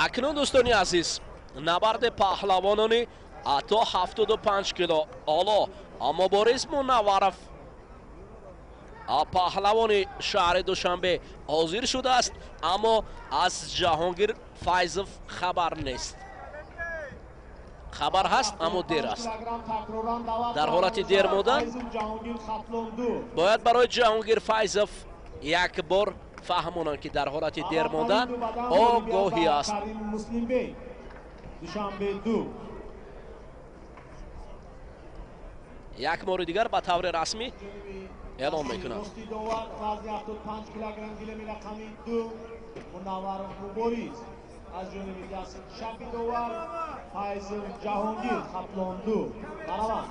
Акнун, дӯстони азиз, набарди паҳлавонони то 75 кило. Ҳоло Мубориз Мунавваров, паҳлавони шаҳри Душанбе, ҳозир шудааст, аммо аз Ҷаҳонгир Файзов хабар нест. Хабар ҳаст, аммо дер аст. Дар ҳолати дер мондан бояд барои Ҷаҳонгир Файзов як бор фаҳмонанд, ки дар ҳолати дер мондан огоҳӣ аст. Як бори дигар ба таври расмӣ эълон мекунад. Аз ҷониби дасти чапи довар Файзов Ҷаҳонгир, Хатлон 2. Бараванд.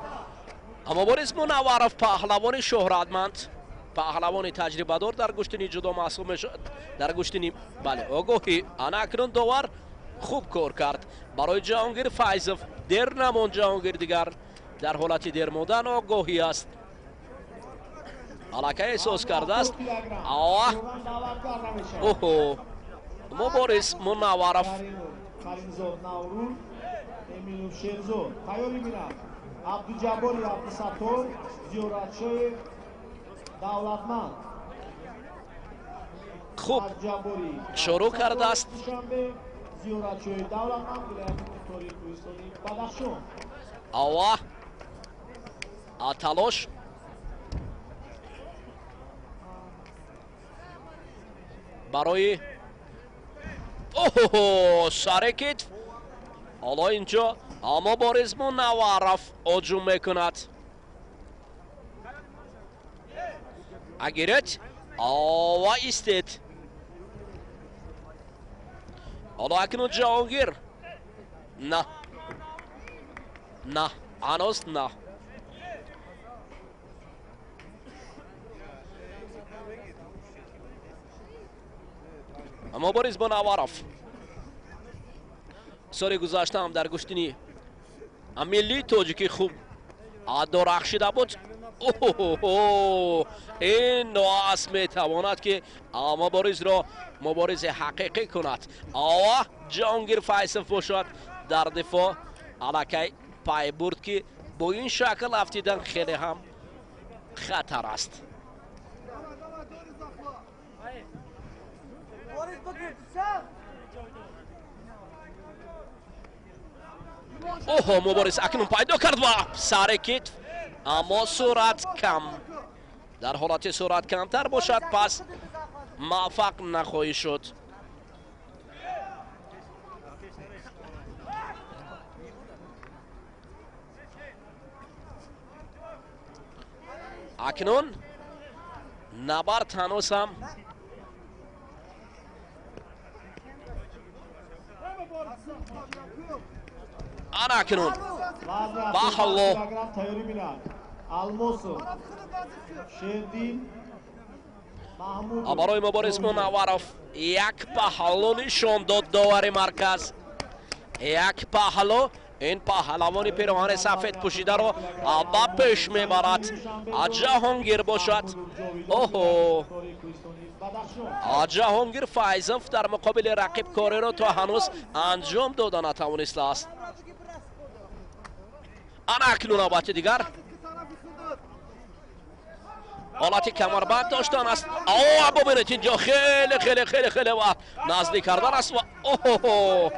Мубориз Мунавваров, паҳлавони шӯҳратманд, паҳлавони таҷрибадор дар гӯштини ҷудо маҳсуб мешавад. Дар гӯштини, бале, огоҳӣ. Ана акнун довар хуб кор кард барои Ҷаҳонгир Файзов. Дер намонд Ҷаҳонгир, дигар дар ҳолати дер мондан огоҳӣ аст. Аллакай эҳсос кардааст. Оҳо, Мубориз Мунавваров. Каримзод Наврӯз, Эминов Шерзод. Тайёрӣ бинад. Абдуҷаббори Абдусаттор, Зиёратшоев Давлатманд. Хуб шурӯъ кардааст. Зиёратшоев Давлатманд, вилояти Мухтори Кӯҳистони Бадахшон. Ава талош барои оҳо сари китф. Ҳоло инҷо Мубориз Мунавваров ҳуҷум мекунад. Агиред ва истед. Ҳоло акнун Ҷаҳонгир. На, на, ҳанӯз на. Мубориз Мунавваров соли гузашта ҳам дар гӯштини миллии тоҷикӣ хуб дорахшида буд. Ин ноас метавонад, ки Муборизро муборизи ҳақиқӣ кунад. Ова Ҷаҳонгир Файзов бошад дар дифоъ аллакай пай бурд, ки бо ин шакл афтидан хеле ҳам хатар аст. Оҳо, Мубориз акнун пайдо кард ва сари китф, аммо суръат кам. Дар ҳолати суръат камтар бошад, пас муваффақ нахоҳӣ шуд. Акнун набард ҳанӯз ҳам ана акнун баҳалло. Барои Мубориз Мунавваров як паҳлӯ нишон дод довари марказ. Як паҳлӯ. Ин паҳлавони пироҳани сафед пӯшидаро ба пеш мебарад. Ҷаҳонгир бошад. Оҳо, Ҷаҳонгир Файзов дар муқобили рақиб кореро то ҳанӯз анҷом дода натавонистааст. Ана акнун навбати дигар ҳолати камарбанд доштан аст. О, бубинед, инҷо хеле хеле хеле хеле ва наздик кардан аст ва оҳо,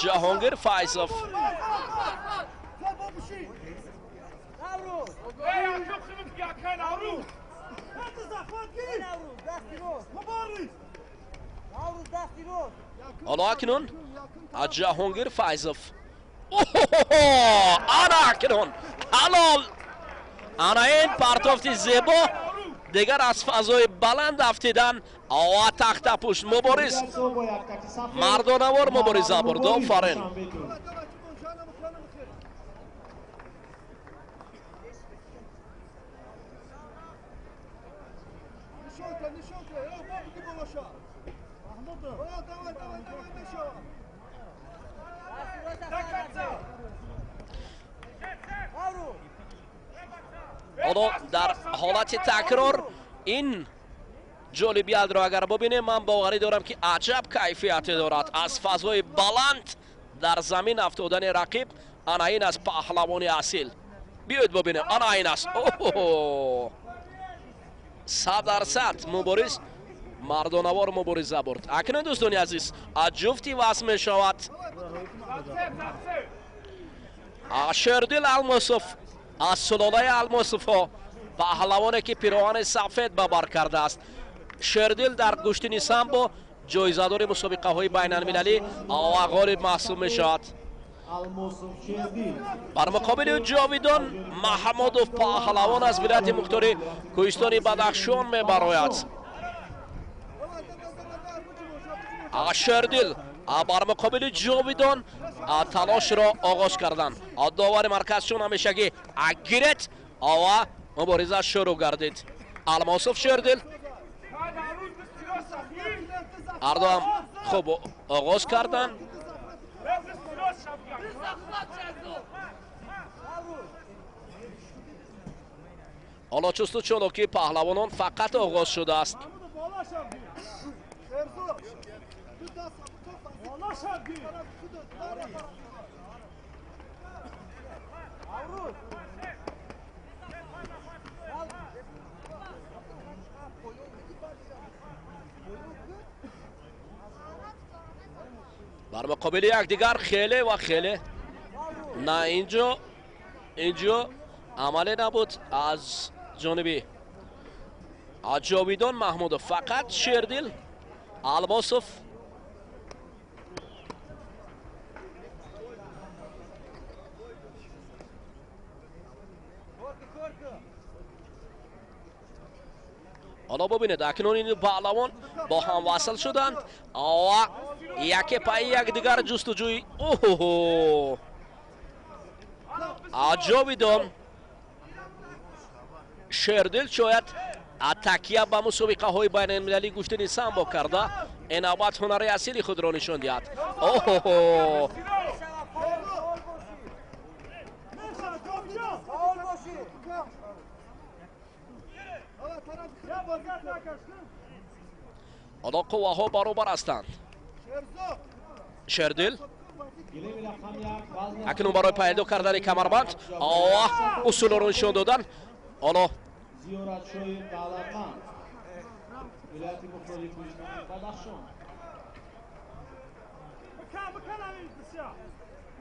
Ҷаҳонгир Файзов ҳоло акнун Ҷаҳонгир Файзов. Ана акнун ҳалол. Ана ин партофти зебо, дигар аз фазои баланд афтидан ва тахтапушт. Мубориз мардонавор мубориза бурд. Офарин. Ҳоло дар ҳолати такрор ин ҷолибиятро агар бубинем, ман боварӣ дорам, ки аҷаб кайфияте дорад аз фазои баланд дар замин афтодани рақиб. Ана ин аст паҳлавони асил. Биёед бубинем, ана ин аст. 100% мубориз мардонавор мубориза бурд. Акнун, дӯстони азиз, аз ҷуфти васл мешавад Шердил Алмосов аз сулолаи Алмосовҳо, паҳлавоне ки пироҳани сафед ба бар кардааст. Шердил дар гӯштини самбо ҷоизадори мусобиқаҳои байналмилалӣ ва ғолиб маҳсуб мешавад. Бар муқобили Ҷовидон Маҳмудов, паҳлавон аз вилояти мухтори Кӯҳистони Бадахшон мебарояд. Шердил бар муқобили Ҷовидон талошро оғоз карданд. Довари марказчун ҳамешагӣ гирет ва мубориза шурӯъ гардид. Алмосов, Шердил ҳардуам хуб оғоз карданд. Ҳоло чусту чолокии паҳлавонон фақат оғоз шудааст. Бар муқобили якдигар хеле ва хеле на инҷо амале набуд аз ҷониби Ҷовидон Маҳмудов. Фақат Шердил Алмосов ҳоло бубинед, акнун ин паҳлавон бо ҳам васл шуданд ва яке пайи якдигар ҷустуҷӯи. Оҳо, Ҷовидон Шердил шояд такя ба мусобиқаҳои байналмилалӣ гӯштини самбо карда, ин навбат ҳунари асили худро нишон диҳад. Оҳо, ҳоло қувваҳо баробар ҳастанд. Шердил акнун барои пайдо кардани камарбанд усулро нишон додан. Ҳоло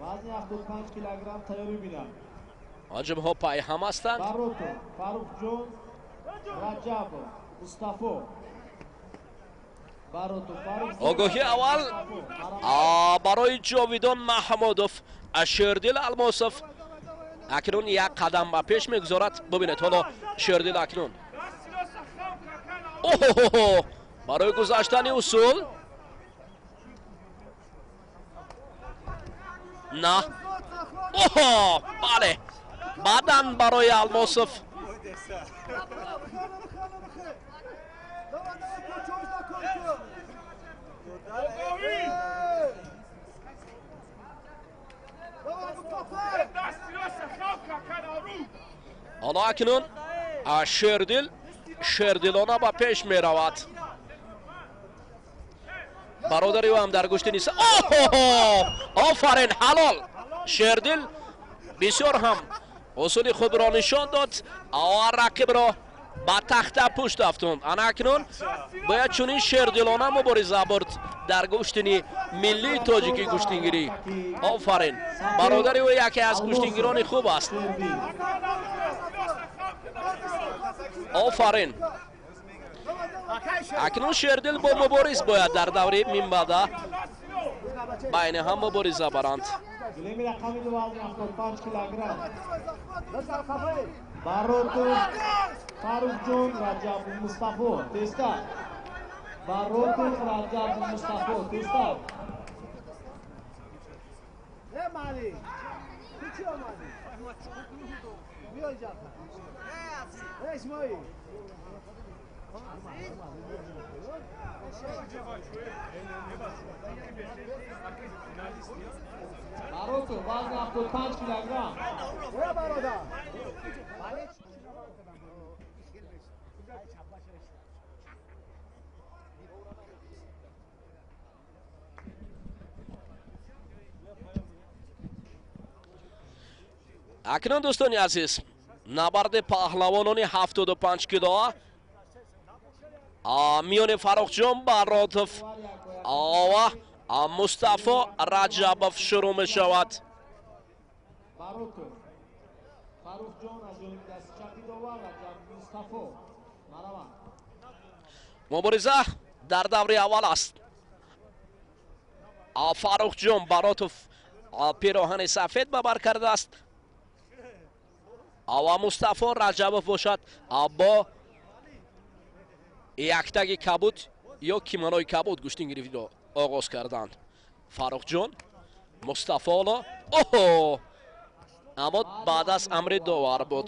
Вазни 75 килограмм тайёрӣ бинад. Ҳаҷмҳо пайҳам ҳастанд. Баротов Фаррухҷон Раҷабов Мустафо. Огоҳи аввал барои Ҷовидон Маҳмудов. Шердил Алмосов акнун як қадам ба пеш мегузорад. Бубинед, ҳоло Шердил акнун оҳо барои гузаштани усул на, оҳо, бале, баъдан барои Алмосов. Ҳоло акнун Шердил шердилона ба пеш меравад. Бародари ӯ ҳам дар гӯшти ниса. Оҳо, офарин, ҳалол. Шердил бисёр ҳам усули худро нишон дод ва рақибро ба тахта пушт афтонд. Ана акнун бояд чунин шердилона мубориза бурд дар гӯштини миллии тоҷикӣ гӯштингирӣ. Офарин, бародари ӯ яке аз гӯштингирони хуб аст. Офарин. Акнун Шердил бо мубориз бояд дар даври минбаъда байни ҳам мубориза баранд. Гилеми рақами ду вазни 75 килограмм. Баротов Фаррухҷон Раҷабов Мустафо тезтар. Баротов Раҷабов Мустафо тезтар. Баротов вазни 75 килограмм. Акнун дӯстони азиз, набарди паҳлавонони 75 кило миёни Фаррухҷон Баротов ва Мустафо Раҷабов шурӯъ мешавад. Баротов Фаррухҷон аз ҷониби дасти чапи довар, Раҷаб Мустафо. Мубориза дар даври аввал аст. Фаррухҷон Баротов пироҳани сафед ба бар кардааст ва Мустафо Раҷабов бошад бо яктаги кабуд ё кимонои кабуд гӯштингирифтиро оғоз карданд. Фаррухҷон Мустафоло оҳо, аммо баъд аз амри довар буд.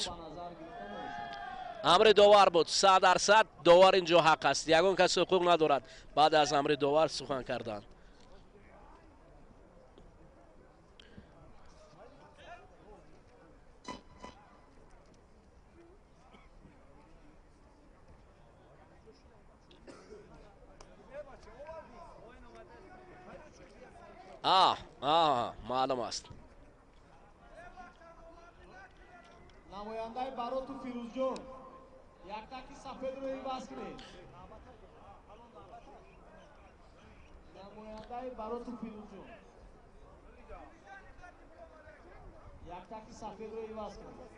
Амри довар буд, 100% довар инҷо ҳақ аст, ягон кас ҳуқуқ надорад баъд аз амри довар сухан кардан. Маълум аст. Намояндаи Бароту Фирӯзҷон, яктаки сафедро иваз кунед. Намояндаи Бароту Фирӯзҷон, яктаки сафедро иваз кунед.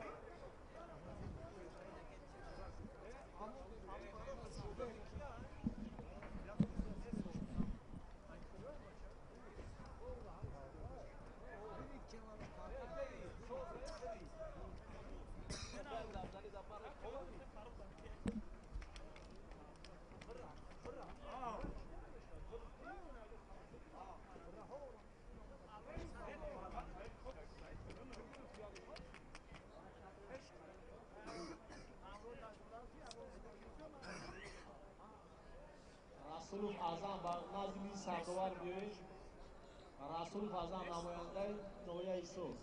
Расулов Азам ба назди мизи сардовар биёед. Расулов Азам, намояндаи ноҳияи Ҳисор.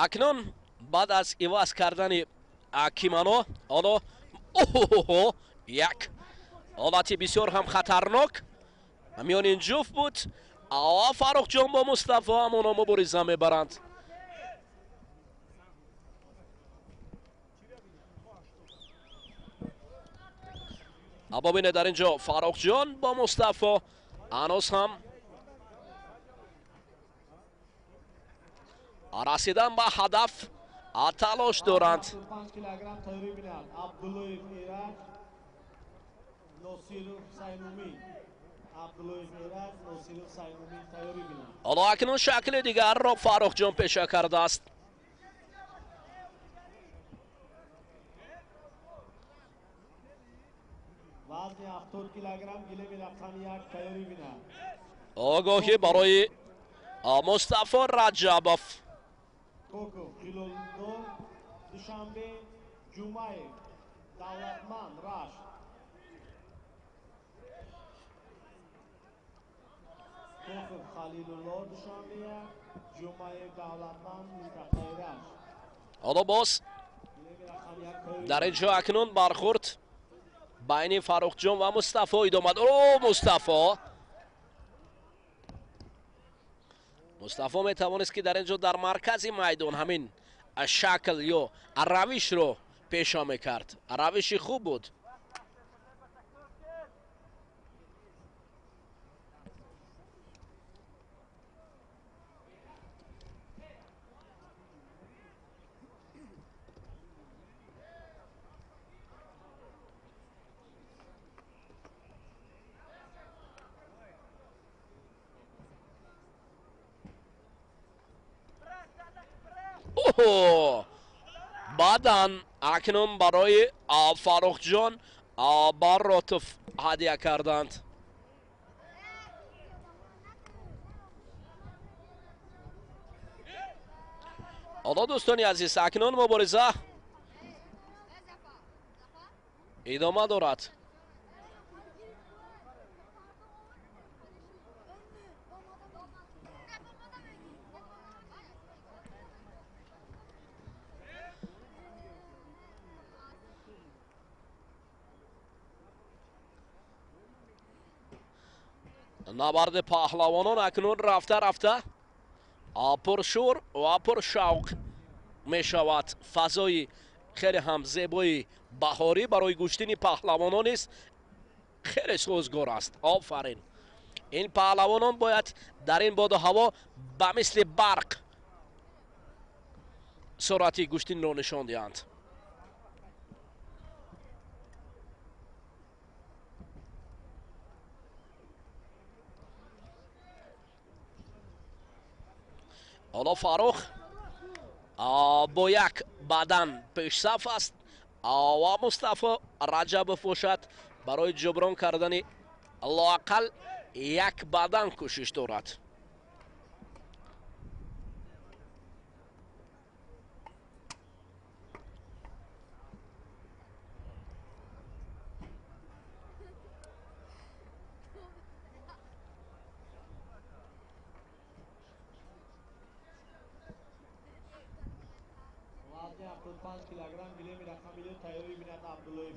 Акнун баъд аз иваз кардани кимоно ҳоло оҳо як ҳолати бисёр ҳам хатарнок миёни ин ҷуфт буд. Фаррухҷон бо Мустафо ҳамоно мубориза мебаранд. Бибинед, дар ин ҷо Фаррухҷон бо Мустафо ҳанӯз ҳам расидан ба ҳадаф талош доранд. 5 килограмм тайёрӣ бинад. Абдуллоев Эраҷ, Носиров Саймумин. Абдуллоев Эраҷ, Носиров Саймумин тайёрӣ бинад. Ҳоло акнун шакли дигарро Фаррухҷон пеша кардааст. Вазни 70 килограмм гилеми рақами 1 тайёрӣ бинад. Огоҳӣ барои Мустафо Раҷабов. Коков Хилолиддин, Душанбе, Ҷумаев Давлатманд, Рашт. Коков Халилулло, Душанбе, Ҷумаев Давлатманд, минтақаи Рашт. Ҳоло боз дар ин ҷо акнун бархӯрд байни Фаррухҷон ва Мустафо идома. О, Мустафо Мустафо метавонист ки дар ин ҷо дар маркази майдон ҳамин шакл ё равишро пеша мекард. Равиши хуб буд. Оҳо, баъдан акнун барои Фаррухҷон Баротов ҳадя карданд. Ҳоло, дӯстони азиз, акнун мубориза идома дорад. Набарди паҳлавонон акнун рафта рафта пуршӯр ва пуршавқ мешавад. Фазои хеле ҳам зебои баҳорӣ барои гӯштини паҳлавонон низ хеле созгор аст. Офарин! Ин паҳлавонон бояд дар ин боду ҳаво ба мисли барқ суръати гӯштинро нишон диҳанд. Ҳоло Фаррух бо як бадан пешсаф аст ва Мустафо Раҷабов бошад барои ҷуброн кардани лоақал як бадан кӯшиш дорад.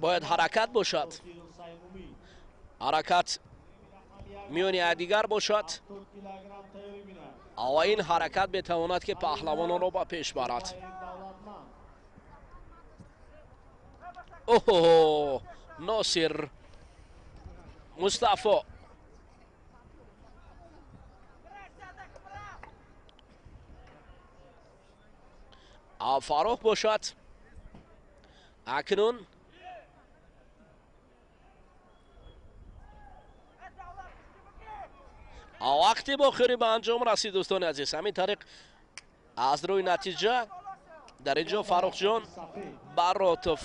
Бояд ҳаракат бошад, ҳаракат миёни якдигар бошад ва ин ҳаракат метавонад ки паҳлавононро ба пеш барад. Оҳо, Носир Мустафо Фаррух бошад акнун вақти бохирӣ ба анҷом расид. Дӯстони азиз, ҳамин тариқ аз рӯи натиҷа дар ин ҷо Фаррухҷон Баротов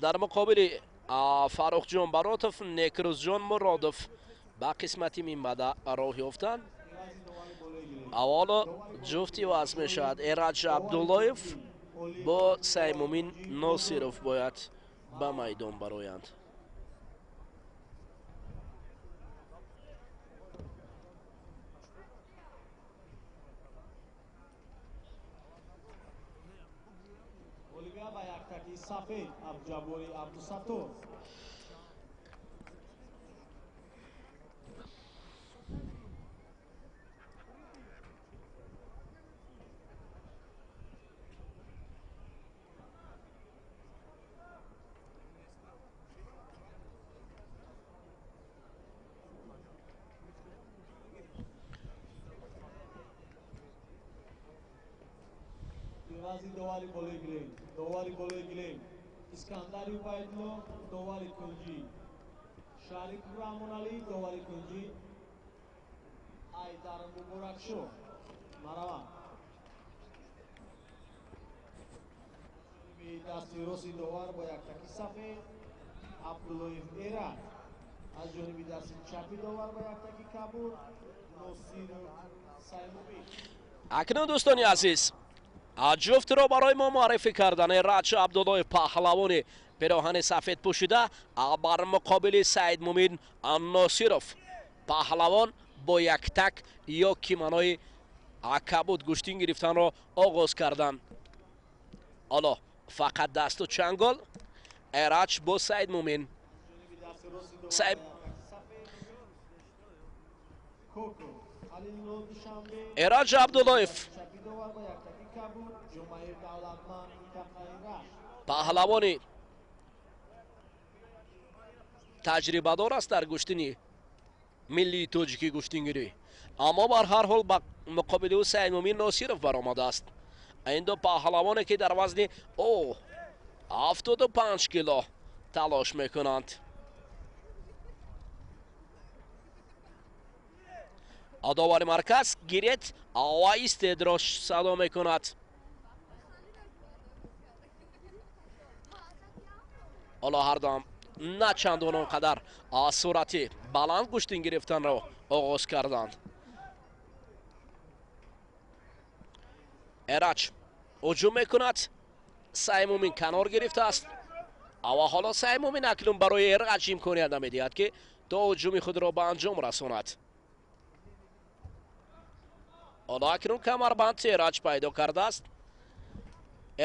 дар муқобили Фаррухҷон Баротов Некрӯзҷон Муродов ба қисмати минбаъда роҳ ёфтанд. Аввало ҷуфти вазн мешавад. Эраҷ Абдуллоев бо Саймумин Носиров бояд ба майдон бароянд. Сафед Абдуҷаббори Абдусаттор. Довари болои гилем, довари болои гилем, Искандари Убайдулло, довари кунҷӣ, Шариф Раҳмоналӣ, довари кунҷӣ, Айдар Муборакшо. Марава. Дасти рости довар бо яктаки сафед, Абдуллоев Эраҷ. Аз ҷониби дасти чапи довар бо яктаки кабуд, Носиров Саймумин. Акнун, дӯстони азиз, ҷуфтро барои мо муаррифӣ кардан Эраҷ Абдуллоев, паҳлавони пироҳани сафед пӯшида, бар муқобили Саидмумин Носиров, паҳлавон бо яктак ё кимонои кабуд гӯштин гирифтанро оғоз карданд. Ҳоло фақат дасту чангол Эраҷ бо Саидмумин. Эраҷ Абдуллоев паҳлавони таҷрибадор аст дар гӯштини миллии тоҷикӣ гӯштингирӣ, аммо бар ҳар ҳол ба муқобили ӯ Саидмумин Носиров баромадааст. Ин ду паҳлавоне ки дар вазни 75 кило талош мекунанд. Довари марказ гирет ва истедро садо мекунад. Ҳоло ҳардуам на чандон он қадар суръати баланд гӯштин гирифтанро оғоз карданд. Эраҷ ҳуҷум мекунад, Саймумин канор гирифтааст ва ҳоло Саймумин акнун барои Эраҷ имконият намедиҳад, ки то ҳуҷуми худро ба анҷом расонад. Ҳоло акнун камарбанд Эраҷ пайдо кардааст.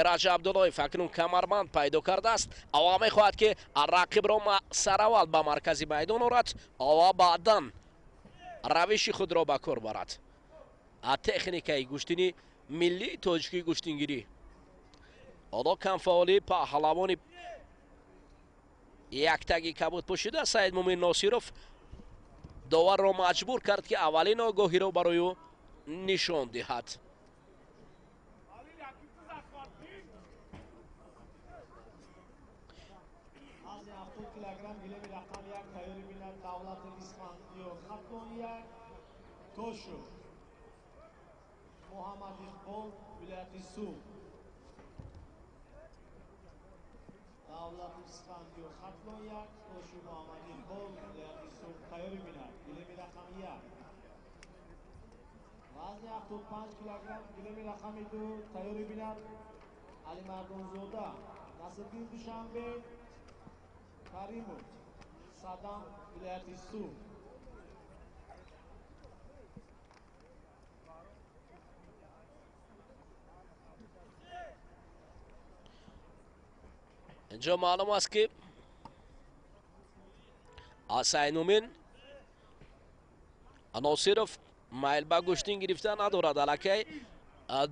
Эраҷ Абдуллоев акнун камарбанд пайдо кардааст ва мехоҳад, ки рақибро сараввал ба маркази майдон орад ва баъдан равиши худро ба кор барад. Техникаи гӯштини миллии тоҷикии гӯштингирӣ. Ҳоло камфаъолии паҳлавони яктаги кабуд пӯшида Саидмумин Носиров доварро маҷбур кард, ки аввалин огоҳиро барои ӯ нишон диҳад. Муҳаммад Иқбол, вилояти Суғд. Давлат Исфандиёр, Хатлон 1, Тоши Муҳаммад Иқбол, вилояти Суғд тайёрӣ бинад. Гилеми рақами 1. Вазни 75 килограмм, гилеми рақами 2 тайёрӣ бинад. Алимардонзода, Насриддин Душанбе, Каримов, Садам, вилояти Суғд. Инҷо маълум аст, ки Саидмумин Носиров майл ба гӯштин гирифта надорад. Аллакай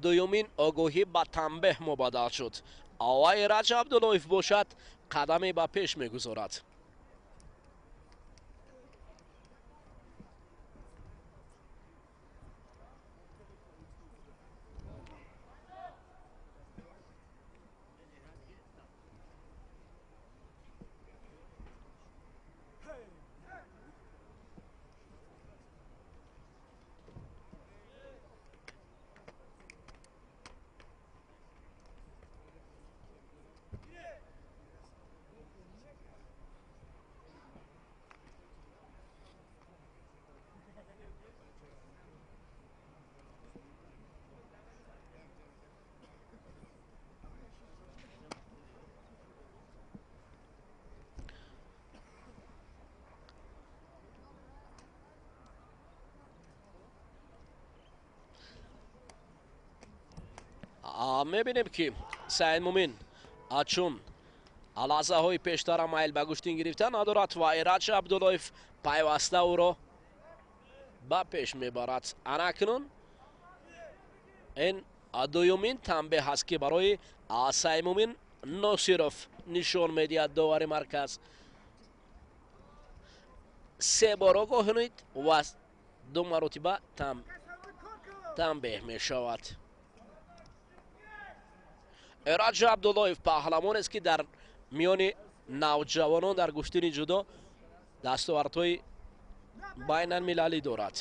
дуюмин огоҳӣ ба танбеҳ мубаддал шуд ва Эраҷ Абдуллоев бошад қадаме ба пеш мегузорад. Мебинем, ки Саидмумин чун лаҳзаҳои пештара майл ба гӯштин гирифта надорад ва Эраҷ Абдуллоев пайваста ӯро ба пеш мебарад. Ана акнун ин дуюмин танбеҳ аст, ки барои Саидмумин Носиров нишон медиҳад довари марказ. Се бор огоҳ кунед ва ду маротиба танбеҳ мешавад. Эраҷ Абдуллоев паҳлавонест, ки дар миёни навҷавонон дар гӯштини ҷудо дастовардҳои байналмилалӣ дорад.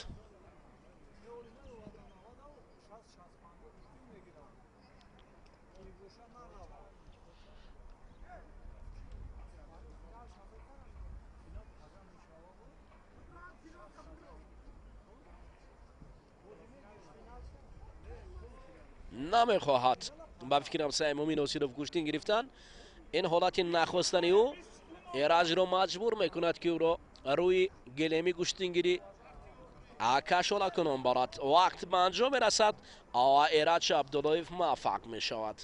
Намехоҳад ба фикрам Саидмумин Носиров гӯштин гирифтан. Ин ҳолати нахостани ӯ Эраҷро маҷбур мекунад, ки ӯро рӯи гилеми гӯштингирӣ кашола кунон барад. Вақт ба анҷом мерасад ва Эраҷ Абдуллоев муваффақ мешавад.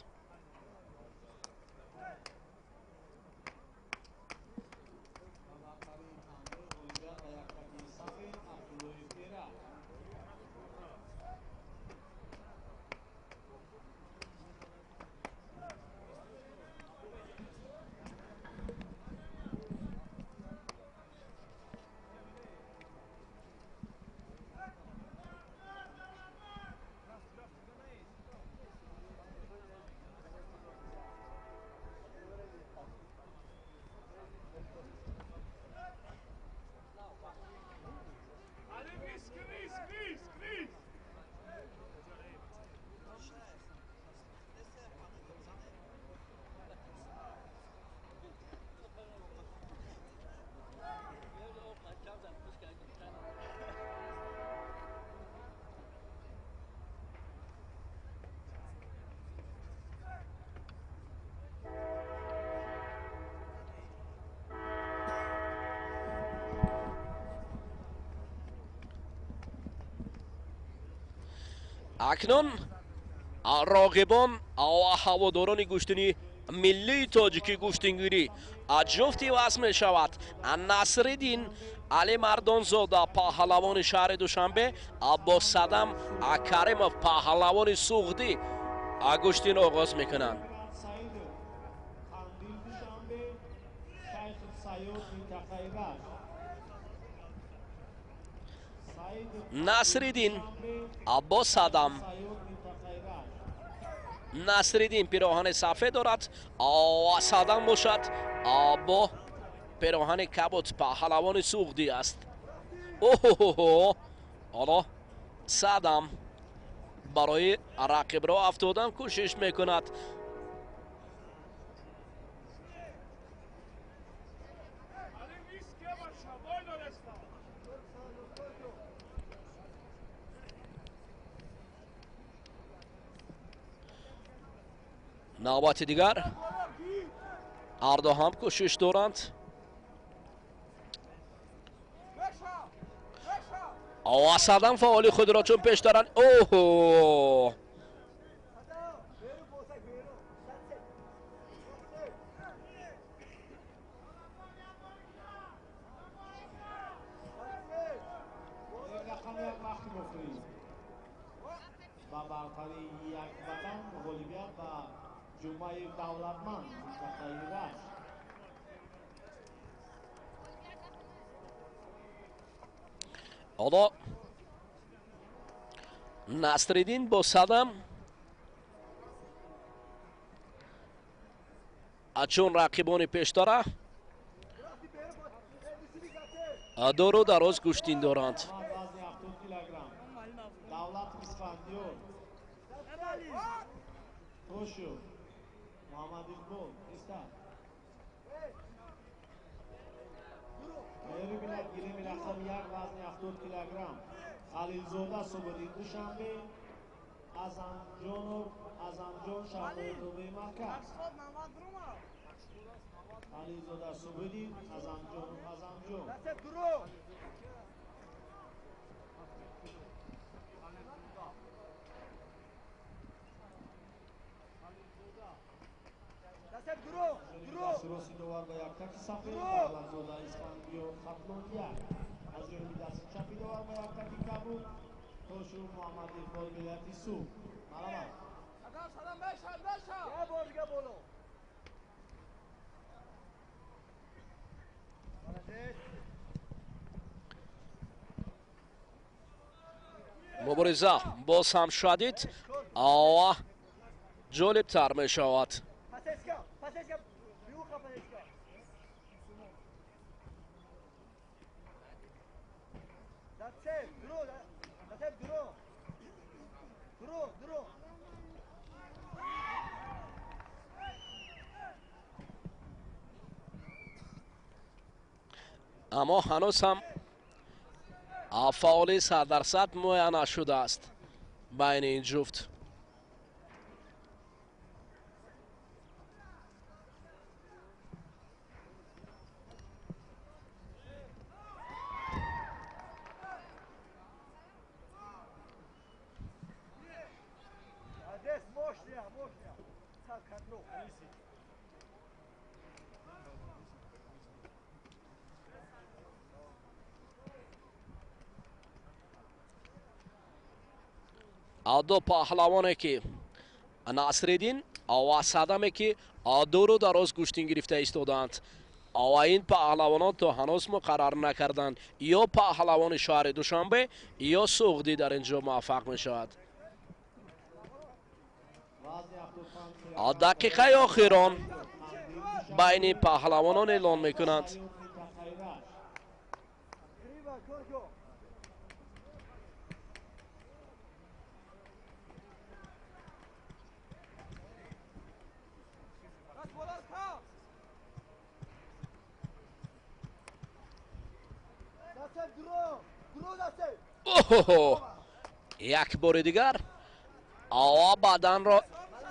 Акнун роғибон ва ҳаводорони гӯштини миллии тоҷикӣ гӯштингирӣ ҷуфти васл мешавад. Насриддин Алимардонзода, паҳлавони шаҳри Душанбе, бо Садам Каримов, паҳлавони Суғдӣ, гӯштин оғоз мекунанд. Насриддин бо Садам. Насриддин пироҳани сафед дорад, Садам бошад бо пироҳани кабуд, паҳлавони Суғдӣ аст. Оҳоҳо, ҳоло Садам барои рақибро афтодан кӯшиш мекунад. Навбати дигар ҳарду ҳам кӯшиш доранд. Садам фаъоли худро чун пеш доранд. Оҳо, ба бартарии як ватан ғолибият ба ҷумъаи давлатманд минтақаи Рашт. Ҳоло Насриддин бо Садам чун рақибони пештара дору дароз гӯштин доранд. Давлат Исфандиёр, Тошев, Муҳаммад Иқбол, истад. Мебинад гилеми рақами 1 вазни 70 килограмм. Халилзода Сободин Душанбе, Азамҷонов Азамҷон шаҳрдори марказ. Халилзода Сободин, Азамҷонов Азамҷон. Дасти довар ба яктаки сафед, Давлатзода Исфандиёр Хатлон 1. Аз ҷониби дасти чапи довар ба яктаки кабуд, Тошев Муҳаммад Иқбол вилояти Суғд. Марҳамат. Мубориза боз ҳам шадид ва ҷолибтар мешавад. Аммо ҳанӯз ҳам фаъоли 100% муайян нашудааст байни ин ҷуфт. Ду паҳлавоне ки Насриддин ва Садаме ки дуру дароз гӯштин гирифта истодаанд ва ин паҳлавонон то ҳанӯз муқаррар накарданд, ё паҳлавони шаҳри Душанбе ё Суғдӣ дар ин ҷо муваффақ мешавад. Дақиқаи охирон байни паҳлавонон эълон мекунанд. Оҳо, як бори дигар ова баданро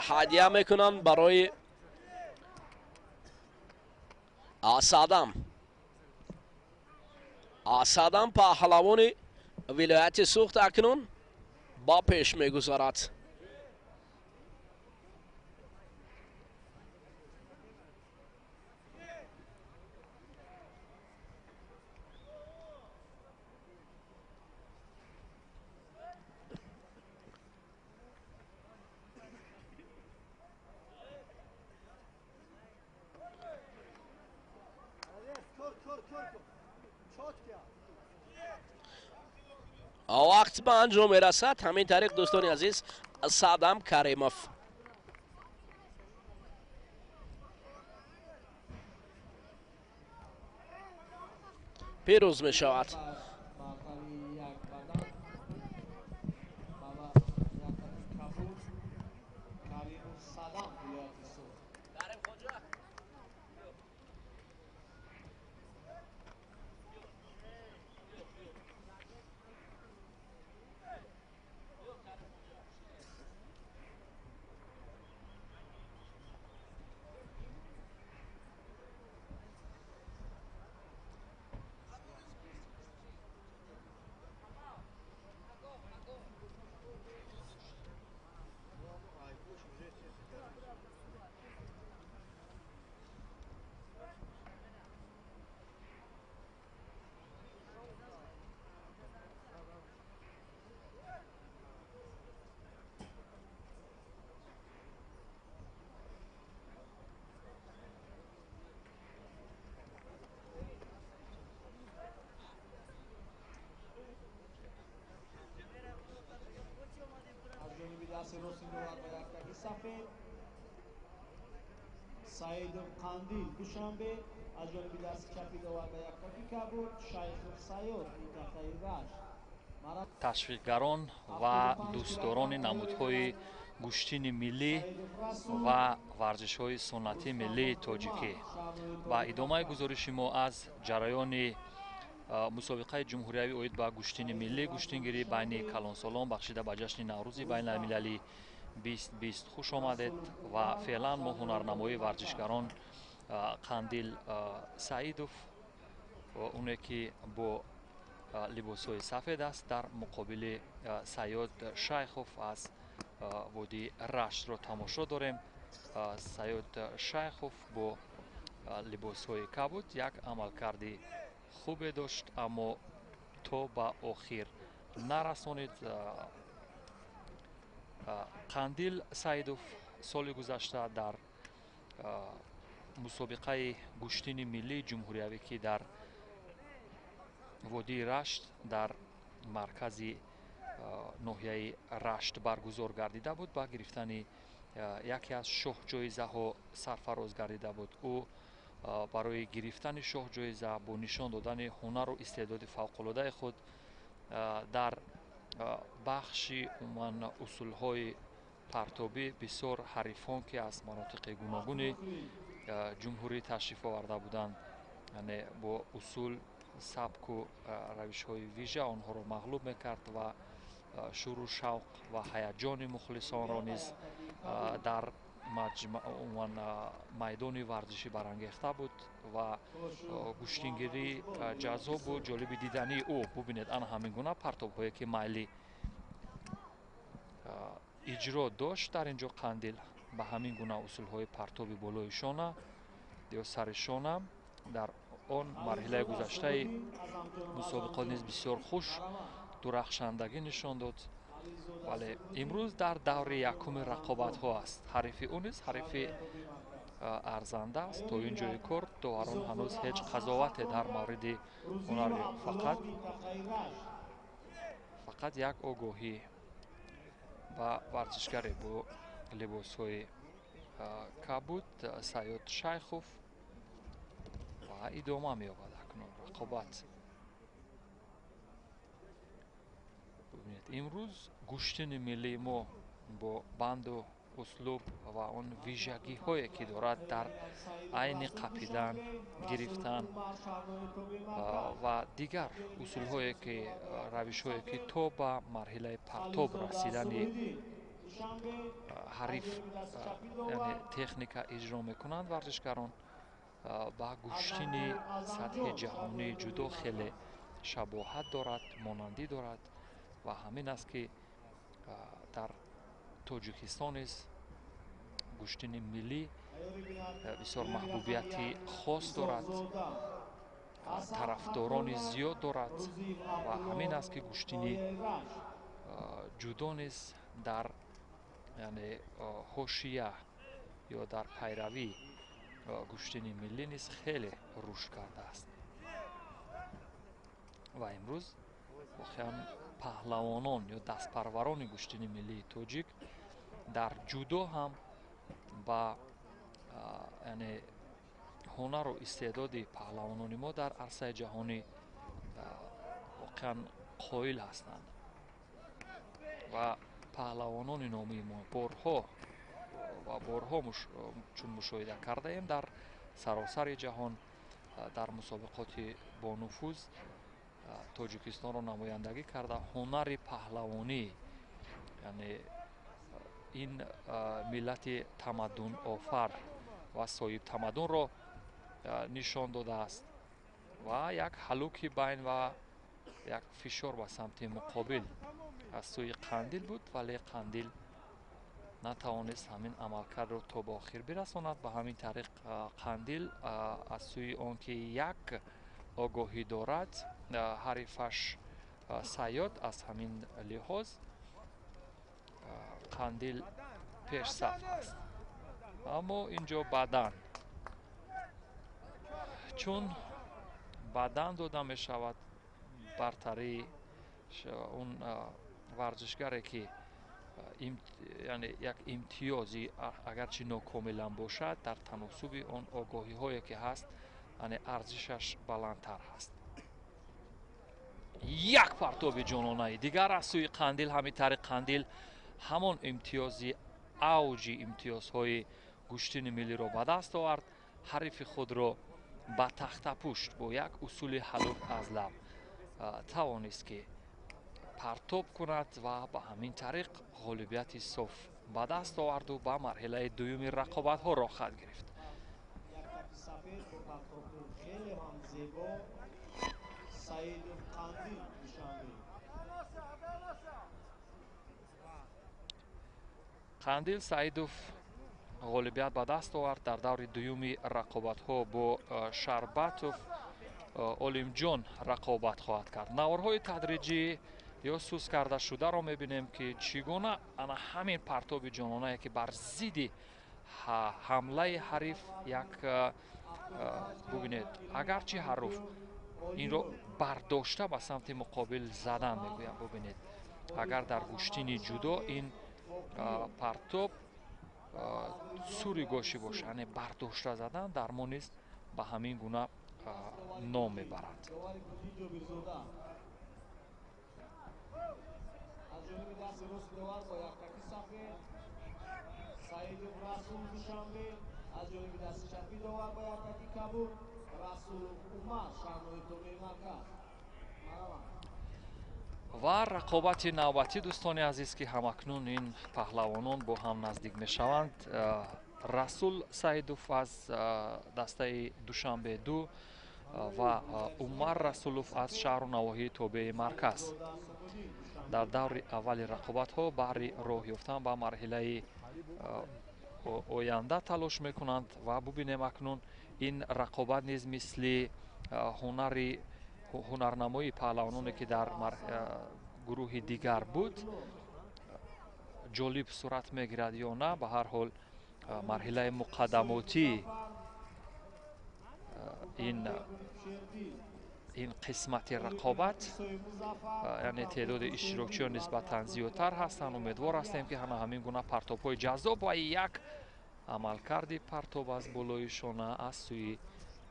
ҳадя мекунанд барои Садам. Садам паҳлавони вилояти Суғд акнун Ба пеш мегузарад. Вақт ба анҷом мерасад. Ҳамин тариқ, дӯстони азиз, Садам Каримов пирӯз мешавад. Саидов Қандил, Душанбе, аз ҷониби дасти чапи довар ба яктаки кабуд Шайхов Сайёд, минтақаи Рашт. Ташвиқгарон ва дӯстдорони намудҳои гӯштини миллӣ ва варзишҳои суннатии миллии тоҷикӣ, ба идомаи гузориши мо аз ҷараёни мусобиқаи ҷумҳуриявӣ оид ба гӯштини миллӣ, гӯштингирӣ байни калонсолон бахшида ба ҷашни Наврӯзи байналмилалӣ 2020 хуш омадед. Ва феълан мо ҳунарнамоии варзишгарон Қандил Саидов, оне ки бо либосҳои сафед аст, дар муқобили Сайёд Шайхов аз водии Раштро тамошо дорем. Сайёд Шайхов бо либосҳои кабуд як амалкарди хубе дошт, аммо то ба охир нарасонид. Қандил Саидов соли гузашта дар мусобиқаи гӯштини миллии ҷумҳуриявӣ, ки дар водии Рашт дар маркази ноҳияи Рашт баргузор гардида буд, ба гирифтани яке аз шоҳҷоизаҳо сарфароз гардида буд. Ӯ барои гирифтани шоҳҷоиза бо нишон додани ҳунару истеъдоди фавқулодаи худ дар бахши умуман усулҳои партобӣ бисёр ҳарифон, ки аз манотиқи гуногуни ҷумҳурӣ ташриф оварда буданд, яъне бо усул, сабку равишҳои вижа онҳоро мағлуб мекард ва шӯру шавқ ва ҳаяҷони мухлисонро низ дар умуман майдони варзишӣ барангехта буд ва гӯштингирӣ ҷаззобу ҷолиби дидании ӯ. Бубинед, ана ҳамин гуна партобҳое ки майли иҷро дошт дар ин ҷо Қандил ба ҳамин гуна усулҳои партоби болои шона ё сари шона дар он марҳилаи гузаштаи мусобиқот низ бисёр хуш дурахшандагӣ нишон дод. Вале имрӯз дар даври якуми рақобатҳо аст. Ҳарифи ӯ низ ҳарифи арзанда аст. То ин ҷои кор доварон ҳанӯз ҳеҷ қазовате дар мавриди ҳунари фақат як огоҳӣ ба варзишгаре бо либосҳои кабуд Сайёд Шайхов ва идома меёбад акнун рақобат. Бубинед, имрӯз гӯштини миллии мо бо банду услуб ва он вижагиҳое ки дорад дар айни қапидан, гирифтан ва дигар усулҳое ки равишҳое ки то ба марҳилаи партоб расидани ҳариф, яъне техника иҷро мекунанд варзишгарон, ба гӯштини сатҳи ҷаҳонии ҷудо хеле шабоҳат дорад, монандӣ дорад ва ҳамин аст ки Дар Тоҷикистон низ гӯштини миллӣ бисёр маҳбубияти хос дорад, тарафдорони зиёд дорад ва ҳамин аст, ки гӯштини ҷудо низ дар, яъне, ҳошия ё дар пайравӣ гӯштини миллӣ низ хеле рушд кардааст. Ва имрӯз воқеан паҳлавонон ё дастпарварони гӯштини миллии тоҷик дар ҷудо ҳам ба, яъне, ҳунару истеъдоди паҳлавонони мо дар арсаи ҷаҳонӣ воқеан қоил ҳастанд. Ва паҳлавонони номии мо борҳо ва борҳо, чун мушоҳида кардаем, дар саросари ҷаҳон дар мусобиқоти бонуфуз Тоҷикистонро намояндагӣ карда, ҳунари паҳлавонӣ, яъне ин миллати тамаддунофар ва соҳибтамаддунро нишон додааст. Ва як ҳалуки байн ва як фишор ба самти муқобил аз сӯи Қандил буд, вале Қандил натавонист ҳамин амалкардро то ба охир бирасонад. Ба ҳамин тариқ Қандил аз сӯи он ки як огоҳӣ дорад, ҳарифаш Сайёд, аз ҳамин лиҳоз Қандил пешсаф аст. Аммо ин ҷо бадан, чун бадан дода мешавад бартарии он варзишгаре ки, яъне, як имтиёзи агарчи нокомилан бошад, дар таносуби он огоҳиҳое ки ҳаст, яъне арзишаш баландтар ҳаст. Як партоби ҷононаи дигар аз сӯи Қандил. Ҳамин тариқ Қандил ҳамон имтиёзи авҷи имтиёзҳои гӯштини миллиро ба даст овард. Ҳарифи худро ба тахтапушт бо як усули ҳалук аз лаб тавонист, ки партоб кунад ва ба ҳамин тариқ ғолибияти соф ба даст оварду ба марҳилаи дуюми рақобатҳо роҳхат гирифт. Як таки сафед бо партоби хеле ҳам зебо Саидов Қандил, Душанбе. Қандил Саидов ғолибият ба даст овард. Дар даври дуюми рақобатҳо бо Шарбатов Олимҷон рақобат хоҳад кард. Наворҳои тадриҷӣ ё сус карда шударо мебинем, ки чӣ гуна ана ҳамин партоби ҷононае, ки бар зидди ҳамлаи ҳариф як, бубинед, агарчи ҳаруф инро бардошта ба самти муқобил задан мегӯям. Бубинед, агар дар гӯштини ҷудо ин партоб сури гошӣ бошад, яъне бардошта задан, дар мо низ ба ҳамин гуна ном мебаранд. Довари Кудин Ҷобирзода. Аз ҷониби дасти рости довар бо яктаки сафед Саидов Расул, Душанбе. Аз ҷониби дасти чапи довар бо яктаки кабуд Расулов Умар, шаҳрҳои тобеи марказ. Марҳамат. Ва рақобати навбатӣ, дӯстони азиз, ки ҳамакнун ин паҳлавонон бо ҳам наздик мешаванд. Расул Саидов аз дастаи Душанбе ду ва Умар Расулов аз шаҳру навоҳии тобеи марказ дар даври аввали рақобатҳо баҳри роҳ ёфтан ба марҳилаи оянда талош мекунанд. Ва бубинем, акнун ин рақобат низ мисли ҳунари ҳунарнамоии паҳлавононе, ки дар гурӯҳи дигар буд, ҷолиб сурат мегирад ё на. Ба ҳар ҳол, марҳилаи муқаддамотӣ ин қисмати рақобат, яъне теъдоди иштирокчиён нисбатан зиёдтар ҳастанд. Умедвор ҳастем, ки ҳама ҳамин гуна партобҳои ҷаззоб ва як амалкарди партоб аз болои шона аз сӯи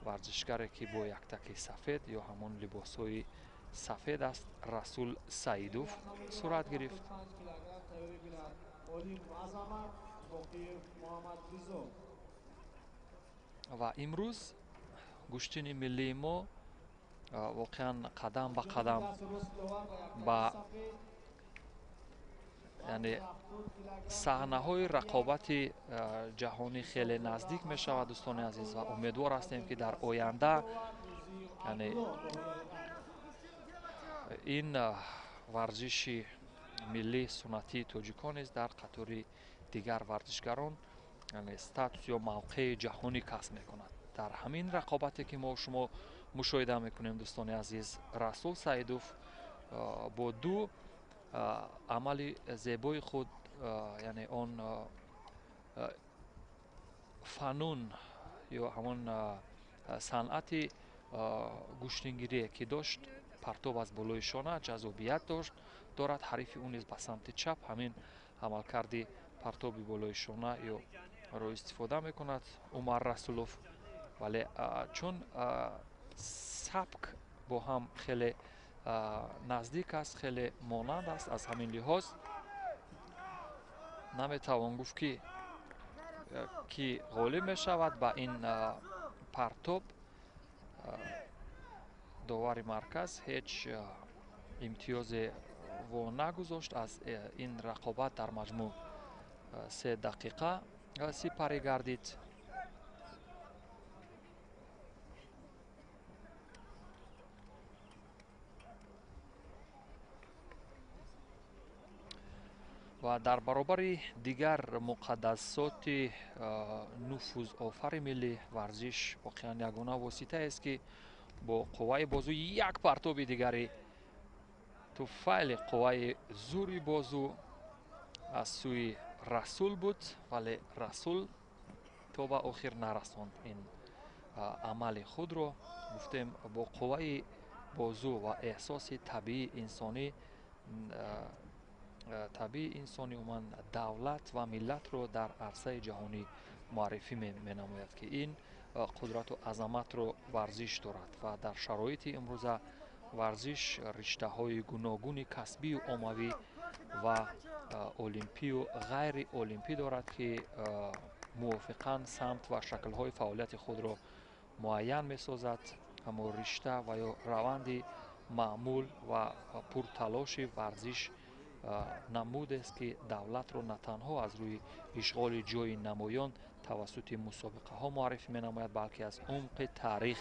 варзишгаре, ки бо яктаки сафед ё ҳамон либосҳои сафед аст, Расул Саидов, сурат гирифт. 5 килограмм тайёрӣ бинад Олим Азамат, Боқиев Муҳаммад Ризо. Ва имрӯз гӯштини миллии мо воқеан қадам ба қадам ба, яъне, саҳнаҳои рақобати ҷаҳонӣ хеле наздик мешавад, дӯстони азиз, ва умедвор ҳастем, ки дар оянда, яъне, ин варзиши миллӣ суннатии тоҷикон низ дар қатори дигар варзишгарон статус ё мавқеи ҷаҳонӣ касб мекунад. Дар ҳамин рақобате ки мо шумо мушоҳида мекунем, дӯстони азиз, Расул Саидов бо ду амали зебои худ, яъне он фанун ё ҳамон санъати гӯштингирие ки дошт, партоб аз болои шона ҷазобият дорад. Ҳарифи ӯ низ ба самти чап ҳамин амалкарди партоби болои шона ё ро истифода мекунад Умар Расулов, вале чун сабк бо ҳам хеле наздик аст, хеле монанд аст, аз ҳамин лиҳоз наметавон гуфт ки ғолиб мешавад. Ба ин партоб довари марказ ҳеҷ имтиёзе во нагузошт. Аз ин рақобат дар маҷмӯъ 3 дақиқа сипарӣ гардид. Ва дар баробари дигар муқаддасоти нуфузофари миллӣ, варзиш воқеан ягона воситаест, ки бо қувваи бозу як партоби дигари туфайли қувваи зури бозу аз сӯи Расул буд, вале Расул то ба охир нарасонд ин амали худро. Гуфтем, бо қувваи бозу ва эҳсоси табиии инсонӣ, умуман давлат ва миллатро дар арсаи ҷаҳонӣ муаррифӣ менамояд, ки ин қудрату азаматро варзиш дорад. Ва дар шароити имрӯза варзиш риштаҳои гуногуни касбию оммавӣ ва олимпию ғайриолимпӣ дорад, ки мувофиқан самт ва шаклҳои фаъолияти худро муайян месозад. Аммо ришта ва ё раванди маъмул ва пурталоши варзиш намудест, ки давлатро на танҳо аз рӯи ишғоли ҷойи намоён тавассути мусобиқаҳо муаррифӣ менамояд, балки аз умқи таърих,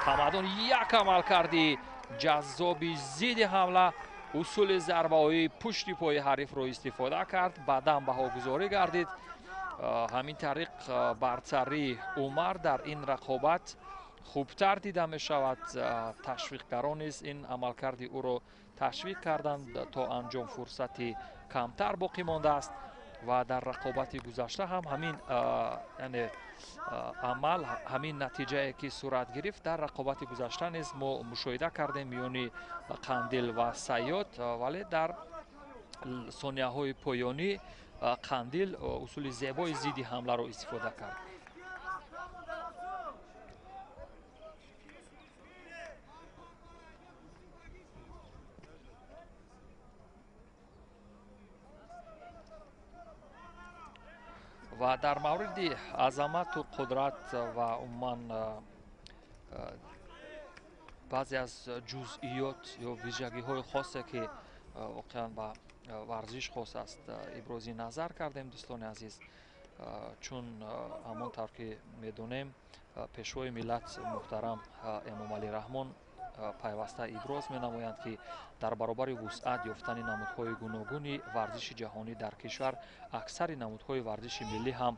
тамаддун. Як амалкарди ҷаззоби зидди ҳамла, усули зарбаҳои пушти пои ҳарифро истифода кард, баъдан баҳогузорӣ гардид. Ҳамин тариқ бартарии Умар дар ин рақобат хубтар дида мешавад. Ташвиқгарон низ ин амалкарди ӯро ташвиқ карданд, то анҷом фурсати камтар боқӣ мондааст. Ва дар рақобати гузашта ҳам ҳамин яъне амал, ҳамин натиҷае ки сурат гирифт дар рақобати гузашта низ мо мушоҳида кардем миёни Қандил ва Сайёд, вале дар сонияҳои поёнӣ Қандил усули зебои зидди ҳамларо истифода кард. Ва дар мавриди азамату қудрат ва умуман баъзе аз ҷузъиёт ё вижагиҳои хосе, ки воқеан ба варзиш хос аст, ибрози назар кардем, дӯстони азиз. Чун ҳамон тавр ки медонем, пешвои миллат муҳтарам Эмомалӣ Раҳмон пайваста иброз менамоянд, ки дар баробари вусъат ёфтани намудҳои гуногуни варзиши ҷаҳонӣ дар кишвар, аксари намудҳои варзиши миллӣ ҳам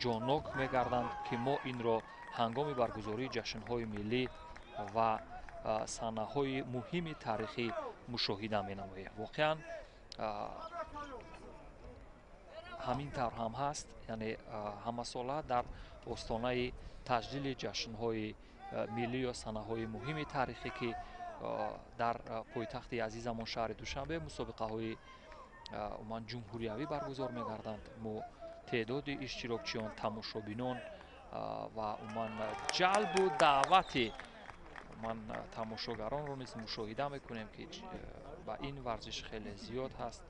ҷоннок мегарданд, ки мо инро ҳангоми баргузории ҷашнҳои миллӣ ва саҳнаҳои муҳими таърихӣ мушоҳида менамоем. Воқеан ҳамин тавр ҳам ҳаст, яъне ҳамасола дар остонаи таҷлили ҷашнҳои миллӣ ё саҳнаҳои муҳими таърихӣ, ки дар пойтахти азизамон шаҳри Душанбе мусобиқаҳои умуман ҷумҳуриявӣ баргузор мегарданд, мо теъдоди иштирокчиён, тамошобинон ва умуман ҷалбу даъвати умуман тамошогаронро низ мушоҳида мекунем, ки ба ин варзиш хеле зиёд ҳаст.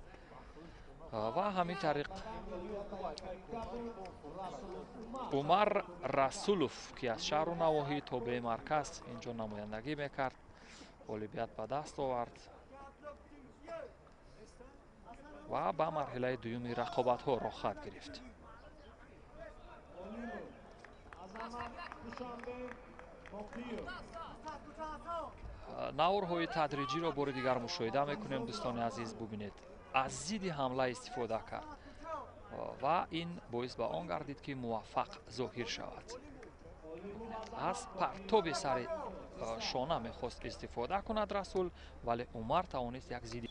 Ва ҳамин тариқ Умар Расулов, ки аз шаҳру навоҳии тобеи марказ инҷо намояндагӣ мекард, ғолибият ба даст овард ва ба марҳилаи дуюми рақобатҳо роҳхат гирифт. Наворҳои тадриҷиро бори дигар мушоҳида мекунем, дӯстони азиз, бубинед. аз зидди ҳамла истифода кард ва ин боис ба он гардид, ки муваффақ зоҳир шавад. Аз партоби сари шона мехост истифода кунад Расул, вале Умар тавонист як зидди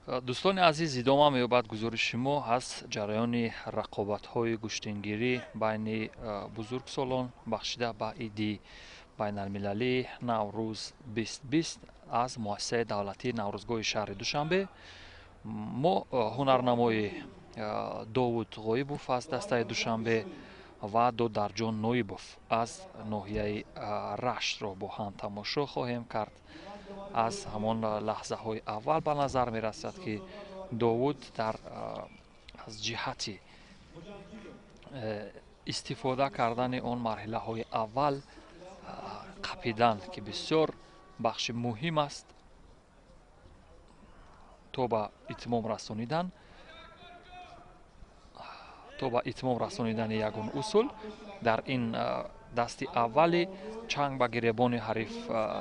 Дӯстони азиз, идома меёбад гузориши мо аз ҷараёни рақобатҳои гӯштингирӣ байни бузургсолон, бахшида ба иди байналмилалии Наврӯз 2020 аз муассисаи давлатии Наврӯзгоҳи шаҳри Душанбе. Мо ҳунарнамои Довуд Ғоибов аз дастаи Душанбе ва Додарҷон Ноибов аз ноҳияи Раштро бо ҳам тамошо хоҳем кард. Аз ҳамон лаҳзаҳои аввал ба назар мерасад, ки Довуд дар аз ҷиҳати истифода кардани он марҳилаҳои аввал қапидан, ки бисёр бахши муҳим аст то ба итмом расонидани ягон усул, дар ин дасти аввали чанг ба гиребони ҳариф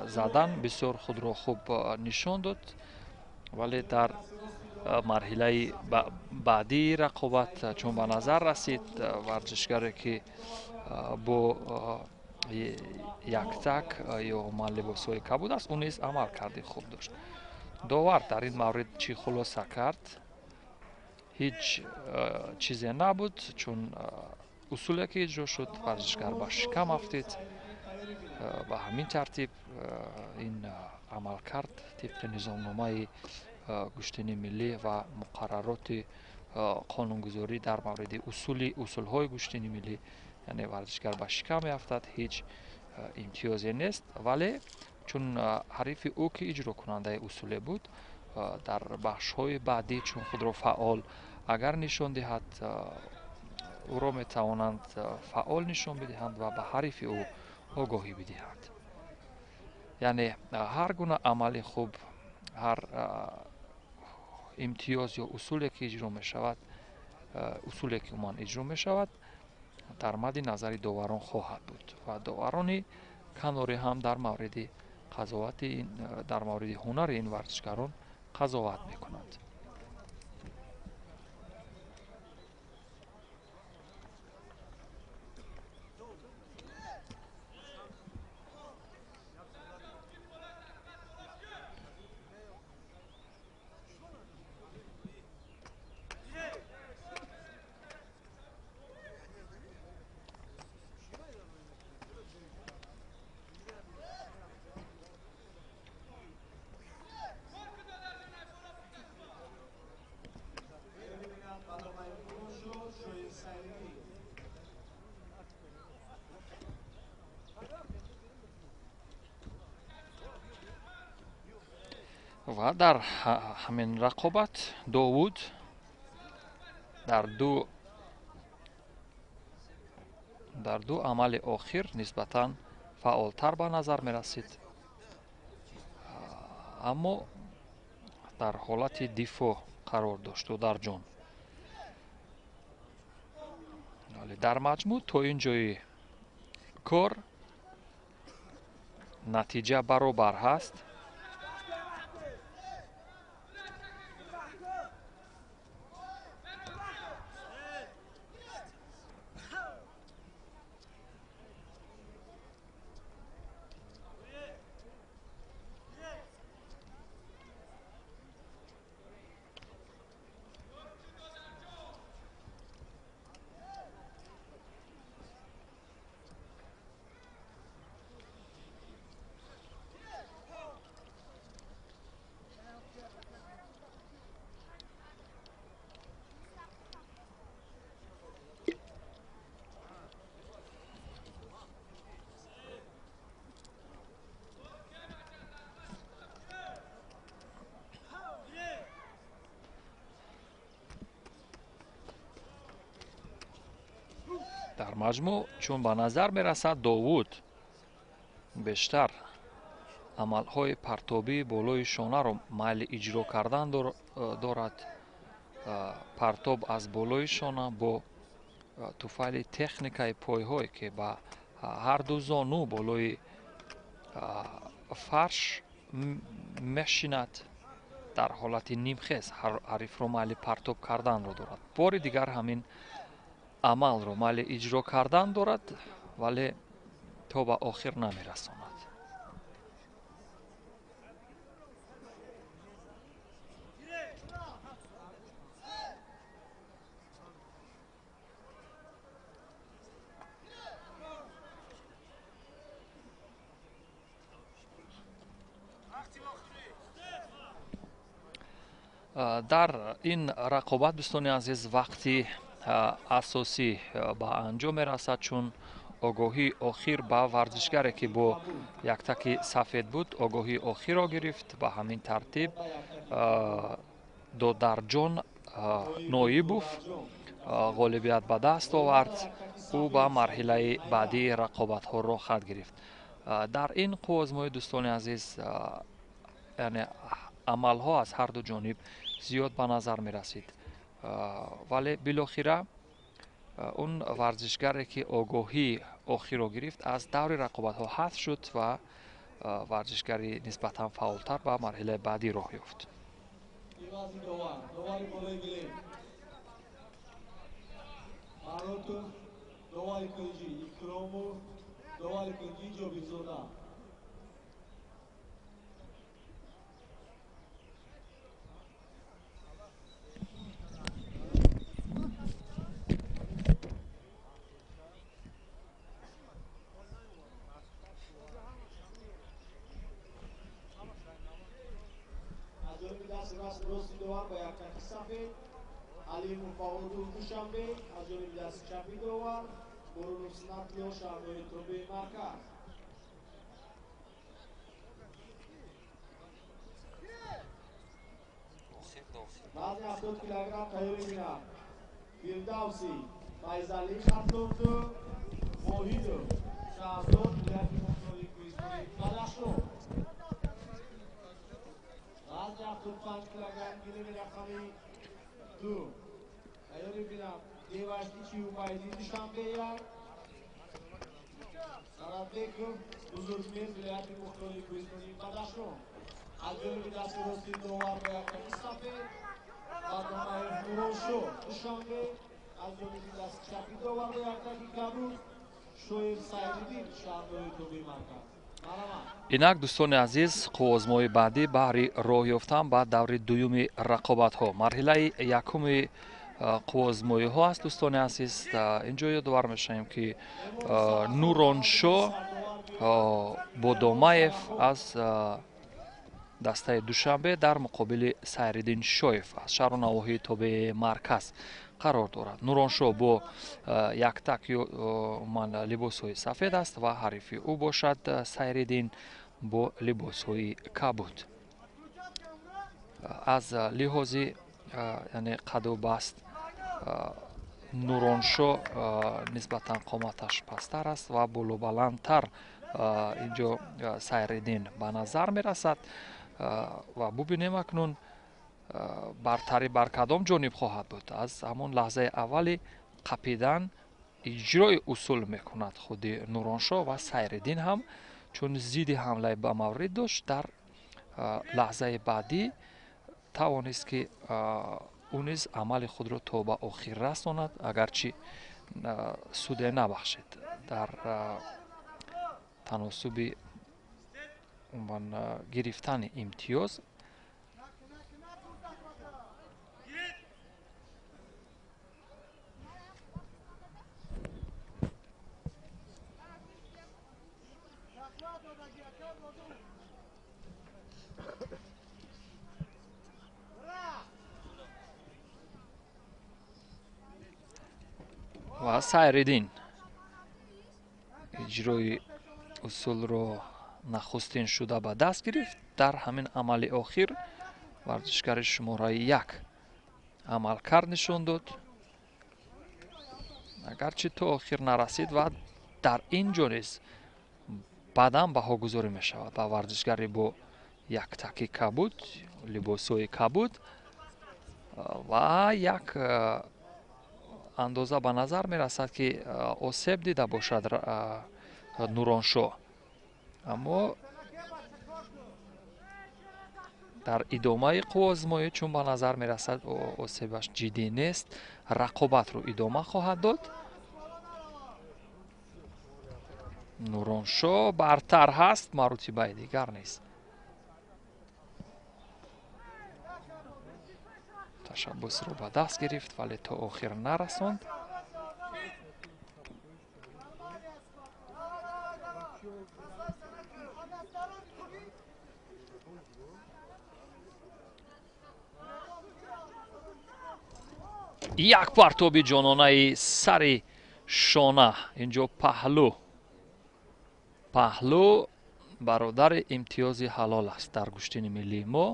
задан бисёр худро хуб нишон дод, вале дар марҳилаи баъдии рақобат, чун ба назар расид варзишгаре, ки бо яктак ё умуман либосҳои кабуд аст, ӯ низ амалкарди хуб дошт. Довар дар ин маврид чӣ хулоса кард? Ҳеҷ чизе набуд, чун усуле ки иҷро шуд, варзишгар ба шикам афтид. Ба ҳамин тартиб ин амалкард тибқи низомномаи гӯштини миллӣ ва муқаррароти қонунгузорӣ дар мавриди усулҳои гӯштини миллӣ, яъне варзишгар ба шикам меафтад, ҳеҷ имтиёзе нест. Вале чун ҳарифи ӯ, ки иҷрокунандаи усуле буд, дар бахшҳои баъдӣ чун худро фаъол агар нишон диҳад, ӯро метавонанд фаъол нишон бидиҳанд ва ба ҳарифи ӯ огоҳӣ бидиҳанд. Яъне ҳар гуна амали хуб, ҳар имтиёз ё усуле ки иҷро мешавад, усуле ки умуман иҷро мешавад, дар мадди назари доварон хоҳад буд ва доварони канорӣ ҳам дар мавриди қазовати, дар мавриди ҳунари ин варзишгарон қазоват мекунанд. Ва дар ҳамин рақобат Довуд дар ду амали охир нисбатан фаъолтар ба назар мерасид, аммо дар ҳолати дифоъ қарор дошт Додарҷон. Вале дар маҷмӯъ то ин ҷои кор натиҷа баробар ҳаст. Дар маҷмӯъ чун ба назар мерасад, Довуд бештар Амалҳои партобии болои шонаро майли иҷро кардан дорад. Партоб аз болои шона бо туфайли техникаи пойҳое, ки ба ҳарду зону болои фарш мешинад, дар ҳолати нимхез ҳарифро майли партоб карданро дорад. Бори дигар ҳамин амалро майли иҷро кардан дорад, вале то ба охир намерасонад. Дар ин рақобат, дӯстони азиз, вақти асосӣ ба анҷом мерасад, чун огоҳии охир ба варзишгаре, ки бо яктаки сафед буд, огоҳии охирро гирифт. Ба ҳамин тартиб Додарҷон Ноибов ғолибият ба даст овард. Ӯ ба марҳилаи баъдии рақобатҳо роҳхат гирифт. Дар ин қувваозмоӣ, дӯстони азиз, яъне амалҳо аз ҳарду ҷониб зиёд ба назар мерасид, вале билохира он варзишгаре, ки огоҳии охирро гирифт, аз даври рақобатҳо ҳазф шуд ва варзишгари нисбатан фаъолтар ба марҳилаи баъдӣ роҳ ёфт. Рости довар ба яктаки сафед Алимов Баҳодур, Душанбе, аз ҷониби дасти чапи довар Борунов Снатлиё, шаҳрдори тобеи марказ. Вазни 70 килограмм тайёрӣ бинад Фирдавсӣ Файзалӣ, Хатлонду, Воҳидов Шаҳзод, вилояти мухтори Кӯҳистони Бадахшон. Вазни 75 килограмм гилеми рақами 2 тайёрӣ бинад Деваштичи Убайдӣ, Душанбе 1, Саратбеков Бузургмер, вилояти мухтори Кӯҳистони Бадахшон. Аз ҷониби дасти рости довар ба яктаки сафед Бадомаев Нуроншо, Душанбе, аз ҷониби дасти чапи довар ба яктаки кабуд Шоев Сайриддин, шаҳрдори тобеи марказ. Инак, дӯстони азиз, қувваозмоии баъдӣ баҳри роҳ ёфтан ба даври дуюми рақобатҳо, марҳилаи якуми қувваозмоиҳо аст. Дӯстони азиз, инҷо ёдовар мешавем, ки Нуроншо Бодомаев аз дастаи Душанбе дар муқобили Сайриддин Шоев аз шаҳру навоҳии тобеи марказ қарор дорад. Нуроншо бо яктак ё умуман либосҳои сафед аст ва ҳарифи ӯ бошад Сайриддин бо либосҳои кабуд. Аз лиҳози яъне қаду баст Нуроншо нисбатан қоматаш пасттар аст ва болобаландтар инҷо Сайриддин ба назар мерасад. Ва бубинем акнун бартарӣ бар кадом ҷониб хоҳад буд. Аз ҳамон лаҳзаи аввали қапидан иҷрои усул мекунад худи Нуроншо ва Сайриддин ҳам, чун зидди ҳамлаи ба маврид дошт, дар лаҳзаи баъдӣ тавонист, ки ӯ низ амали худро то ба охир расонад, агарчи суде набахшид. Дар таносуби умуман гирифтани имтиёз ва Сайриддин иҷрои усулро нахустин шуда ба даст гирифт. Дар ҳамин амали охир варзишгари шумораи 1 амалкард нишон дод, агарчи то охир нарасид ва дар ин ҷо низ Баъдан баҳогузорӣ мешавад ба варзишгари бо яктаки кабуд, либосҳои кабуд ва як андоза ба назар мерасад, ки осеб дида бошад Нуроншоҳ, аммо дар идомаи қувваозмоӣ, чун ба назар мерасад осебаш ҷиддӣ нест, рақобатро идома хоҳад дод. Нуроншоҳ бартар ҳаст, маротибаи дигар нест. Ташаббусро ба даст гирифт, вале то охир нарасонд. Як партоби ҷононаи сари шона, инҷо паҳлӯ, паҳлӯ бародари имтиёзи ҳалол аст дар гӯштини миллии мо.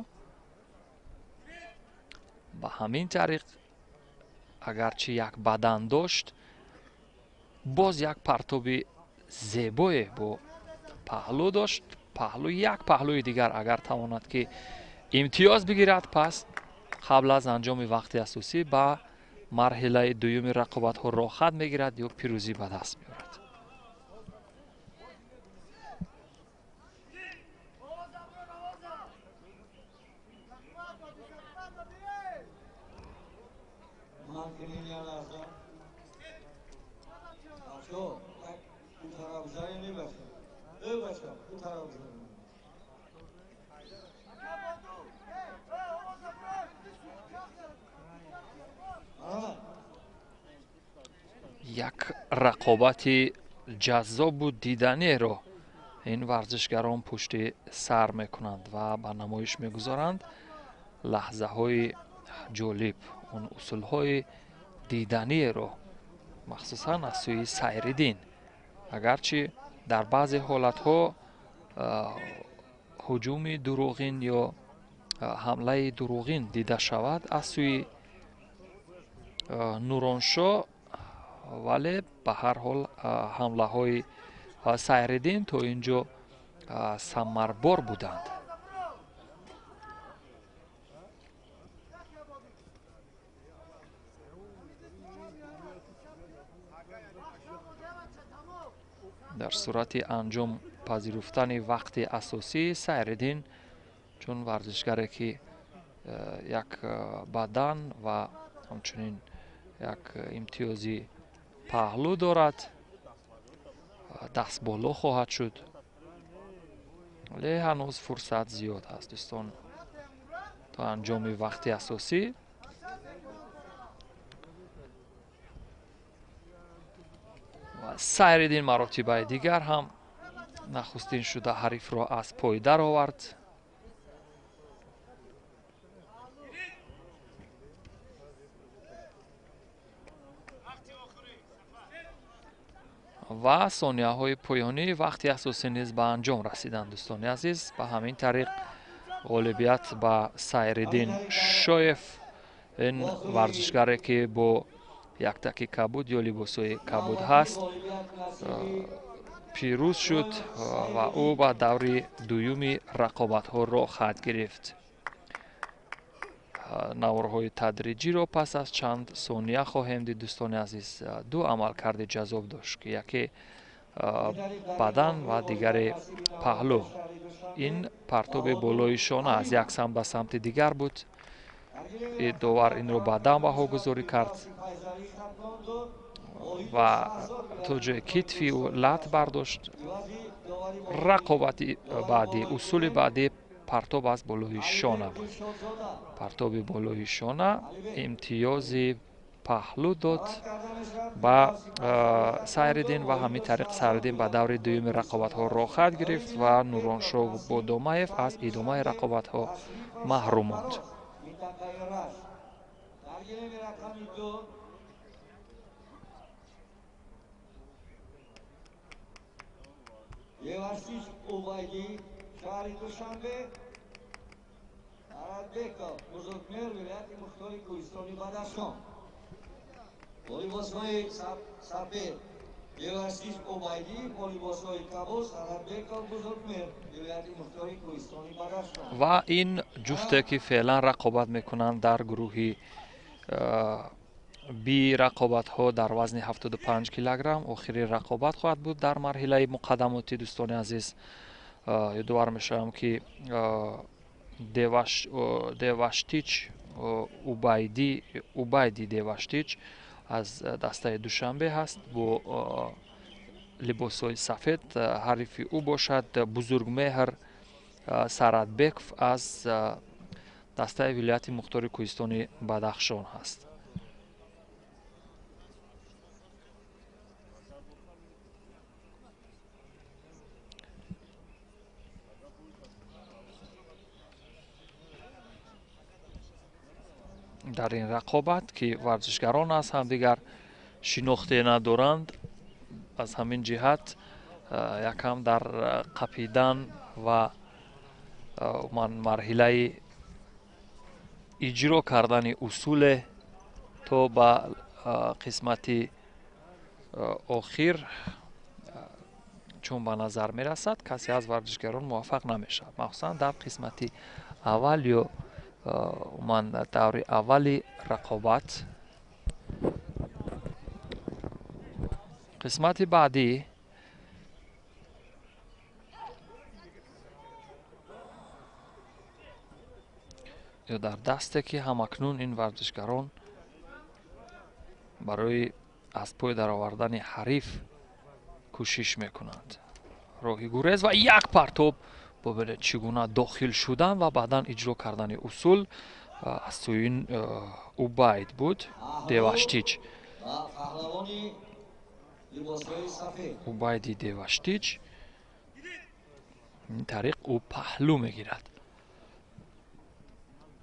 Ба ҳамин тариқ, агарчи як бадан дошт, боз як партоби зебое бо паҳлӯ дошт. Паҳлӯ, як паҳлӯи дигар агар тавонад, ки имтиёз бигирад, пас қабл аз анҷоми вақти асосӣ ба марҳилаи дуюми рақобатҳо роҳхат мегирад ё пирӯзӣ ба даст меорад. Як рақобати ҷаззобу диданиеро ин варзишгарон пушти сар мекунанд ва ба намоиш мегузоранд. Лаҳзаҳои ҷолиб, он усулҳои диданиеро, махсусан аз сӯи Сайриддин. Агарчи дар баъзе ҳолатҳо ҳуҷуми дурӯғин ё ҳамлаи дурӯғин дида шавад аз сӯи Нуроншоҳ, вале ба ҳар ҳол ҳамлаҳои Сайриддин то ин ҷо самарбор буданд. Дар сурати анҷом пазируфтани вақти асосӣ, Сайриддин чун варзишгаре, ки як бадан ва ҳамчунин як имтиёзи паҳлӯ дорад, дастболо хоҳад шуд. Вале ҳанӯз фурсат зиёд ҳаст, дӯстон, то анҷоми вақти асосӣ. Сайриддин маротибаи дигар ҳам нахустин шуда ҳарифро аз пой даровард. Ва сонияҳои поёнии вақти асосӣ низ ба анҷом расиданд, дӯстони азиз. Ба ҳамин тариқ ғолибият ба Сайриддин Шоев, ин варзишгаре, ки бо яктаки кабуд ё либосҳои кабуд ҳаст, пирӯз шуд ва ӯ ба даври дуюми рақобатҳо роҳ гирифт. Наворҳои тадриҷиро пас аз чанд сония хоҳем дид, дӯстони азиз. Ду амалкарди ҷаззоб дошт, ки яке бадан ва дигаре паҳлӯ. Ин партоби болои шона аз як самт ба самти дигар буд. Довар инро баъдан баҳогузорӣ кард ва то ҷое китфи ӯ лат бардошт. Рақобати баъдӣ, усули баъдӣ партоб аз болои шона буд. Партоби болои шона имтиёзи паҳлӯ дод ба Сайриддин ва ҳамин тариқ Сайриддин ба даври дуюми рақобатҳо роҳхат гирифт ва Нуроншоҳ Бодомаев аз идомаи рақобатҳо маҳрум монд. Шаҳри Душанбе, Арадбеков, Бузургмеҳр, вилояти Мухтори Кӯҳистони Бадахшон. Бо либосҳои сафед. Ва ин ҷуфте ки феълан рақобат мекунанд дар гурӯҳи би рақобатҳо дар вазни 75 килограмм охири рақобат хоҳад буд дар марҳилаи муқаддамотӣ. Дӯстони азиз, ёдовар мешавам, ки Деваштич Убайди Деваштич аз дастаи Душанбе ҳаст бо либосҳои сафед. Ҳарифи ӯ бошад Бузургмеҳр Саратбеков аз дастаи вилояти мухтори кӯҳистони Бадахшон ҳаст. Дар ин рақобат, ки варзишгарон аз ҳамдигар шинохте надоранд, аз ҳамин ҷиҳат якам дар қапидан ва марҳилаи иҷро кардани усуле то ба қисмати охир чун ба назар мерасад, касе аз варзишгарон муваффақ намешавад, махсусан дар қисмати аввал ё умуман даври аввали рақобат. Қисмати баъдӣ ё дар дасте, ки ҳамакнун ин варзишгарон барои аз пой даровардани ҳариф кӯшиш мекунанд. Роҳи гурез ва як партоб. Бубинед, чӣ гуна дохил шудан ва баъдан иҷро кардани усул аз сӯи Убайд буд. Деваштич, Убайди Деваштич, ин тариқ ӯ паҳлӯ мегирад.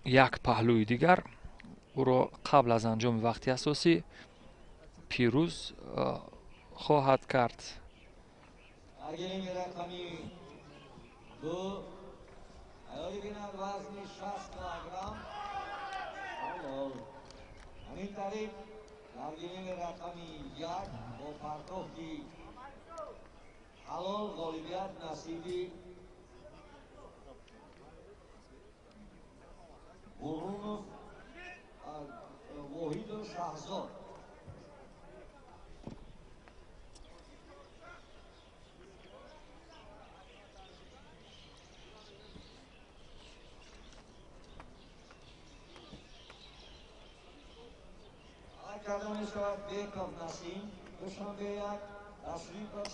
Як паҳлӯи дигар ӯро қабл аз анҷоми вақти асосӣ пирӯз хоҳад кард. Беков Насим, Душанбе як, Ташрипов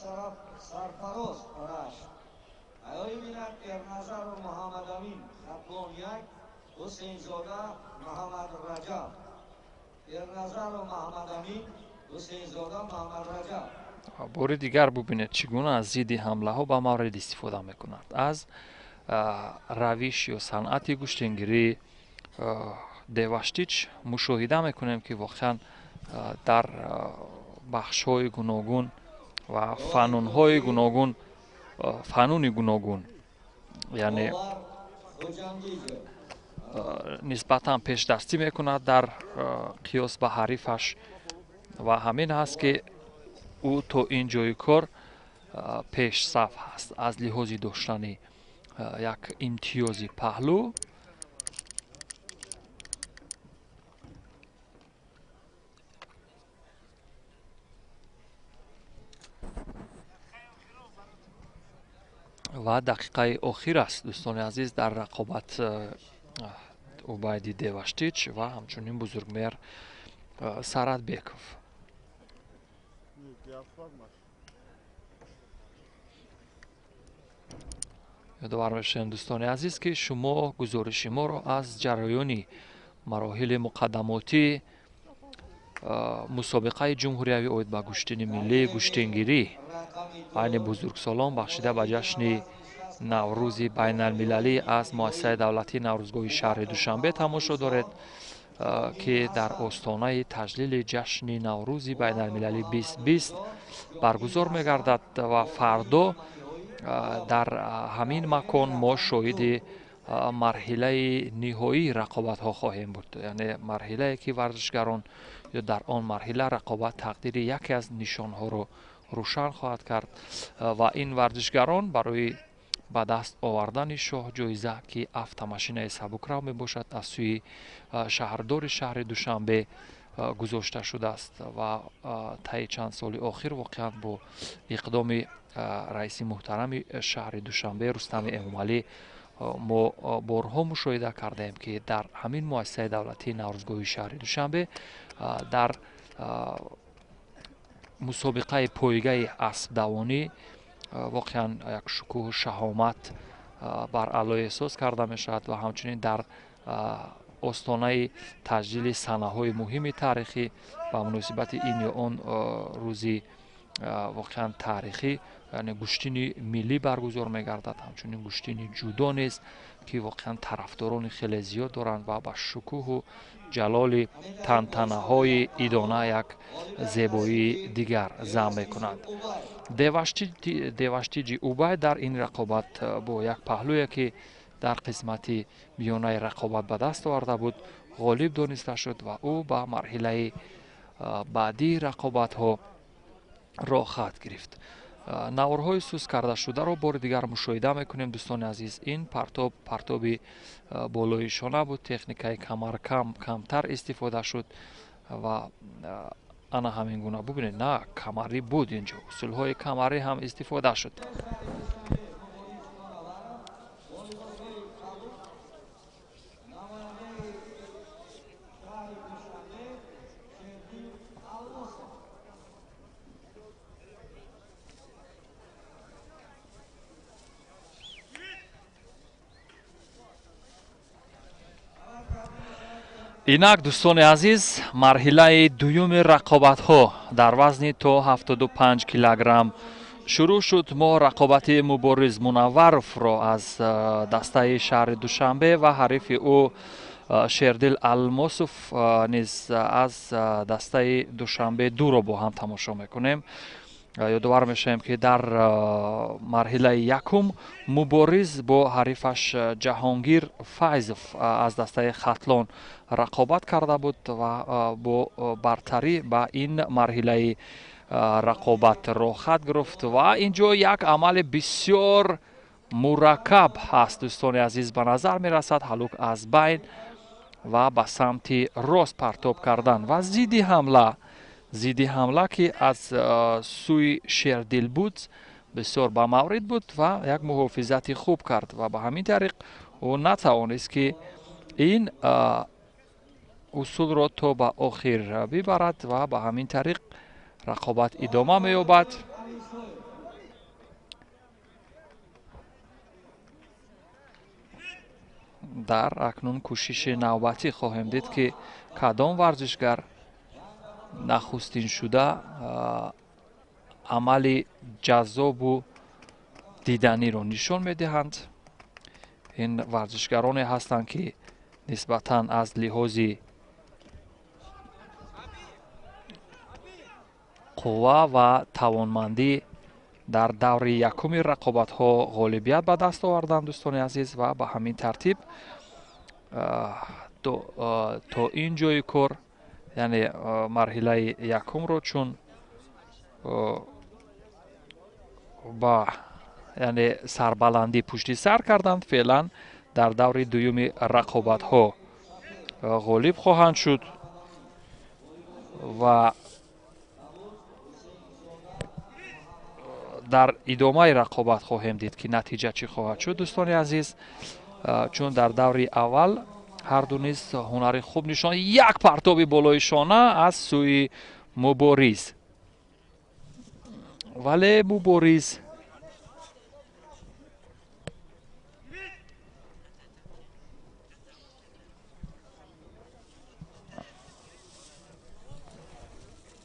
Сарфароз Рашт. Аёи бинад Эрназаров Муҳаммадамин, Хатлон як, Ҳусейнзода Муҳаммад Раҷаб. Эрназаров Муҳаммадамин, Ҳусейнзода Муҳаммад Раҷаб. Бори дигар бубинед, чӣ гуна аз зидди ҳамлаҳо ба маврид истифода мекунад. Аз равиш ё санъати гӯштингирии Деваштич мушоҳида мекунем, ки воқеан дар бахшҳои гуногун ва фанунҳои гуногун, фануни гуногун, яъне нисбатан пешдастӣ мекунад дар қиёс ба ҳарифаш, ва ҳамин ҳаст, ки ӯ то ин ҷои кор пешсаф ҳаст аз лиҳози доштани як имтиёзи паҳлӯ. Ва дақиқаи охир аст, дӯстони азиз, дар рақобат Убайди Деваштич ва ҳамчунин Бузургмеҳр Саратбеков. Ёдовар мешавем, дӯстони азиз, ки шумо гузориши моро аз ҷараёни мароҳили муқаддамотӣ мусобиқаи ҷумҳуриявӣ оид ба гӯштини миллии гӯштингирӣ байни бузургсолон бахшида ба ҷашни Наврӯзи байналмилалӣ аз муассисаи давлатии Наврӯзгоҳи шаҳри Душанбе тамошо доред, ки дар остонаи таҷлили ҷашни Наврӯзи байналмилалӣ 2020 баргузор мегардад ва фардо дар ҳамин макон мо шоҳиди марҳилаи ниҳоии рақобатҳо хоҳем буд, яъне марҳилае, ки варзишгарон ё дар он марҳила рақобат тақдири яке аз нишонҳоро рӯшан хоҳад кард ва ин варзишгарон барои ба даст овардани шоҳҷоиза, ки автомашинаи сабукрав мебошад, аз сӯи шаҳрдори шаҳри Душанбе гузошта шудааст ва таи чанд соли охир воқеан бо иқдоми раиси муҳтарами шаҳри Душанбе Рустами Эмомалӣ мо борҳо мушоҳида кардаем, ки дар ҳамин муассисаи давлатии Наврӯзгоҳи шаҳри Душанбе дар мусобиқаи пойгаи аспдавонӣ воқеан як шукӯҳу шаҳомат бар аълои эҳсос карда мешавад ва ҳамчунин дар остонаи таҷлили санаҳои муҳими таърихӣ ба муносибати ин ё он рӯзи воқеан таърихӣ, яъне гӯштини миллӣ баргузор мегардад, ҳамчунин гӯштини ҷудо низ, ки воқеан тарафдорони хеле зиёд доранд ва ба шукӯҳу ҷалоли тантанаҳои идона як зебоии дигар зам мекунанд. Деваштиҷи Убай дар ин рақобат бо як паҳлӯе, ки дар қисмати миёнаи рақобат ба даст оварда буд, ғолиб дониста шуд ва ӯ ба марҳилаи баъдии рақобатҳо роҳ хат гирифт. Наворҳои суст кардашударо бори дигар мушоҳида мекунем, дӯстони азиз. Ин партоб партоби болои шона буд, техникаи камаркам камтар истифода шуд ва ана ҳамин гуна бубинед, на камарӣ буд, инҷо усулҳои камарӣ ҳам истифода шуд. Инак, дӯстони азиз, марҳилаи дуюми рақобатҳо дар вазни то 75 килограмм шурӯъ шуд. Мо рақобати Мубориз Мунавваровро аз дастаи шаҳри Душанбе ва ҳарифи ӯ Шердил Алмосов низ аз дастаи Душанбе дуро бо ҳам тамошо мекунем. Ёдовар мешавем, ки дар марҳилаи якум Мубориз бо ҳарифаш Ҷаҳонгир Файзов аз дастаи Хатлон рақобат карда буд ва бо бартарӣ ба ин марҳилаи рақобат роҳхат гирифт. Ва ин ҷо як амали бисёр мураккаб ҳаст, дӯстони азиз, ба назар мерасад ҳалук аз байн ва ба самти рост партоб кардан ва зидди ҳамла, ки аз сӯи Шердил буд, бисёр ба маврид буд ва як муҳофизати хуб кард ва ба ҳамин тариқ ӯ натавонист, ки ин усулро то ба охир бибарад ва ба ҳамин тариқ рақобат идома меёбад. Дар акнун кӯшиши навбатӣ хоҳем дид, ки кадом варзишгар нахустин шуда амали ҷаззобу диданиро нишон медиҳанд. Ин варзишгароне ҳастанд, ки нисбатан аз лиҳози қувва ва тавонмандӣ дар даври якуми рақобатҳо ғолибият ба даст оварданд, дӯстони азиз, ва ба ҳамин тартиб то ин ҷои кор, яъне марҳилаи якумро чун ба яъне сарбаландӣ пушти сар карданд, феълан дар даври дуюми рақобатҳо ғолиб хоҳанд шуд ва дар идомаи рақобат хоҳем дид, ки натиҷа чӣ хоҳад шуд, дӯстони азиз, чун дар даври аввал ҳарду низ ҳунари хуб нишон. Як партоби болои шона аз сӯи Мубориз, вале Мубориз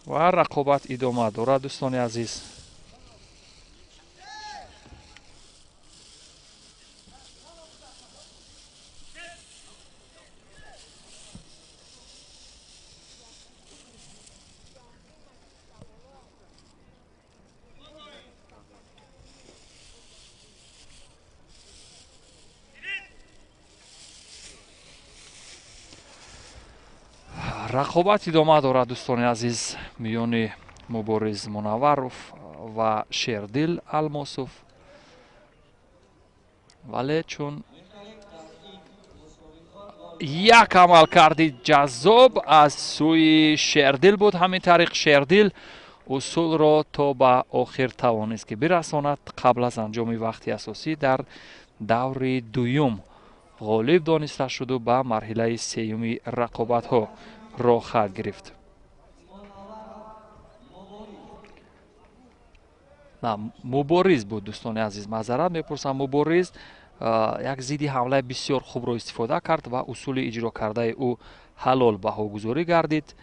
ва рақобат идома дорад, дӯстони азиз. Рақобат идома дорад, дӯстони азиз, миёни Мубориз Мунавваров Ва Шердил Алмосов. Вале чун як амалкарди ҷаззоб аз сӯи Шердил буд, ҳамин тариқ Шердил усулро то ба охир тавонист, ки бирасонад. Қабл аз анҷоми вақти асосӣ дар даври дуюм ғолиб дониста шуду ба марҳилаи сеюми рақобатҳо роҳхат гирифт. На, Мубориз буд, дӯстони азиз, маъзарат мепурсам. Мубориз як зидди ҳамлаи бисёр хубро истифода кард ва усули иҷро кардаи ӯ ҳалол баҳогузорӣ гардид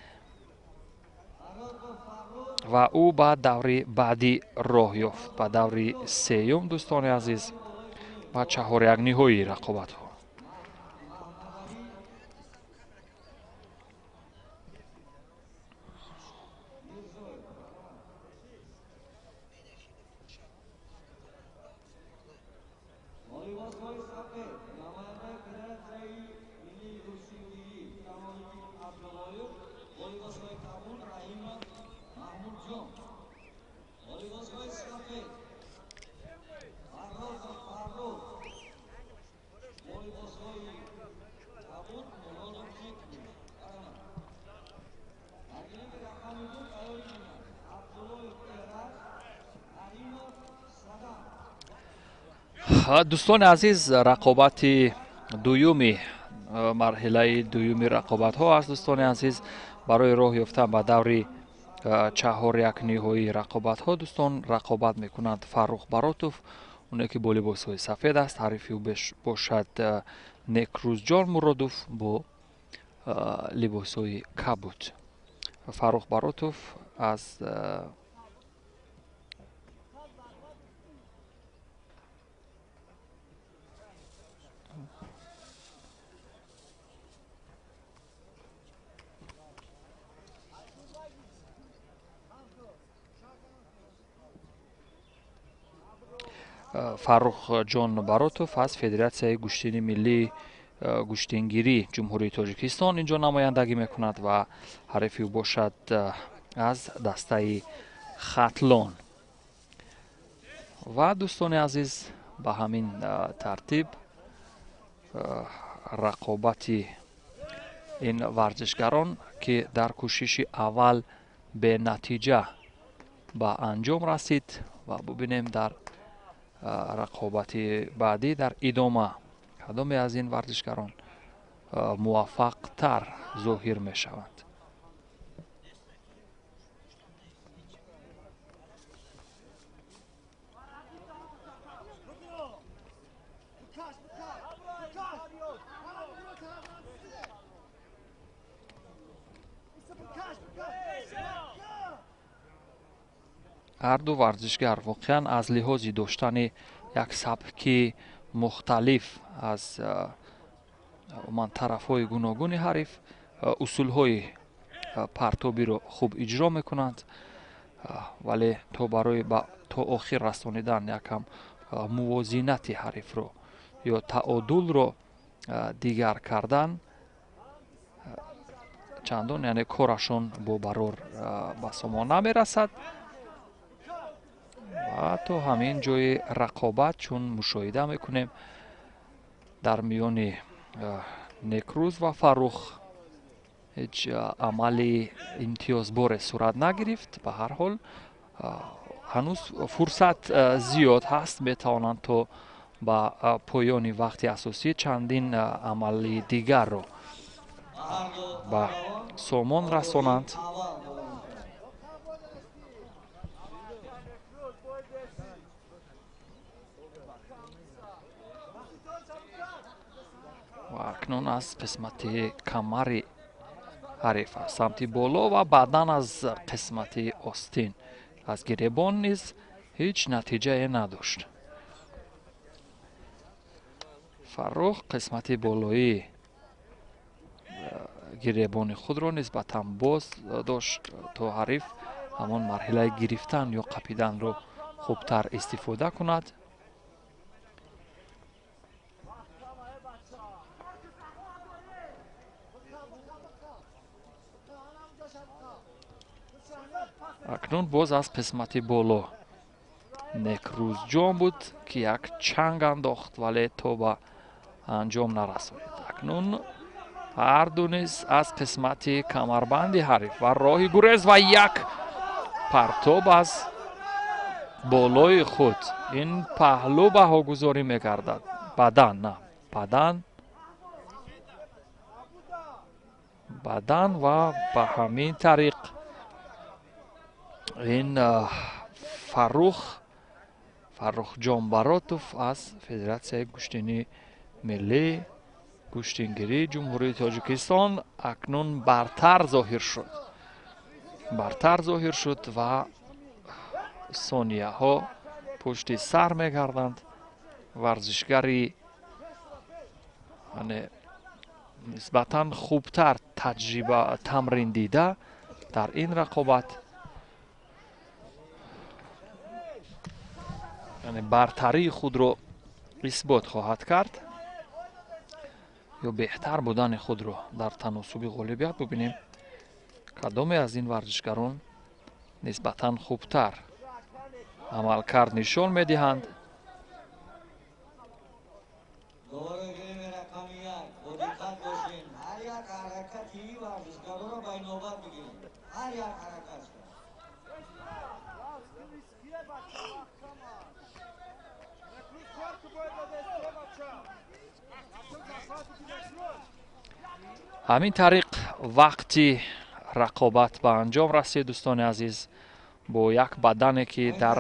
ва ӯ ба даври баъдӣ роҳ ёфт, ба даври сеюм, дӯстони азиз, ба чаҳорякниҳои рақобатҳо. Дӯстони азиз, рақобати дуюми марҳилаи дуюми рақобатҳо аст, дӯстони азиз, барои роҳ ёфтан ба даври чаҳорякниҳоии рақобатҳо, дӯстон, рақобат мекунанд Фаррух Баротов, оне ки бо либосҳои сафед аст, ҳарифи ӯ бошад Некрӯзҷон Муродов бо либосҳои кабуд. Фаррух Баротов аз Фаррухҷон Баротов аз Федератсияи гӯштини миллии гӯштингирии Ҷумҳурии Тоҷикистон инҷо намояндагӣ мекунад ва ҳарифи ӯ бошад аз дастаи Хатлон. Ва дӯстони азиз, ба ҳамин тартиб рақобати ин варзишгарон, ки дар кӯшиши аввал бенатиҷа ба анҷом расид, ва бубинем дар рақобати баъдӣ дар идома кадоме аз ин варзишгарон муваффақтар зоҳир мешаванд. Ҳарду варзишгар воқеан аз лиҳози доштани як сабки мухталиф аз умуман тарафҳои гуногуни ҳариф, усулҳои партобиро хуб иҷро мекунанд, вале то барои то охир расонидан якам мувозинати ҳарифро ё таодулро дигар кардан чандон, яъне корашон бо барор ба сомон намерасад. Ва то ҳамин ҷои рақобат, чун мушоҳида мекунем, дар миёни Некрӯз ва Фаррух ҳеҷ амали имтиёзборе сурат нагирифт. Ба ҳар ҳол ҳанӯз фурсат зиёд ҳаст, метавонанд то ба поёни вақти асосӣ чандин амали дигарро ба сомон расонанд. Ва акнун аз қисмати камари ҳариф аз самти боло ва баъдан аз қисмати остин аз гиребон низ ҳеҷ натиҷае надошт. Фаррух қисмати болоии гиребони худро нисбатан боз дошт, то ҳариф ҳамон марҳилаи гирифтан ё қапиданро хубтар истифода кунад. Акнун боз аз қисмати боло Некрӯзҷон буд, ки як чанг андохт, вале то ба анҷом нарасонид. Акнун ҳарду низ аз қисмати камарбанди ҳариф ва роҳи гурез ва як партоб аз болои худ. Ин паҳлӯ баҳогузорӣ мегардад. Бадан, на бадан, бадан ва ба ҳамин тариқ ин Фаррухҷон Баротов аз Федератсияи гӯштини миллӣ гӯштингирии Ҷумҳурии Тоҷикистон акнун бартар зоҳир шуд. Бартар зоҳир шуд ва сонияҳо пушти сар мегарданд. Варзишгари нисбатан хубтар таҷриба тамрин дида дар ин рақобат, яъне бартарии худро исбот хоҳад кард ё беҳтар будани худро дар таносуби ғолибият. Бубинем, кадоме аз ин варзишгарон нисбатан хубтар амалкард нишон медиҳанд. Ҳамин тариқ вақти рақобат ба анҷом расид, дӯстони азиз, бо як бадане ки дар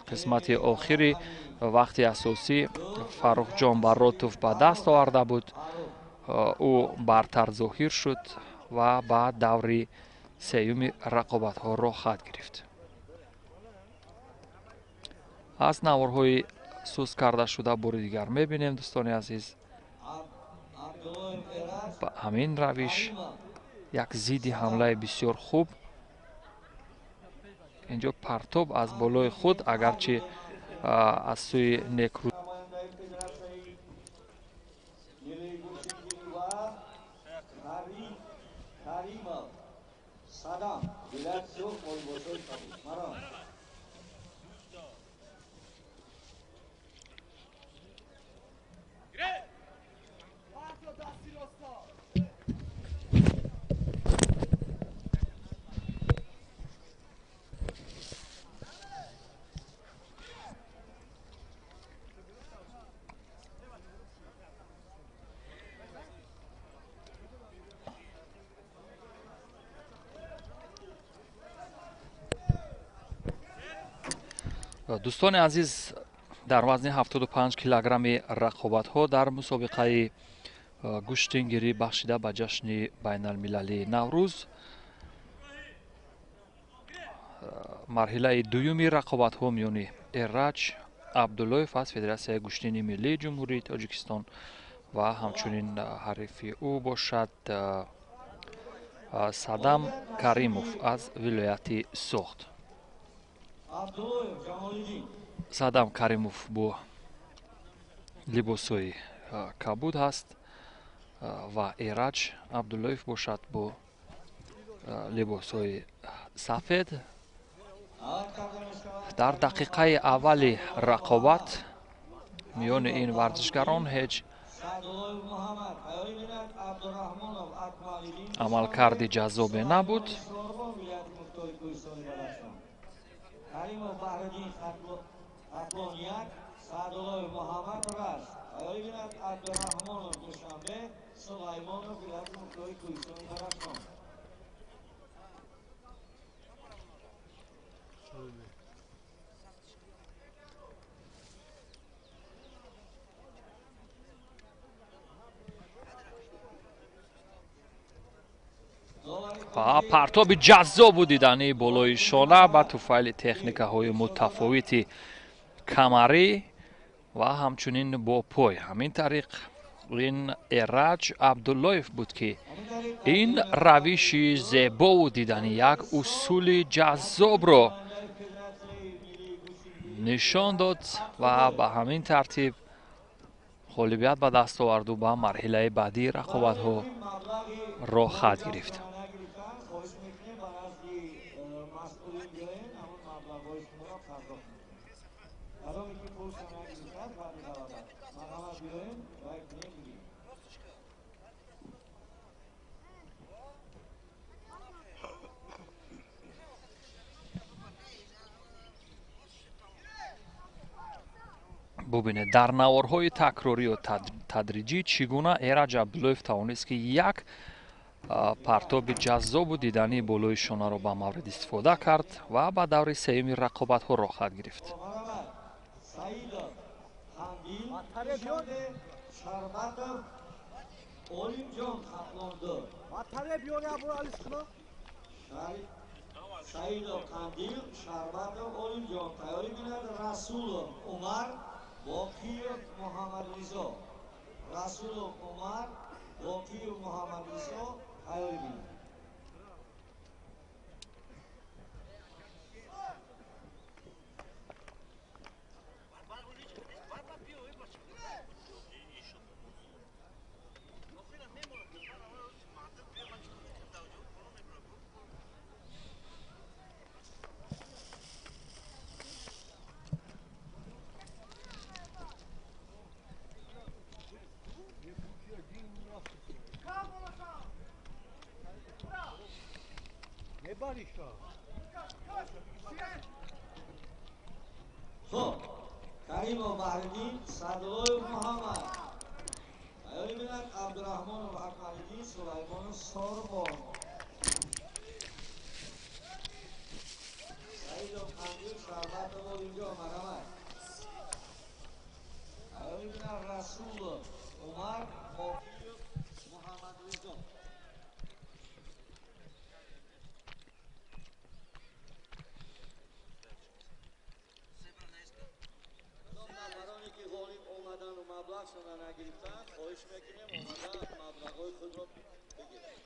қисмати охири вақти асосӣ Фаррухҷон Баротов ба даст оварда буд, ӯ бартар зоҳир шуд ва ба даври сеюми рақобатҳо роҳ гирифт. Аз наворҳои суст карда шуда бори дигар мебинем, дӯстони азиз, ба ҳамин равиш як зидди ҳамлаи бисёр хуб. Инҷо партоб аз болои худ, агарчи аз сӯи Некрӯз Дӯстони азиз, дар вазни 75 килограмми рақобатҳо дар мусобиқаи гӯштингирӣ бахшида ба ҷашни байналмилалии Наврӯз марҳилаи дуюми рақобатҳо миёни Эраҷ Абдуллоев аз Федератсияи гӯштини миллии Ҷумҳурии Тоҷикистон ва ҳамчунин ҳарифи ӯ бошад Садам Каримов аз вилояти Суғд. Садам Каримов бо либосҳои кабуд ҳаст ва Эраҷ Абдуллоев бошад бо либосҳои сафед. Дар дақиқаи аввали рақобат миёни ин варзишгарон ҳеҷ амалкарди ҷаззобе набуд. Каримов Баҳриддин Хатлон 1, Саъдуллоев Муҳаммад Рашт, Аюбинат Абдураҳмонов Душанбе, Сулаймонов вилояти Мухтори Кӯҳистони Бадахшон. Ва партоби ҷаззобу дидании болои шона ба туфайли техникаҳои мутафовити камарӣ ва ҳамчунин бо пой. Ҳамин тариқ ин Эраҷ Абдуллоев буд, ки ин равиши зебову диданӣ як усули ҷаззобро нишон дод ва ба ҳамин тартиб ғолибият ба даст оварду ба марҳилаи баъдии рақобатҳо роҳ гирифт. Ба назди масъулин биёен, ҳамон маблағҳои шуморо пардохт мекунем. Кадоме ки пулша нагирифтад баъди ғалаба, марҳамат биёем ва мегирем. Бубинед, дар наворҳои такрорию тадриҷӣ чӣ гуна Эраҷ Абдуллоев тавонист, ки як партоби ҷаззобу дидании болои шонаро ба маврид истифода кард ва ба даври сеюми рақобатҳо роҳхат гирифт. Саидов Қандил, Душанбе, Шарбатов Олимҷон, Хатлонду. Саидов Қандил, Шарбатов Олимҷон. Тайёрӣ бинад Расулов Умар, Боқиев Муҳаммадризо. Расулов Умар, Боқиев Муҳаммадризо тайёрӣ бинад. Хуб, Каримов Баҳриддин, Садуллоев Муҳаммад. Тайёрӣ бинад Абдураҳмонов Акмалиддин, Сулаймонов Сорбон. Саидов Қандил, Шарбатов Олимҷон, марҳамат. Тайёрӣ бинад Расулов Умар, Боқиев Муҳаммадризо. Нафароне ки ғолиб омадану маблағшона нагирифтанд, хоҳиш мекунем омада маблағҳои худро бигиранд.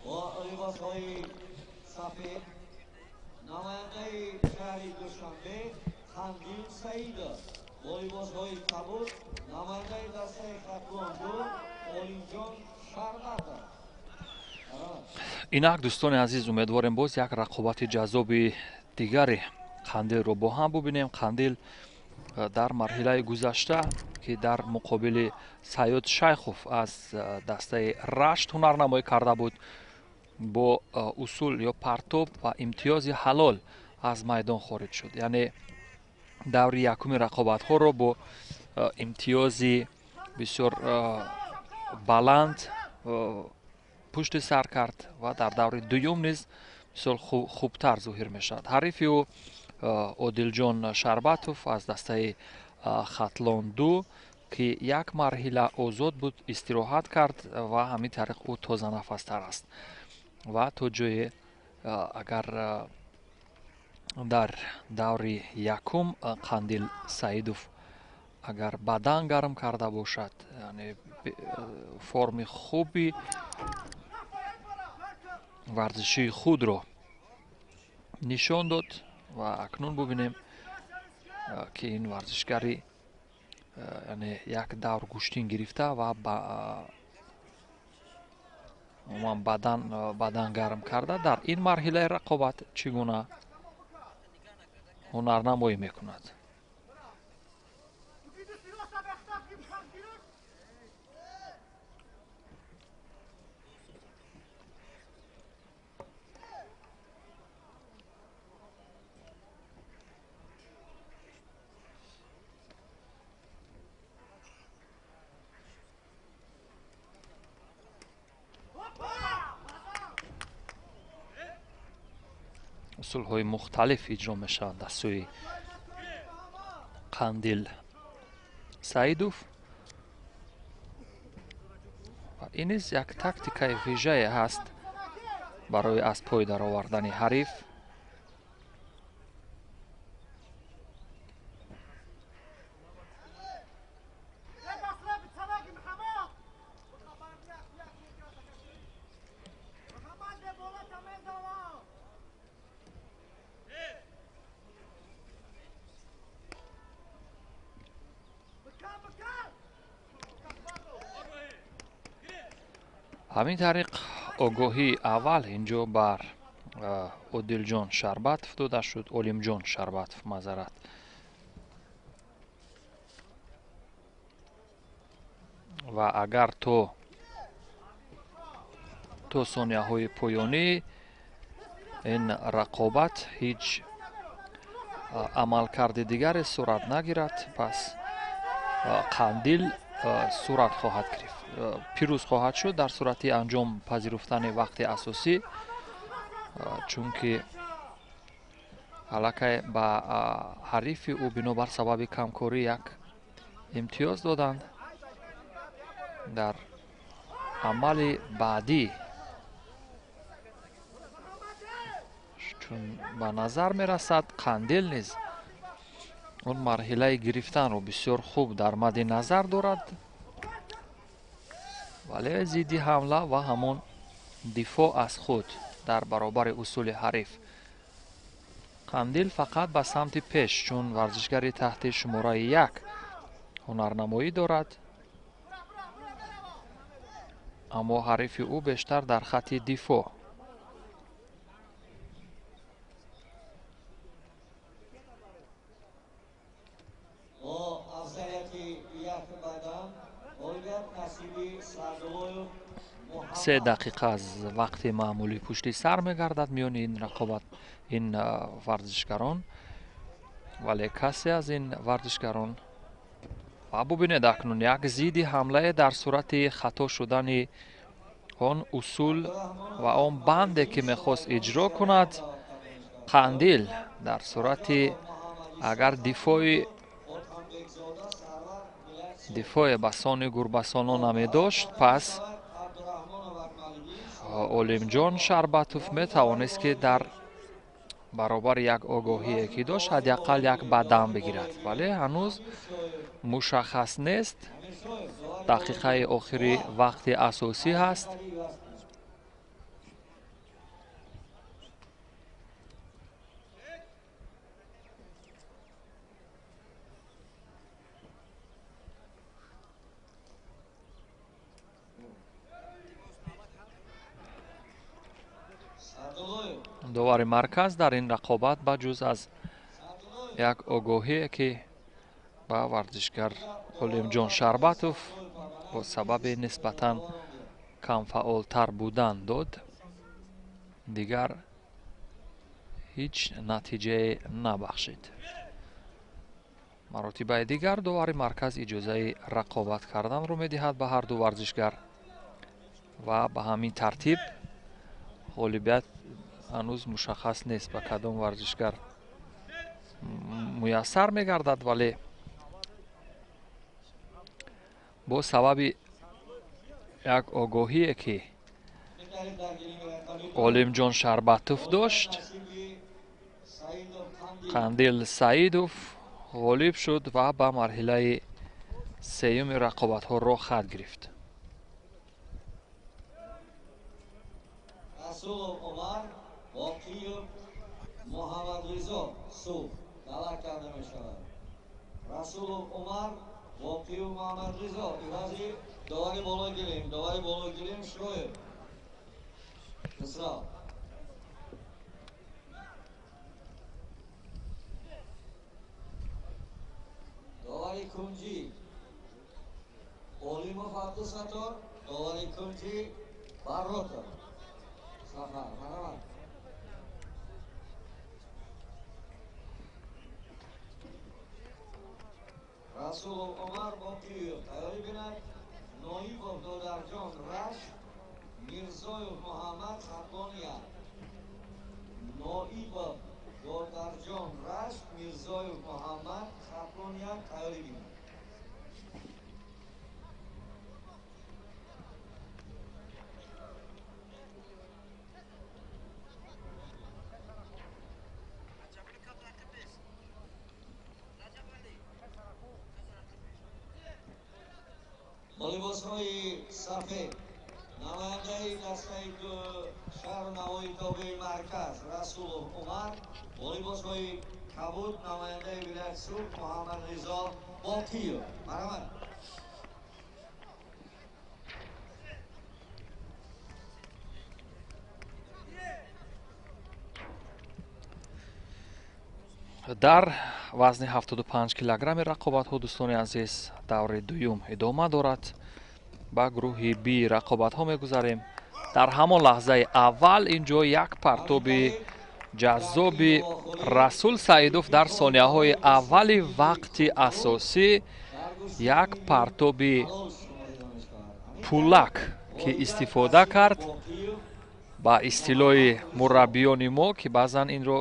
Бо либосҳои сафед намояндаи шаҳри Душанбе Қандил Саидов, бо либосҳои кабуд намояндаи дастаи Хатлонду Олимҷон Шарбатов. Инак, дӯстони азиз, умедворем боз як рақобати ҷаззоби дигари Қандилро бо ҳам бубинем. Қандил дар марҳилаи гузашта, ки дар муқобили Саёд Шайхов аз дастаи Рашт ҳунарнамоӣ карда буд, бо усул ё партоб ва имтиёзи ҳалол аз майдон хориҷ шуд. Яъне даври якуми рақобатҳоро бо имтиёзи бисёр баланд пушти сар кард ва дар даври дуюм низ бисёр хубтар зоҳир мешавад. Ҳарифи ӯ Одилҷон Шарбатов аз дастаи Хатлон 2, ки як марҳила озод буд, истироҳат кард ва ҳамин тариқ ӯ тозанафастар аст ва то ҷое агар дар даври якум Қандил Саидов агар бадан гарм карда бошад, яъне форми хуби варзишии худро нишон дод ва акнун бубинем, ки ин варзишгари, яъне як давр гӯштин гирифта ва умуман бадан гарм карда дар ин марҳилаи рақобат чӣ гуна ҳунарнамоӣ мекунад. Усулҳои мухталиф иҷро мешаванд аз сӯи Қандил Саидов ва ин низ як тактикаи вижае ҳаст барои аз пой даровардани ҳариф. Ҳамин тариқ огоҳии аввал инҷо бар Одилҷон Шарбатов дода шуд, Олимҷон Шарбатов, маъзарат. Ва агар то сонияҳои поёнӣ ин рақобат ҳеҷ амалкарди дигаре сурат нагирад, пас Қандил сурат хоҳад гирифт, пирӯз хоҳад шуд дар сурати анҷом пазируфтани вақти асосӣ, чунки аллакай ба ҳарифи ӯ бинобар сабаби камкорӣ як имтиёз доданд. Дар амали баъдӣ, чун ба назар мерасад, Қандил низ он марҳилаи гирифтанро бисёр хуб дар мадди назар дорад, вале зидди ҳамла ва ҳамон дифоъ аз худ дар баробари усули ҳариф. Қандил фақат ба самти пеш, чун варзишгари таҳти шумораи 1 ҳунарнамоӣ дорад, аммо ҳарифи ӯ бештар дар хатти дифоъ. Се дақиқа аз вақти маъмулӣ пушти сар мегардад миёни ин рақобат, ин варзишгарон, вале касе аз ин варзишгарон ва бубинед акнун як зидди ҳамлае дар сурати хато шудани он усул ва он банде ки мехост иҷро кунад Қандил, дар сурати агар дифоъе ба сони гурбасоно намедошт, пас Олимҷон Шарбатов метавонист ки дар баробари як огоҳие ки дошт ҳадди ақал як бадам бигирад, вале ҳанӯз мушаххас нест. Дақиқаи охири вақти асосӣ ҳаст. Довари марказ дар ин рақобат ба ҷуз аз як огоҳие ки ба варзишгар Олимҷон Шарбатов бо сабаби нисбатан камфаъолтар будан дод, дигар ҳеҷ натиҷае набахшид. Маротибаи дигар довари марказ иҷозаи рақобат карданро медиҳад ба ҳар ду варзишгар ва ба ҳамин тартиб ғолибият ҳанӯз мушаххас нест ба кадом варзишгар муяссар мегардад, вале бо сабаби як огоҳие ки Олимҷон Шарбатов дошт, Қандил Саидов ғолиб шуд ва ба марҳилаи сеюми рақобатҳо роҳ хат гирифт. Расулов Умар, Боқиев Муҳаммадризо Суф даъват карда мешавад. Расулов Умар, Боқиев Муҳаммадризо ивази довари боло гирем, довари боло гирем Шоев Хисрав. Довари кунҷӣ Олимов Абдусаттор, довари кунҷӣ Барротов Сафар. Марҳамат. Расулов Умар, Боқиев тайёрӣ бинад. Ноибов Додарҷон Рашт, Мирзоев Муҳаммад Хатлония. Ноибов Додарҷон Рашт, Мирзоев Муҳаммад Хатлония тайёрӣ бинад. Бо либосҳои сафед намояндаи дастаи шаҳру навои тобеи марказ Расулов Умар, бо либосҳои кабуд намояндаи вилояти Суғд Муҳаммадризо Боқиев. Марҳамат. Дар вазни 75 килограмми рақобатҳо, дӯстони азиз, даври дуюм идома дорад. Ба гурӯҳи Би рақобатҳо мегузарем. Дар ҳамон лаҳзаи аввал ин ҷо як партоби ҷаззоби Расул Саидов дар сонияҳои аввали вақти асосӣ, як партоби пулак ки истифода кард ба истилоҳи мураббиёни мо, ки баъзан инро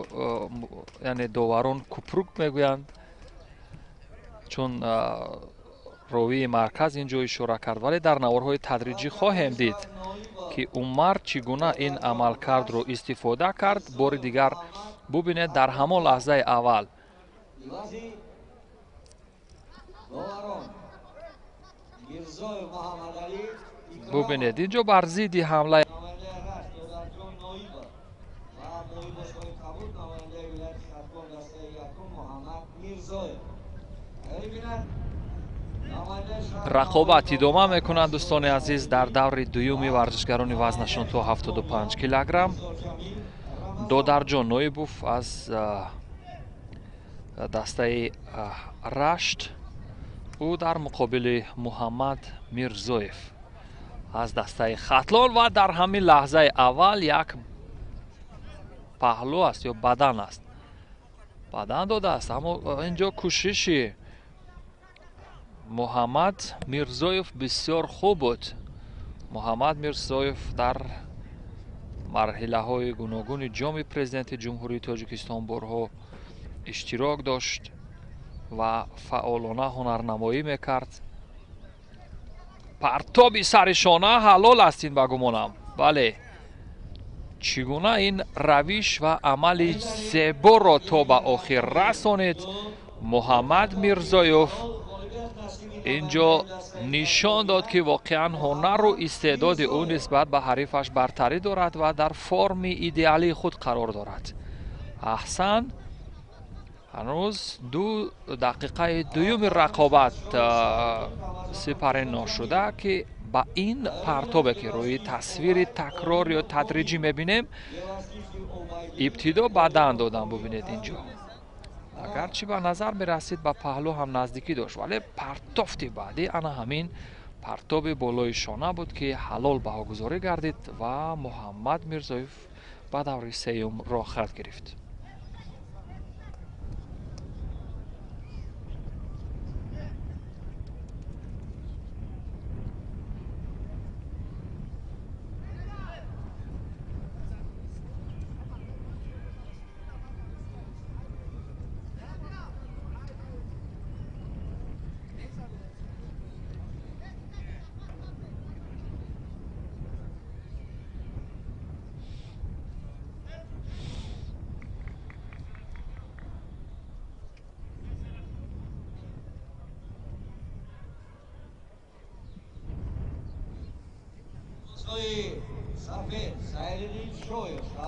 яъне доварон купрук мегӯянд, чун ровии марказ ин ҷо ишора кард, вале дар наворҳои тадриҷӣ хоҳем дид, ки Умар чӣ гуна ин амалкардро истифода кард. Бори дигар бубинед, дар ҳамон лаҳзаи аввал бубинед, ин ҷо бар зидди ҳамлаи рақобат идома мекунанд, дӯстони азиз, дар даври дуюми варзишгарони вазнашон то 75 килограмм. Додарҷон Ноибов аз дастаи Рашт, ӯ дар муқобили Муҳаммад Мирзоев аз дастаи Хатлон. Ва дар ҳамин лаҳзаи аввал як паҳлӯ аст ё бадан аст, бадан додааст, аммо ин ҷо кӯшиши Муҳаммад Мирзоев бисёр хуб буд. Муҳаммад Мирзоев дар марҳилаҳои гуногуни ҷоми президенти Ҷумҳурии Тоҷикистон борҳо иштирок дошт ва фаъолона ҳунарнамоӣ мекард. Партоби сари шона ҳалол аст ин, ба гумонам. Бале, чӣ гуна ин равиш ва амали зеборо то ба охир расонид Муҳаммад Мирзоев. Ин ҷо нишон дод, ки воқеан ҳунару истеъдоди ӯ нисбат ба ҳарифаш бартарӣ дорад ва дар форми идеалии худ қарор дорад. Аҳсан, ҳанӯз 2 дақиқаи дуюми рақобат сипарӣ ношуда, ки ба ин партобе, ки рӯи тасвири такрор ё тадриҷӣ мебинем, ибтидо бадан додам. Бубинед, ин ҷо агарчи ба назар мерасид ба паҳлӯ ҳам наздикӣ дошт, вале партофти баъдӣ ана ҳамин партоби болои шона буд, ки ҳалол баҳогузорӣ гардид ва Муҳаммад Мирзоев ба даври сеюм роҳхат гирифт.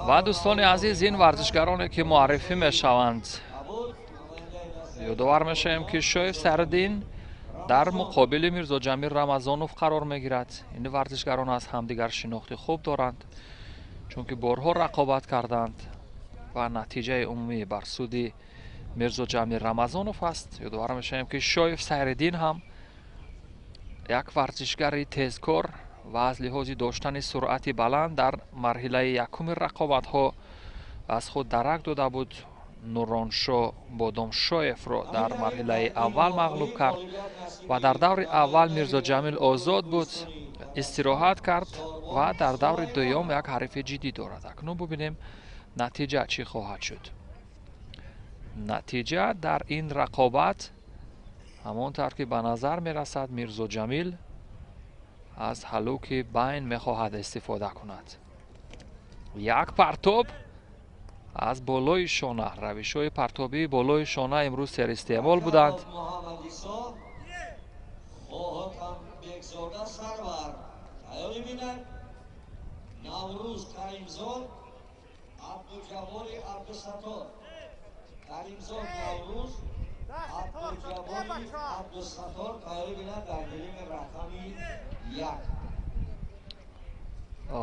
Ва дӯстони азиз, ин варзишгароне, ки муаррифӣ мешаванд, ёдовар мешавем, ки Шоев Сайриддин дар муқобили Мирзоҷамил Рамазонов қарор мегирад. Ин варзишгарон аз ҳамдигар шинохти хуб доранд, чунки борҳо рақобат карданд ва натиҷаи умумӣ бар суди Мирзоҷамил Рамазонов аст. Ёдовар мешавем, ки Шоев Сайриддин ҳам як варзишгари тезкор ва аз лиҳози доштани суръати баланд дар марҳилаи якуми рақобатҳо аз худ дарак дода буд. Нуроншо Бодомшоевро дар марҳилаи аввал мағлуб кард ва дар даври аввал Мирзоҷамил озод буд, истироҳат кард ва дар даври дуюм як ҳарифи ҷиддӣ дорад. Акнун бубинем натиҷа чӣ хоҳад шуд. Натиҷа дар ин рақобат ҳамон тавр ки ба назар мерасад, Мирзоҷамил аз ҳалуки байн мехоҳад истифода кунад. Як партоб аз болои шона, равишҳои партобии болои шона имрӯз серистеъмол буданд.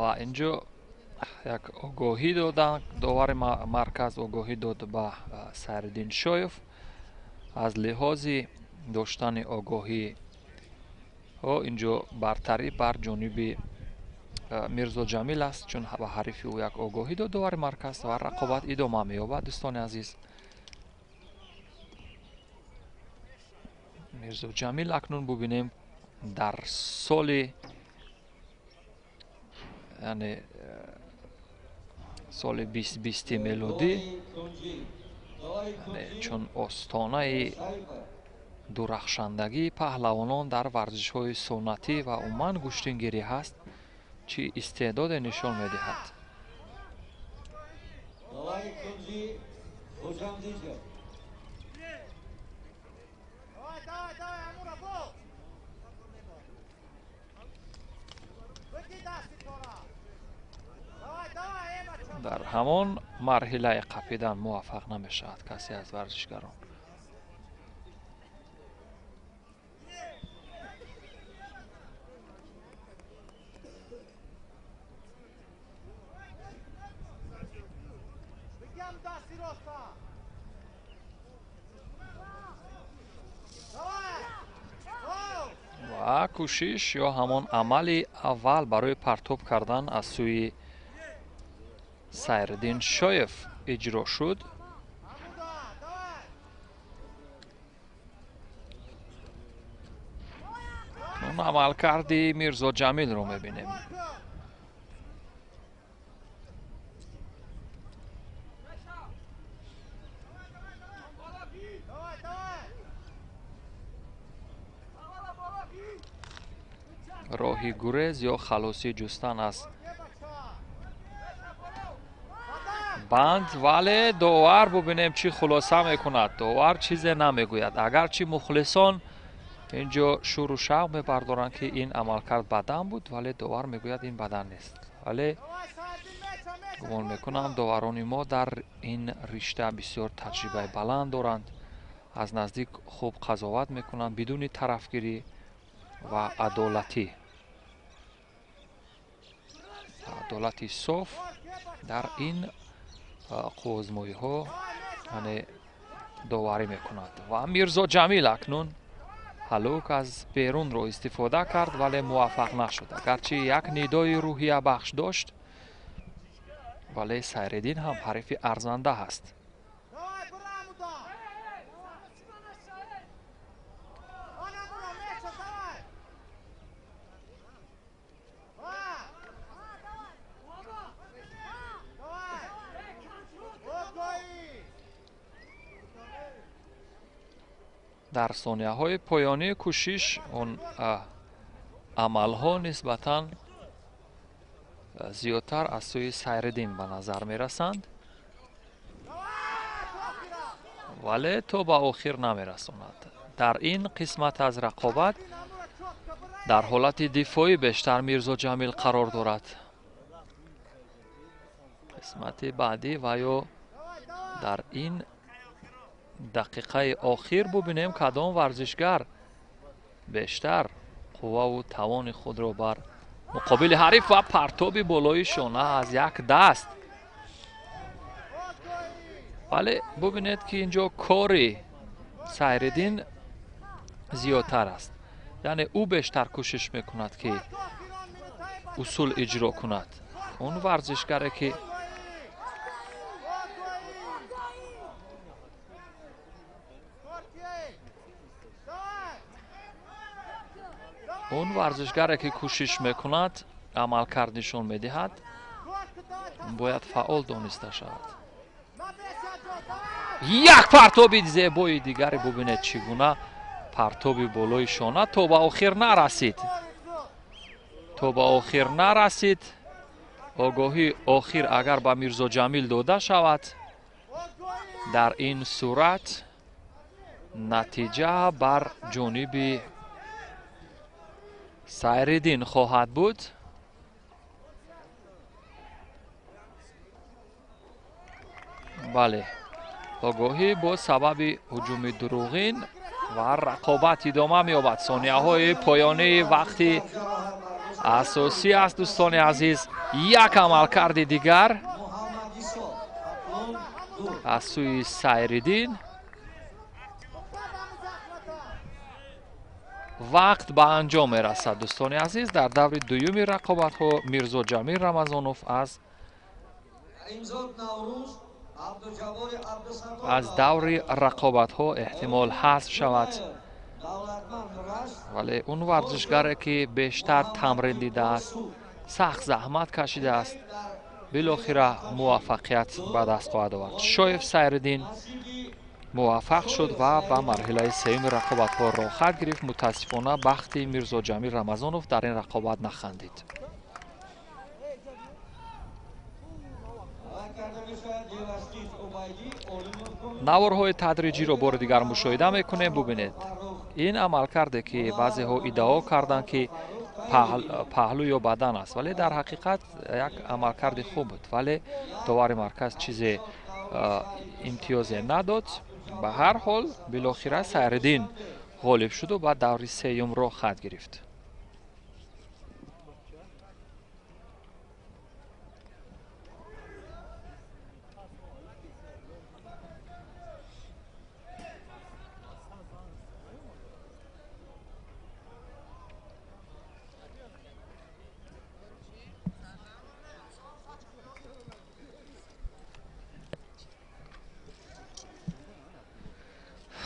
Ва инҷо Як огоҳӣ доданд, довари марказ огоҳӣ дод ба Сайриддин Шоев. Аз лиҳози доштани огоҳӣ инҷо бартарӣ бар ҷониби Мирзо Ҷамил аст, чун ба ҳарифи ӯ як огоҳӣ дод довари марказ ва рақобат идома меёбад. Дӯстони азиз, Мирзо Ҷамил акнун бубинем дар соли, яъне соли 2020 мелодӣ, чун остонаи дурахшандагии паҳлавонон дар варзишҳои суннатӣ ва умуман гӯштингирӣ ҳаст, чӣ истеъдоде нишон медиҳад. Дар ҳамон марҳилаи қапидан муваффақ намешавад касе аз варзишгарон. Ва кӯшиш ё ҳамон амали аввал барои партоб кардан аз сӯи Сайриддин Шоев иҷро шуд. Он амалкарди Мирзо Ҷамилро мебинем. Роҳи гурез ё халосӣ ҷустан аз банд, вале довар бубинем чӣ хулоса мекунад. Довар чизе намегӯяд, агарчи мухлисон инҷо шуру шавқ мебардоранд, ки ин амалкард бадан буд, вале довар мегӯяд ин бадан нест. Вале гумон мекунам доварони мо дар ин ришта бисёр таҷрибаи баланд доранд, аз наздик хуб қазоват мекунанд бидуни тарафгирӣ ва адолатӣ. Адолати соф дар ин қувваозмоиҳо яъне доварӣ мекунад. Ва Мирзо Ҷамил акнун ҳалук аз берунро истифода кард, вале муваффақ нашуд. Агарчи як нидои рӯҳиябахш дошт, вале Сайриддин ҳам ҳарифи арзанда ҳаст. Дар сонияҳои поёнии кӯшиш он амалҳо нисбатан зиёдтар аз сӯи Сайриддин ба назар мерасанд, вале то ба охир намерасонад. Дар ин қисмат аз рақобат дар ҳолати дифоӣ бештар Мирзо Ҷамил қарор дорад. Қисмати баъдӣ ва ё дар ин дақиқаи охир бубинем кадом варзишгар бештар қувваву тавони худро бар муқобили ҳариф ва партоби болои шона аз як даст. Вале бубинед, ки инҷо кори Сайриддин зиёдтар аст, яъне ӯ бештар кӯшиш мекунад, ки усул иҷро кунад. Он варзишгаре ки кӯшиш мекунад, амалкард нишон медиҳад, бояд фаъол дониста шавад. Як партоби зебои дигаре бубинед, чӣ гуна партоби болои шона то ба охир нарасид. То ба охир нарасид. Огоҳии охир агар ба Мирзо Ҷамил дода шавад, дар ин сурат натиҷа бар ҷониби Сайриддин хоҳад буд. Бале, огоҳӣ бо сабаби ҳуҷуми дурӯғин ва рақобат идома меёбад. Сонияҳои поёнии вақти Асосӣ аст, дӯстони азиз, як амалкарди дигар аз сӯи Сайриддин. Вақт ба анҷом мерасад, дӯстони азиз. Дар даври дуюми рақобатҳо Мирзо Ҷамил Рамазонов аз даври рақобатҳо эҳтимол ҳазф шавад, вале он варзишгаре ки бештар тамрин дидааст, сахт заҳмат кашидааст, билохира муваффақият ба даст хоҳад овард. Шоев Сайриддин муваффақ шуд ва ба марҳилаи сеюми рақобатҳо роҳхат гирифт. Мутаассифона, бахти Мирзо Ҷамил Рамазонов дар ин рақобат нахандид. Наворҳои тадриҷиро бори дигар мушоҳида мекунем. Бубинед, ин амалкарде ки баъзеҳо иддао карданд, ки паҳлӯ ё бадан аст, вале дар ҳақиқат як амалкарди хуб буд, вале довари марказ чизе имтиёзе надод. Ба ҳар ҳол, билохира Сайриддин ғолиб шуду ба даври сеюм роҳхат гирифт.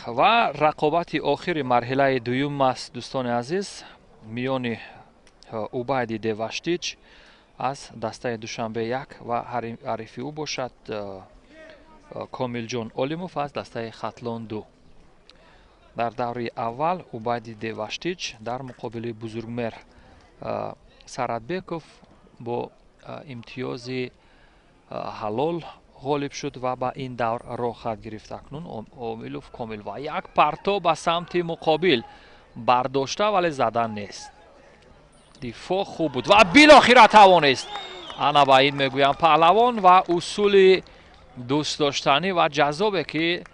Ва рақобати охири марҳилаи дуюм аст, дӯстони азиз, миёни Убайди Деваштич аз дастаи Душанбе 1 ва ҳарифи ӯ бошад Комилҷон Олимов аз дастаи Хатлон 2. Дар даври аввал Убайди Деваштич дар муқобили Бузургмер Саратбеков бо имтиёзи ҳалол ғолиб шуд ва ба ин давр роҳхат гирифт. Акнун Омилов Комил ва як парто ба самти муқобил бардошта, вале задан нест. Дифоъ хуб буд ва билохира тавонист. Ана ба ин мегӯям паҳлавон ва усули дӯстдоштанӣ ва ҷаззобе ки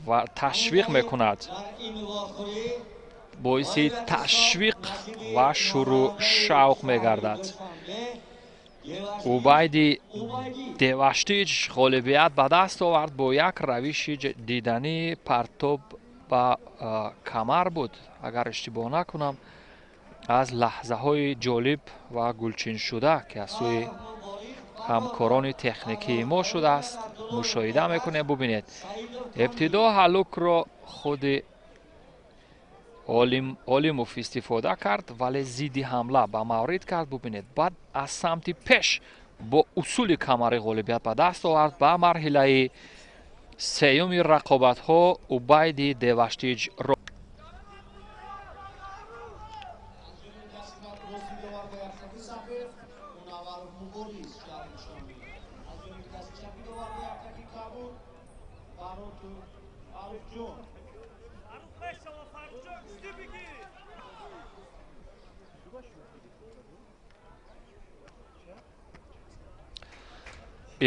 ва ташвиқ мекунад, боиси ташвиқ ва шурӯъ шавқ мегардад. Убайди Деваштич ғолибият ба даст овард бо як равиши дидании партоб ба камар буд, агар иштибоҳ накунам, аз лаҳзаҳои ҷолиб ва гулчиншуда, ки аз сӯи ҳамкорони техникии мо шудааст, мушоҳида мекунем. Бубинед, ибтидо ҳалукро худи Олимов истифода кард, вале зидди ҳамла ба маврид кард. Бубинед, баъд аз самти пеш бо усули камари ғолибият ба даст овард. Ба марҳилаи сеюми рақобатҳо Убайди Деваштич.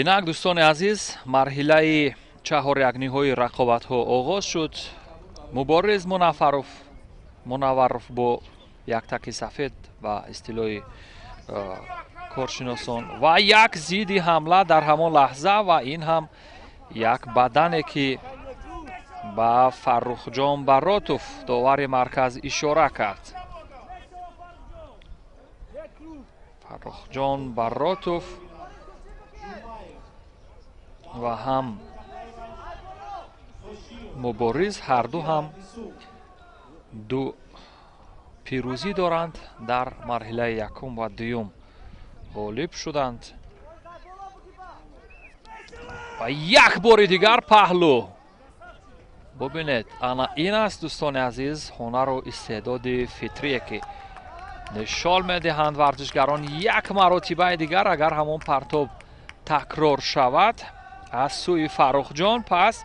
Инак, дӯстони азиз, марҳилаи чаҳорякниҳои рақобатҳо оғоз шуд. Мубориз Мунавваров бо яктаки сафед ба истилоҳи коршиносон ва як зидди ҳамла дар ҳамон лаҳза, ва ин ҳам як бадане ки ба Фаррухҷон Баротов довари марказ ишора кард. Фаррухҷон Баротов ва ҳам Мубориз ҳарду ҳам ду пирӯзӣ доранд. Дар марҳилаи якум ва дуюм ғолиб шуданд ва як бори дигар паҳлӯ. Бубинед, ана ин аст, дӯстони азиз, ҳунару истеъдоди фитрие ки нишон медиҳанд варзишгарон. Як маротибаи дигар агар ҳамон партоб такрор шавад аз сӯи Фаррухҷон, пас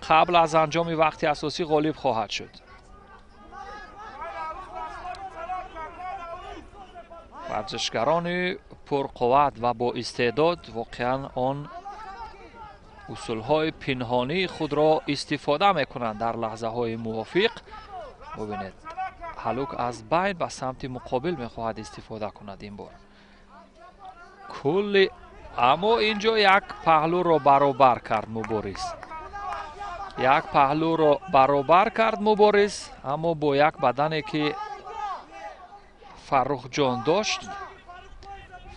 қабл аз анҷоми вақти асосӣ ғолиб хоҳад шуд. Варзишгарони пурқувват ва бо истеъдод воқеан он усулҳои пинҳонии худро истифода мекунанд дар лаҳзаҳои мувофиқ. Бубинед, Ҳалук аз байн ба самти муқобил мехоҳад истифода кунад ин бор. Кулли, аммо инҷо як паҳлӯро баробар кард Мубориз. Як паҳлӯро баробар кард Мубориз, аммо бо як бадане ки Фаррухҷон дошт,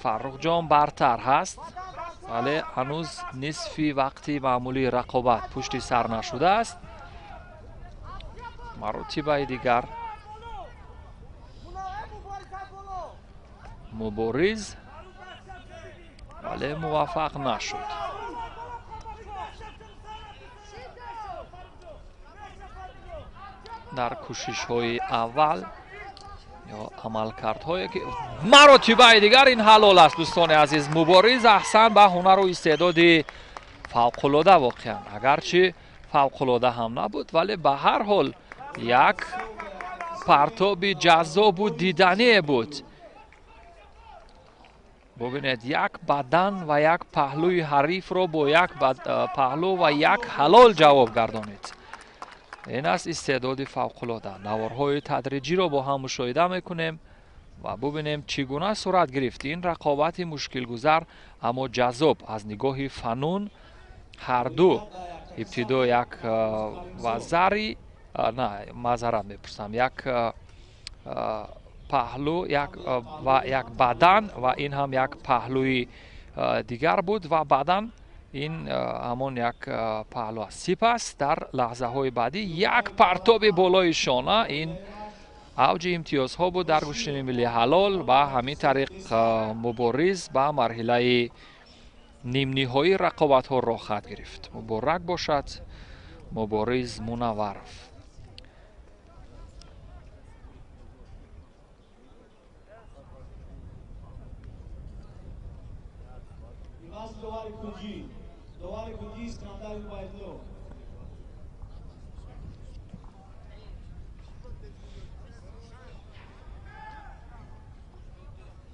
Фаррухҷон бартар ҳаст, вале ҳанӯз нисфи вақти маъмулии рақобат пушти сар нашудааст. Маротибаи дигар Мубориз, вале муваффақ нашуд. Дар кӯшишҳои аввал ё амалкардҳое ки маротибаи дигар ин ҳалол аст, дӯстони азиз. Мубориз аҳсан ба ҳунару истеъдоди фавқулода, воқеан агарчи фавқулода ҳам набуд, вале ба ҳар ҳол як партоби ҷаззобу дидание буд. Бубинед, як бадан ва як паҳлӯи ҳарифро бо як паҳлӯ ва як ҳалол ҷавоб гардонид. Ин аст истеъдоди фавқулода. Наворҳои тадриҷиро бо ҳам мушоҳида мекунем ва бубинем чӣ гуна сурат гирифт ин рақобати мушкилгузар, аммо ҷаззоб аз нигоҳи фанун. Ҳарду ибтидо як вазари, на, маъзарат мепурсам, як паҳлӯ ва як бадан ва ин ҳам як паҳлӯи дигар буд ва баъдан ин ҳамон як паҳлӯ аст. Сипас дар лаҳзаҳои баъдӣ як партоби болои шона, ин авҷи имтиёзҳо буд дар гӯштини милли ҳалол. Ба ҳамин тариқ Мубориз ба марҳилаи нимниҳоии рақобатҳо роҳ хат гирифт. Муборак бошад Мубориз Мунавваров. Довари кунҷӣ Искандар Убайдулло.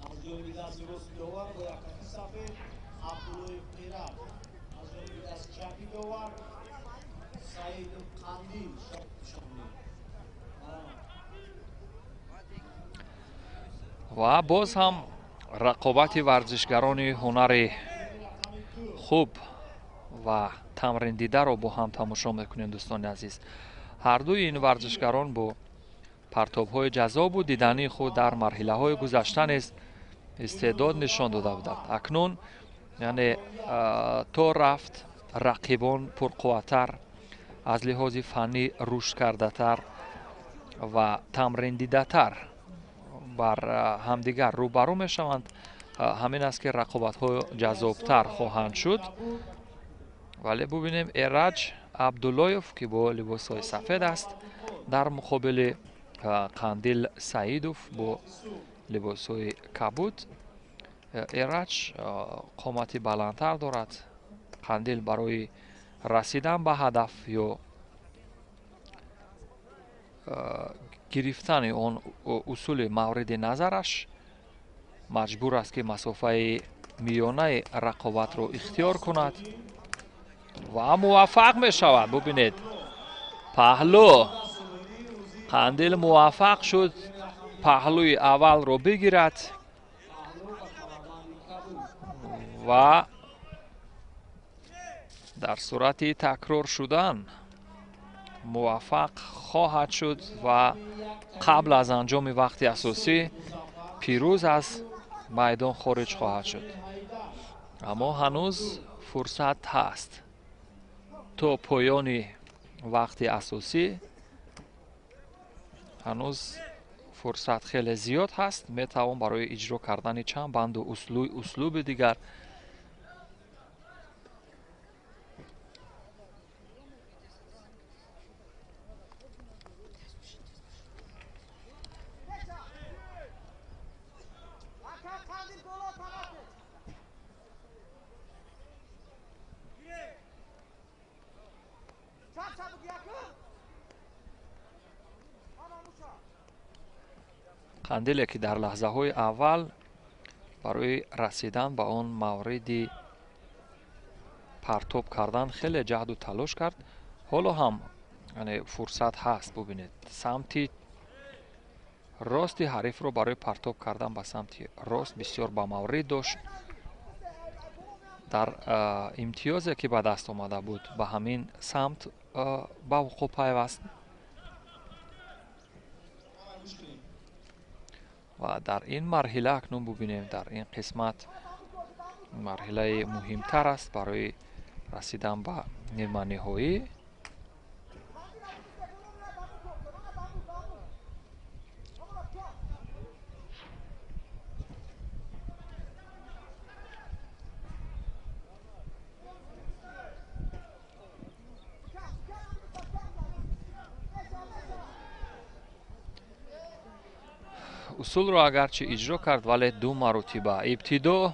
Аз ҷониби дасти рости довар бо як хати сафед Абдуллоев Эраҷ, аз ҷониби дасти чапи довар Саидов Қандил. Ва боз ҳам рақобати варзишгарони ҳунари хуб ва тамриндидаро бо ҳам тамошо мекунем, дӯстони азиз. Ҳардуи ин варзишгарон бо партобҳои ҷаззобу дидании худ дар марҳилаҳои гузашта низ истеъдод нишон дода буданд. Акнун яъне то рафт рақибон пурқувваттар, аз лиҳози фаннӣ рушд кардатар ва тамриндидатар бар ҳамдигар рӯбарӯ мешаванд. Ҳамин аст ки рақобатҳо ҷаззобтар хоҳанд шуд. Вале бубинем Эраҷ Абдуллоев, ки бо либосҳои сафед аст, дар муқобили Қандил Саидов бо либосҳои кабуд. Эраҷ қомати баландтар дорад. Қандил барои расидан ба ҳадаф ё гирифтани он усули мавриди назараш маҷбур аст, ки масофаи миёнаи рақобатро ихтиёр кунад ва муваффақ мешавад. Бубинед, паҳлӯ Қандил муваффақ шуд паҳлӯи аввалро бигирад ва дар сурати такрор шудан муваффақ хоҳад шуд ва қабл аз анҷоми вақти асосӣ пирӯз аз майдон хориҷ хоҳад шуд. Аммо ҳанӯз фурсат ҳаст то поёни вақти асосӣ, ҳанӯз фурсат хеле зиёд ҳаст. Метавон барои иҷро кардани чанд банду услуби дигар Қандиле, ки дар лаҳзаҳои аввал барои расидан ба он мавриди партоб кардан хеле ҷаҳду талош кард, ҳоло ҳам фурсат ҳаст. Бубинед, самти Рости ҳарифро барои партоб кардан ба самти рост бисёр ба маврид дошт. Дар имтиёзе ки ба даст омада буд, ба ҳамин самт ба вуқӯъ пайваст. Ва дар ин марҳила акнун бубинем, дар ин қисмат марҳилаи муҳимтар аст барои расидан ба ниманиҳоӣ. Усулро агарчи иҷро кард, вале ду маротиба. Ибтидо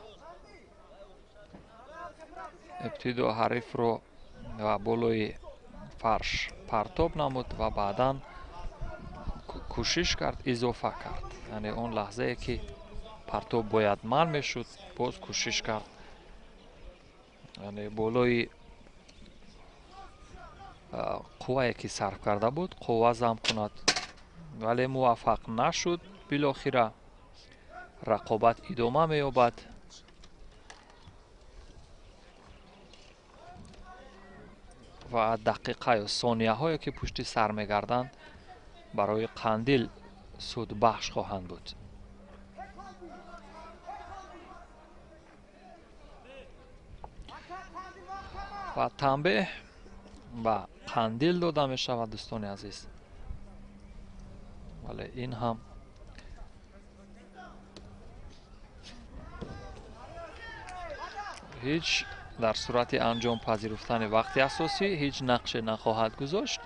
ҳарифро ва болои фарш партоб намуд ва баъдан кӯшиш кард, изофа кард. Яъне он лаҳзае ки партоб бояд манъ мешуд, боз кӯшиш кард, яъне болои қуввае ки сарф карда буд, қувва зам кунад, вале муваффақ нашуд. Билохира рақобат идома меёбад. Ва дақиқа ё сонияҳое ки пушти сар мегарданд барои Қандил судбахш хоҳанд буд. Ва танбеҳ ба Қандил дода мешавад, дӯстони азиз. Вале ин ҳам ҳеҷ дар сурати анҷом пазируфтани вақти асосӣ ҳеҷ нақше нахоҳад гузошт.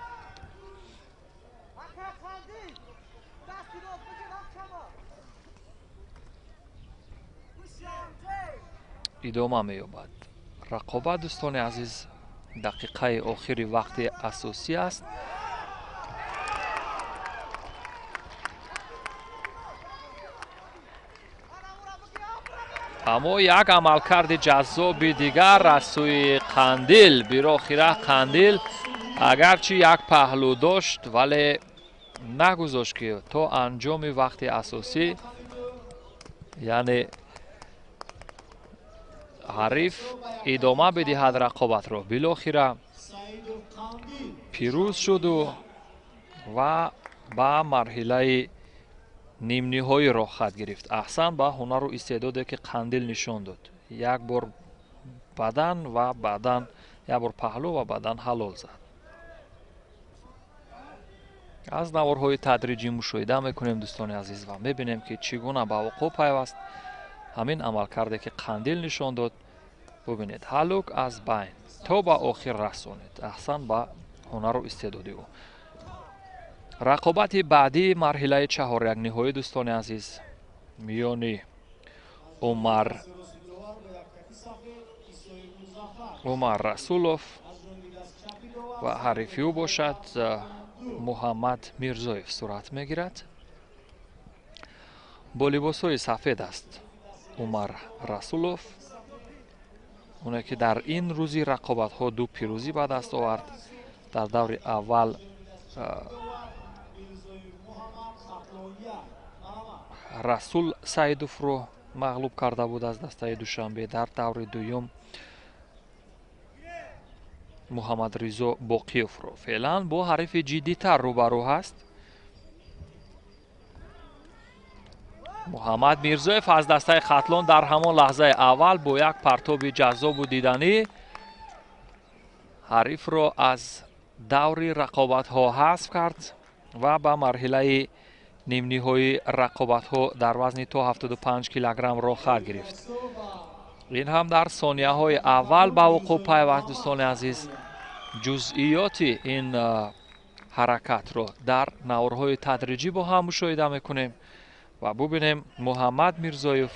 Идома меёбад рақобат, дӯстони азиз. Дақиқаи охири вақти асосӣ аст. Аммо як амалкарди ҷаззоби дигар аз сӯи Қандил. Билохира Қандил агарчи як паҳлӯ дошт, вале нагузошт ки то анҷоми вақти асосӣ, яъне ҳариф идома бидиҳад рақобатро. Билохира пирӯз шуду ва ба марҳилаи нимниҳоӣ роҳ гирифт. Аҳсан ба ҳунару истеъдоде ки Қандил нишон дод. Як бор бадан ва баъдан як бор паҳлӯ ва баъдан ҳалол зад. Аз наворҳои тадриҷӣ мушоҳида мекунем, дӯстони азиз, ва мебинем ки чӣ гуна ба вуқӯъ пайваст ҳамин амалкарде ки Қандил нишон дод. Бубинед, ҳалук аз байн то ба охир расонид. Аҳсан ба ҳунару истеъдоди ӯ. Рақобати баъдии марҳилаи чаҳорякниҳоӣ, дӯстони азиз, миёни Умар Расулов ва ҳарифи ӯ бошад Муҳаммад Мирзоев сурат мегирад. Бо либосҳои сафед аст Умар Расулов, оне ки дар ин рӯзи рақобатҳо ду пирӯзӣ ба даст овард. Дар даври аввал Расул Саидовро мағлуб карда буд аз дастаи Душанбе. Дар даври дуюм Муҳаммадризо Боқиевро. Феълан бо ҳарифи ҷиддитар рӯбарӯ ҳаст. Муҳаммад Мирзоев аз дастаи Хатлон дар ҳамон лаҳзаи аввал бо як партоби ҷаззобу диданӣ ҳарифро аз даври рақобатҳо ҳазф кард ва ба марҳилаи нимниҳоии рақобатҳо дар вазни то 75 килограмм роҳ гирифт. Ин ҳам дар сонияҳои аввал ба вуқӯъ пайваст, дӯстони азиз. Ҷузъиёти ин ҳаракатро дар наворҳои тадриҷӣ бо ҳам мушоҳида мекунем ва бубинем Муҳаммад Мирзоев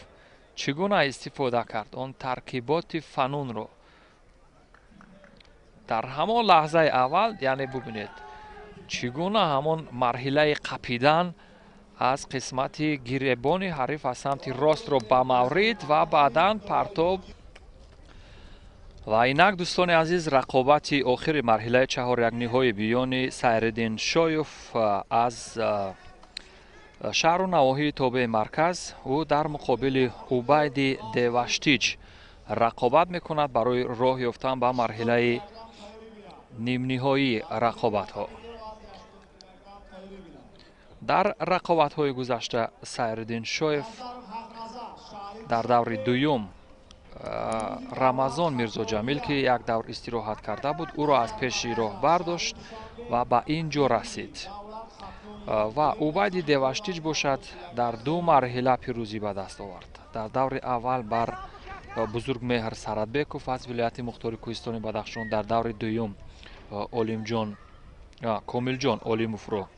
чӣ гуна истифода кард он таркиботи фанунро дар ҳамон лаҳзаи аввал. Яъне бубинед чӣ гуна ҳамон марҳилаи қапидан аз қисмати гиребони ҳариф аз самти ростро ба маврид ва баъдан партоб. Ва инак, дӯстони азиз, рақобати охири марҳилаи чаҳорякниҳои биёни Сайриддин Шоев аз Шаҳру навоҳии тобеи марказ. Ӯ дар муқобили Убайди Деваштич рақобат мекунад барои роҳ ёфтан ба марҳилаи нимниҳоии рақобатҳо. Дар рақобатҳои гузашта Сайриддин Шоев дар даври дуюм Рамазон Мирзоҷамил, ки як давр истироҳат карда буд, ӯро аз пеши роҳ бардошт ва ба ин ҷо расид. Ва Убайди Деваштич бошад дар ду марҳила пирӯзӣ ба даст овард. Дар даври аввал бар Бузургмеҳр Саратбеков аз вилояти мухтори Кӯҳистони Бадахшон, дар даври дуюм Олимҷон Комилҷон Олимовро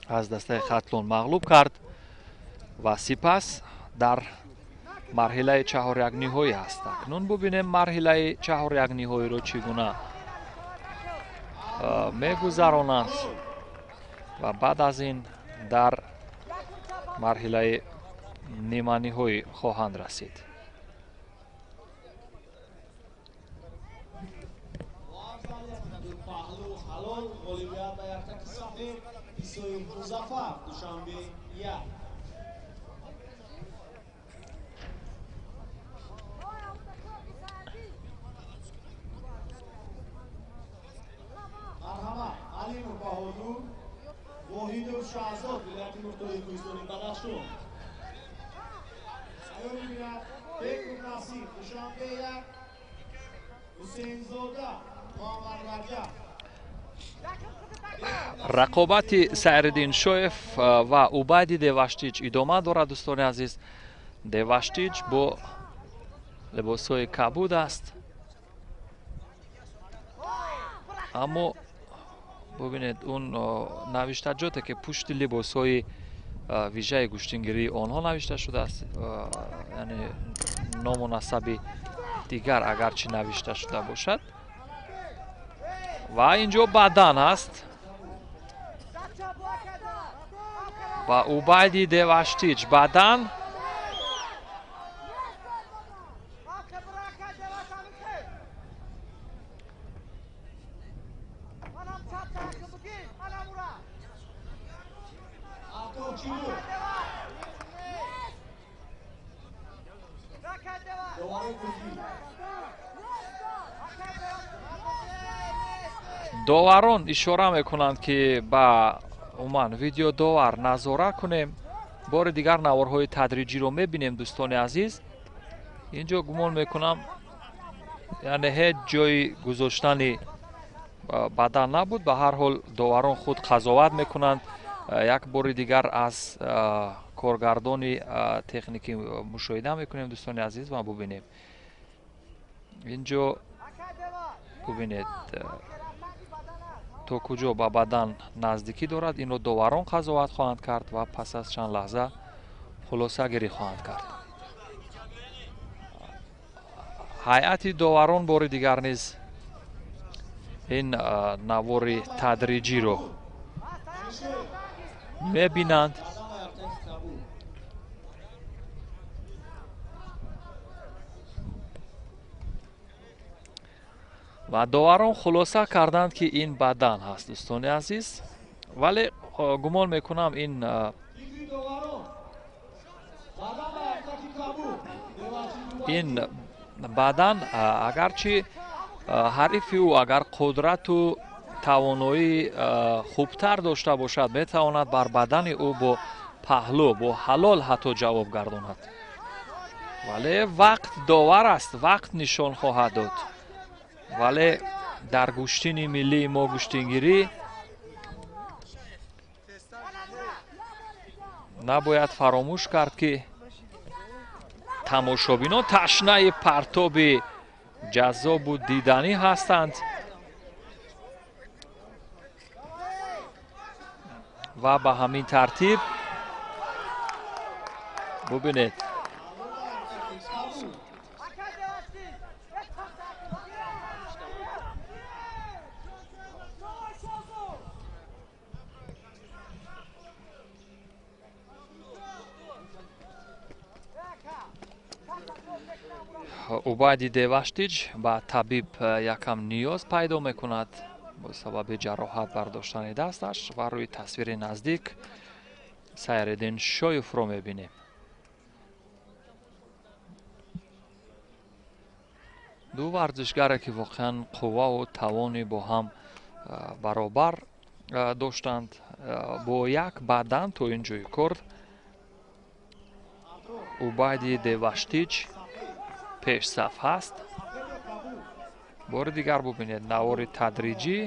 аз дастаи Хатлон мағлуб кард ва сипас дар марҳилаи чаҳорякниҳоӣ ҳаст. Акнун бубинем марҳилаи чаҳорякниҳоиро чӣ гуна мегузаронанд ва баъд аз ин дар марҳилаи ниманиҳоӣ хоҳанд расид. Рақобати Сайриддин Шоев ва Убайди Деваштич идома дорад, дӯстони азиз. Деваштич бо либосҳои кабуд аст, аммо бубинед он навиштаҷоте ки пушти либосҳои вижаи гӯштингирии онҳо навишта шудааст, яъне ному насаби дигар агарчи навишта шуда бошад. Ва инҷо бадан аст ва Убайди Деваштич бадан доварон ишора мекунанд, ки ба умуман видеодовар назора кунем. Бори дигар наворҳои тадриҷиро мебинем, дӯстони азиз. Инҷо гумон мекунам, яъне ҳеҷ ҷои гузоштани бадан набуд. Ба ҳар ҳол доварон худ қазоват мекунанд. Як бори дигар аз коргардони техникӣ мушоҳида мекунем, дӯстони азиз, ва бубинем. Инҷо бубинед то куҷо ба бадан наздикӣ дорад. Инро доварон қазоват хоҳанд кард ва пас аз чанд лаҳза хулосагирӣ хоҳанд кард. Ҳайати доварон бори дигар низ ин навори тадриҷиро мебинанд. Ва доварон хулоса карданд, ки ин бадан ҳаст, дӯстони азиз. Вале гумон мекунам ин бадан агарчи ҳарифи ӯ агар қудрату тавоноии хубтар дошта бошад, метавонад бар бадани ӯ бо паҳлӯ, бо ҳалол ҳатто ҷавоб гардонад. Вале вақт довар аст, вақт нишон хоҳад дод. Вале дар гӯштини миллии мо гӯштингирӣ набояд фаромӯш кард, ки тамошобинон ташнаи партоби ҷаззобу диданӣ ҳастанд ва ба ҳамин тартиб бубинед Убайди Деваштич ба табиб якам ниёз пайдо мекунад бо сабаби ҷароҳат бардоштани дасташ ва рӯи тасвири наздик Сайриддин Шоевро мебинем. Ду варзишгаре ки воқеан қувваву тавони бо ҳам баробар доштанд, бо як бадан то ин ҷои кор Убайди Деваштич пешсаф ҳаст. Бори дигар бубинед навори тадриҷӣ.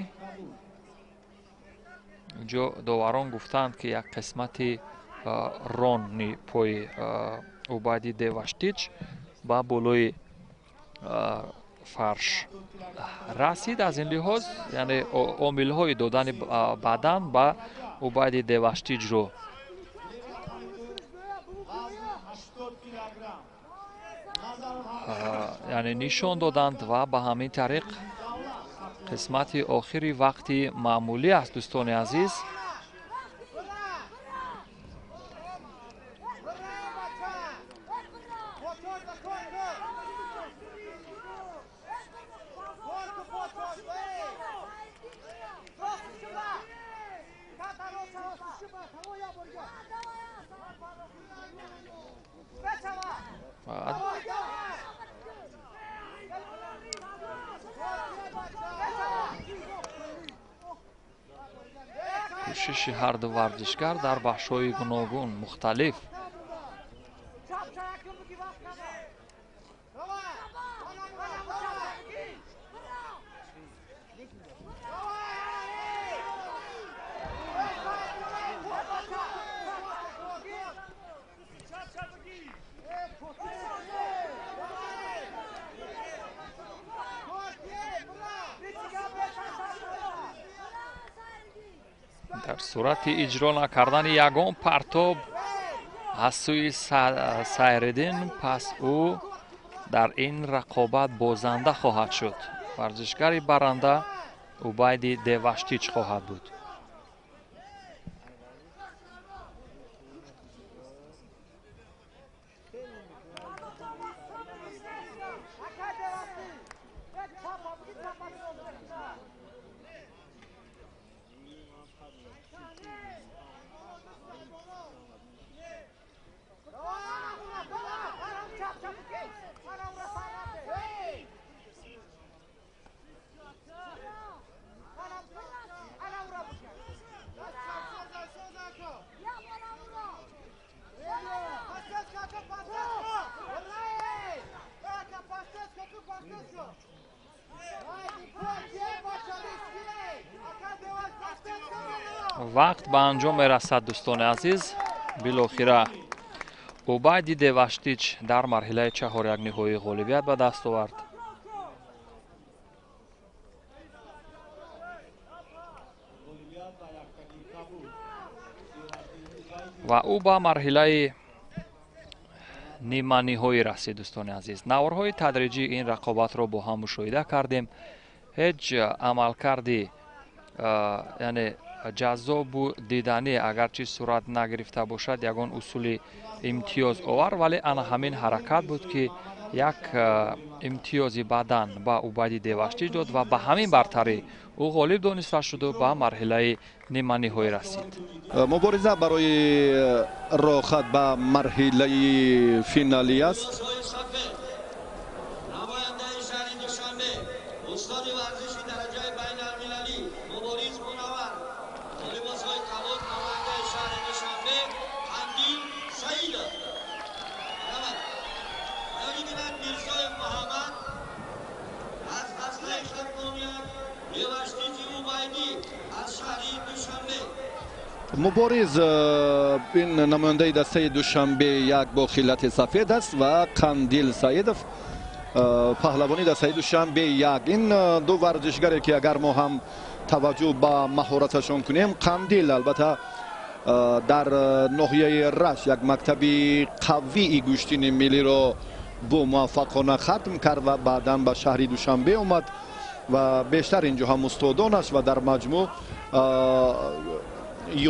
Инҷо доварон гуфтанд, ки як қисмати рони пои Убайди Деваштич ба болои фарш расид. Аз ин лиҳоз, яъне омилҳои додани бадан ба Убайди Деваштиҷро яъне нишон доданд ва ба ҳамин тариқ қисмати охири вақти маъмулӣ аст, дӯстони азиз. Кӯшиши ҳарду варзишгар дар бахшҳои гуногун мухталиф. Дар сурати иҷро накардани ягон партоб аз сӯи Сайриддин, пас ӯ дар ин рақобат бозанда хоҳад шуд. Варзишгари баранда Убайди Деваштич хоҳад буд. Вақт ба анҷом мерасад, дӯстони азиз. Билохира Убайди Деваштич дар марҳилаи чаҳорякниҳоӣ ғолибият ба даст овард. Ва ӯ ба марҳилаи ниманиҳоӣ расид, дӯстони азиз. Наворҳои тадриҷии ин рақобатро бо ҳам мушоҳида кардем. Ҳеҷ амалкарди яъне ҷаззобу диданӣ агарчи сурат нагирифта бошад, ягон усули имтиёз овар, вале ана ҳамин ҳаракат буд, ки як имтиёзи бадан ба Убайди Деваштич дод ва ба ҳамин бартарӣ ӯ ғолиб дониста шуду ба марҳилаи ниманиҳоӣ расид. Мубориза барои роҳат ба марҳилаи финалӣ аст. Мубориз ин намояндаи дастаи Душанбе як бо хилати сафед аст ва Қандил Саидов паҳлавони дастаи Душанбе як. Ин ду варзишгаре ки агар мо ҳам таваҷҷӯҳ ба маҳораташон кунем, Қандил албатта дар ноҳияи Рашт як мактаби қавии гӯштини миллиро бо муваффақона хатм кард ва баъдан ба шаҳри Душанбе омад ва бештар инҷо ҳам устодон аст ва дар маҷмӯъ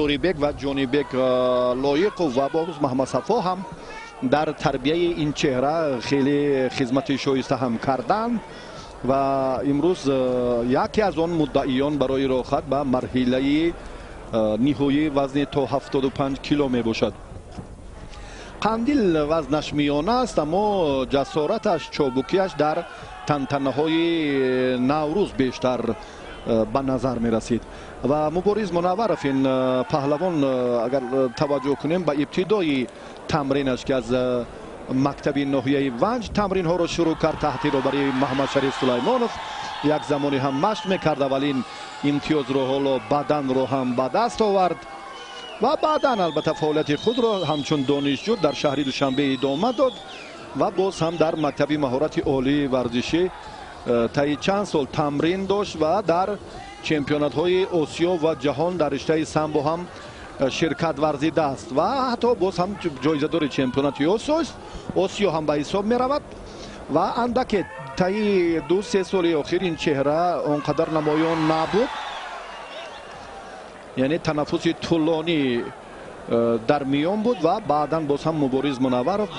Ёрибек ва Ҷонибек Лоиқов ва боз Маҳмадсафо ҳам дар тарбияи ин чеҳра хеле хизмати шоиста ҳам карданд ва имрӯз яке аз он муддаиён барои роҳат ба марҳилаи ниҳоии вазни то 75 кило мебошад. Қандил вазнаш миёна аст, аммо ҷасораташ, чобукиаш дар тантанаҳои Наврӯз бештар ба назар мерасид. Ва Мубориз Мунавваров, ин паҳлавон, агар таваҷҷӯҳ кунем ба ибтидои тамринаш, ки аз мактаби ноҳияи Ванҷ тамринҳоро шурӯъ кард таҳти роҳбарии Маҳмадшариф Сулаймонов, як замоне ҳам машқ мекард, аввалин имтиёзро ҳоло баданро ҳам ба даст овард ва баъдан албатта фаъолияти худро ҳамчун донишҷӯ дар шаҳри Душанбе идома дод ва боз ҳам дар мактаби маҳорати олии варзишӣ таи чанд сол тамрин дошт ва дар чемпионатҳои Осиё ва ҷаҳон дар риштаи самбо ҳам ширкат варзидааст ва ҳатто боз ҳам ҷоизадори чемпионати Осиё ҳам ба ҳисоб меравад. Ва андаке таи 2-3 соли охир ин чеҳра он қадар намоён набуд, яъне танаффуси тӯлонӣ дар миён буд ва баъдан боз ҳам Мубориз Мунавваров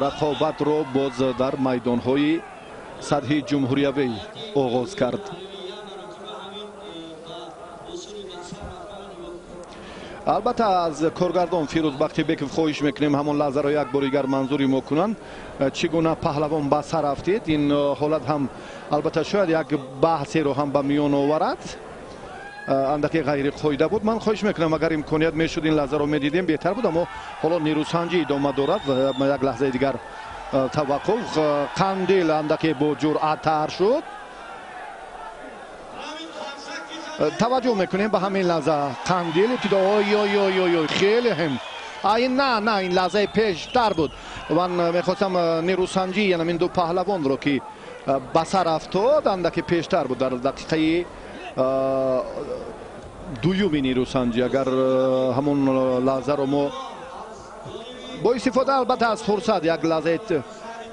рақобатро боз дар майдонҳои сатҳи ҷумҳуриявӣ оғоз кард. Албатта аз коргардон Фирӯз Бахтибеков хоҳиш мекунем ҳамон лаҳзаро як бори дигар манзури мо кунанд, чӣ гуна паҳлавон ба сар афтид. Ин ҳолат ҳам албатта шояд як баҳсеро ҳам ба миён оварад, андаке ғайриқоида буд. Ман хоҳиш мекунам агар имконият мешуд ин лаҳзаро медидем беҳтар буд, аммо ҳоло нерӯсанҷӣ идома дорад ва як лаҳзаи дигар таваққуф. Қандил андаке бо ҷуръаттар шуд. Таваҷҷӯҳ мекунем ба ҳамин лаҳза. Қандил ибтидо ой ой ой ой ой хеле ҳам ин на ин лаҳзаи пештар буд. Ман мехостам нерӯсанҷӣ, яъне ин ду паҳлавонро ки ба сар афтод, андаке пештар буд дар дақиқаи дуюми нерӯсанҷӣ. Агар ҳамон лаҳзаро мо бо истифода албатта аз фурсат як лаҳзаи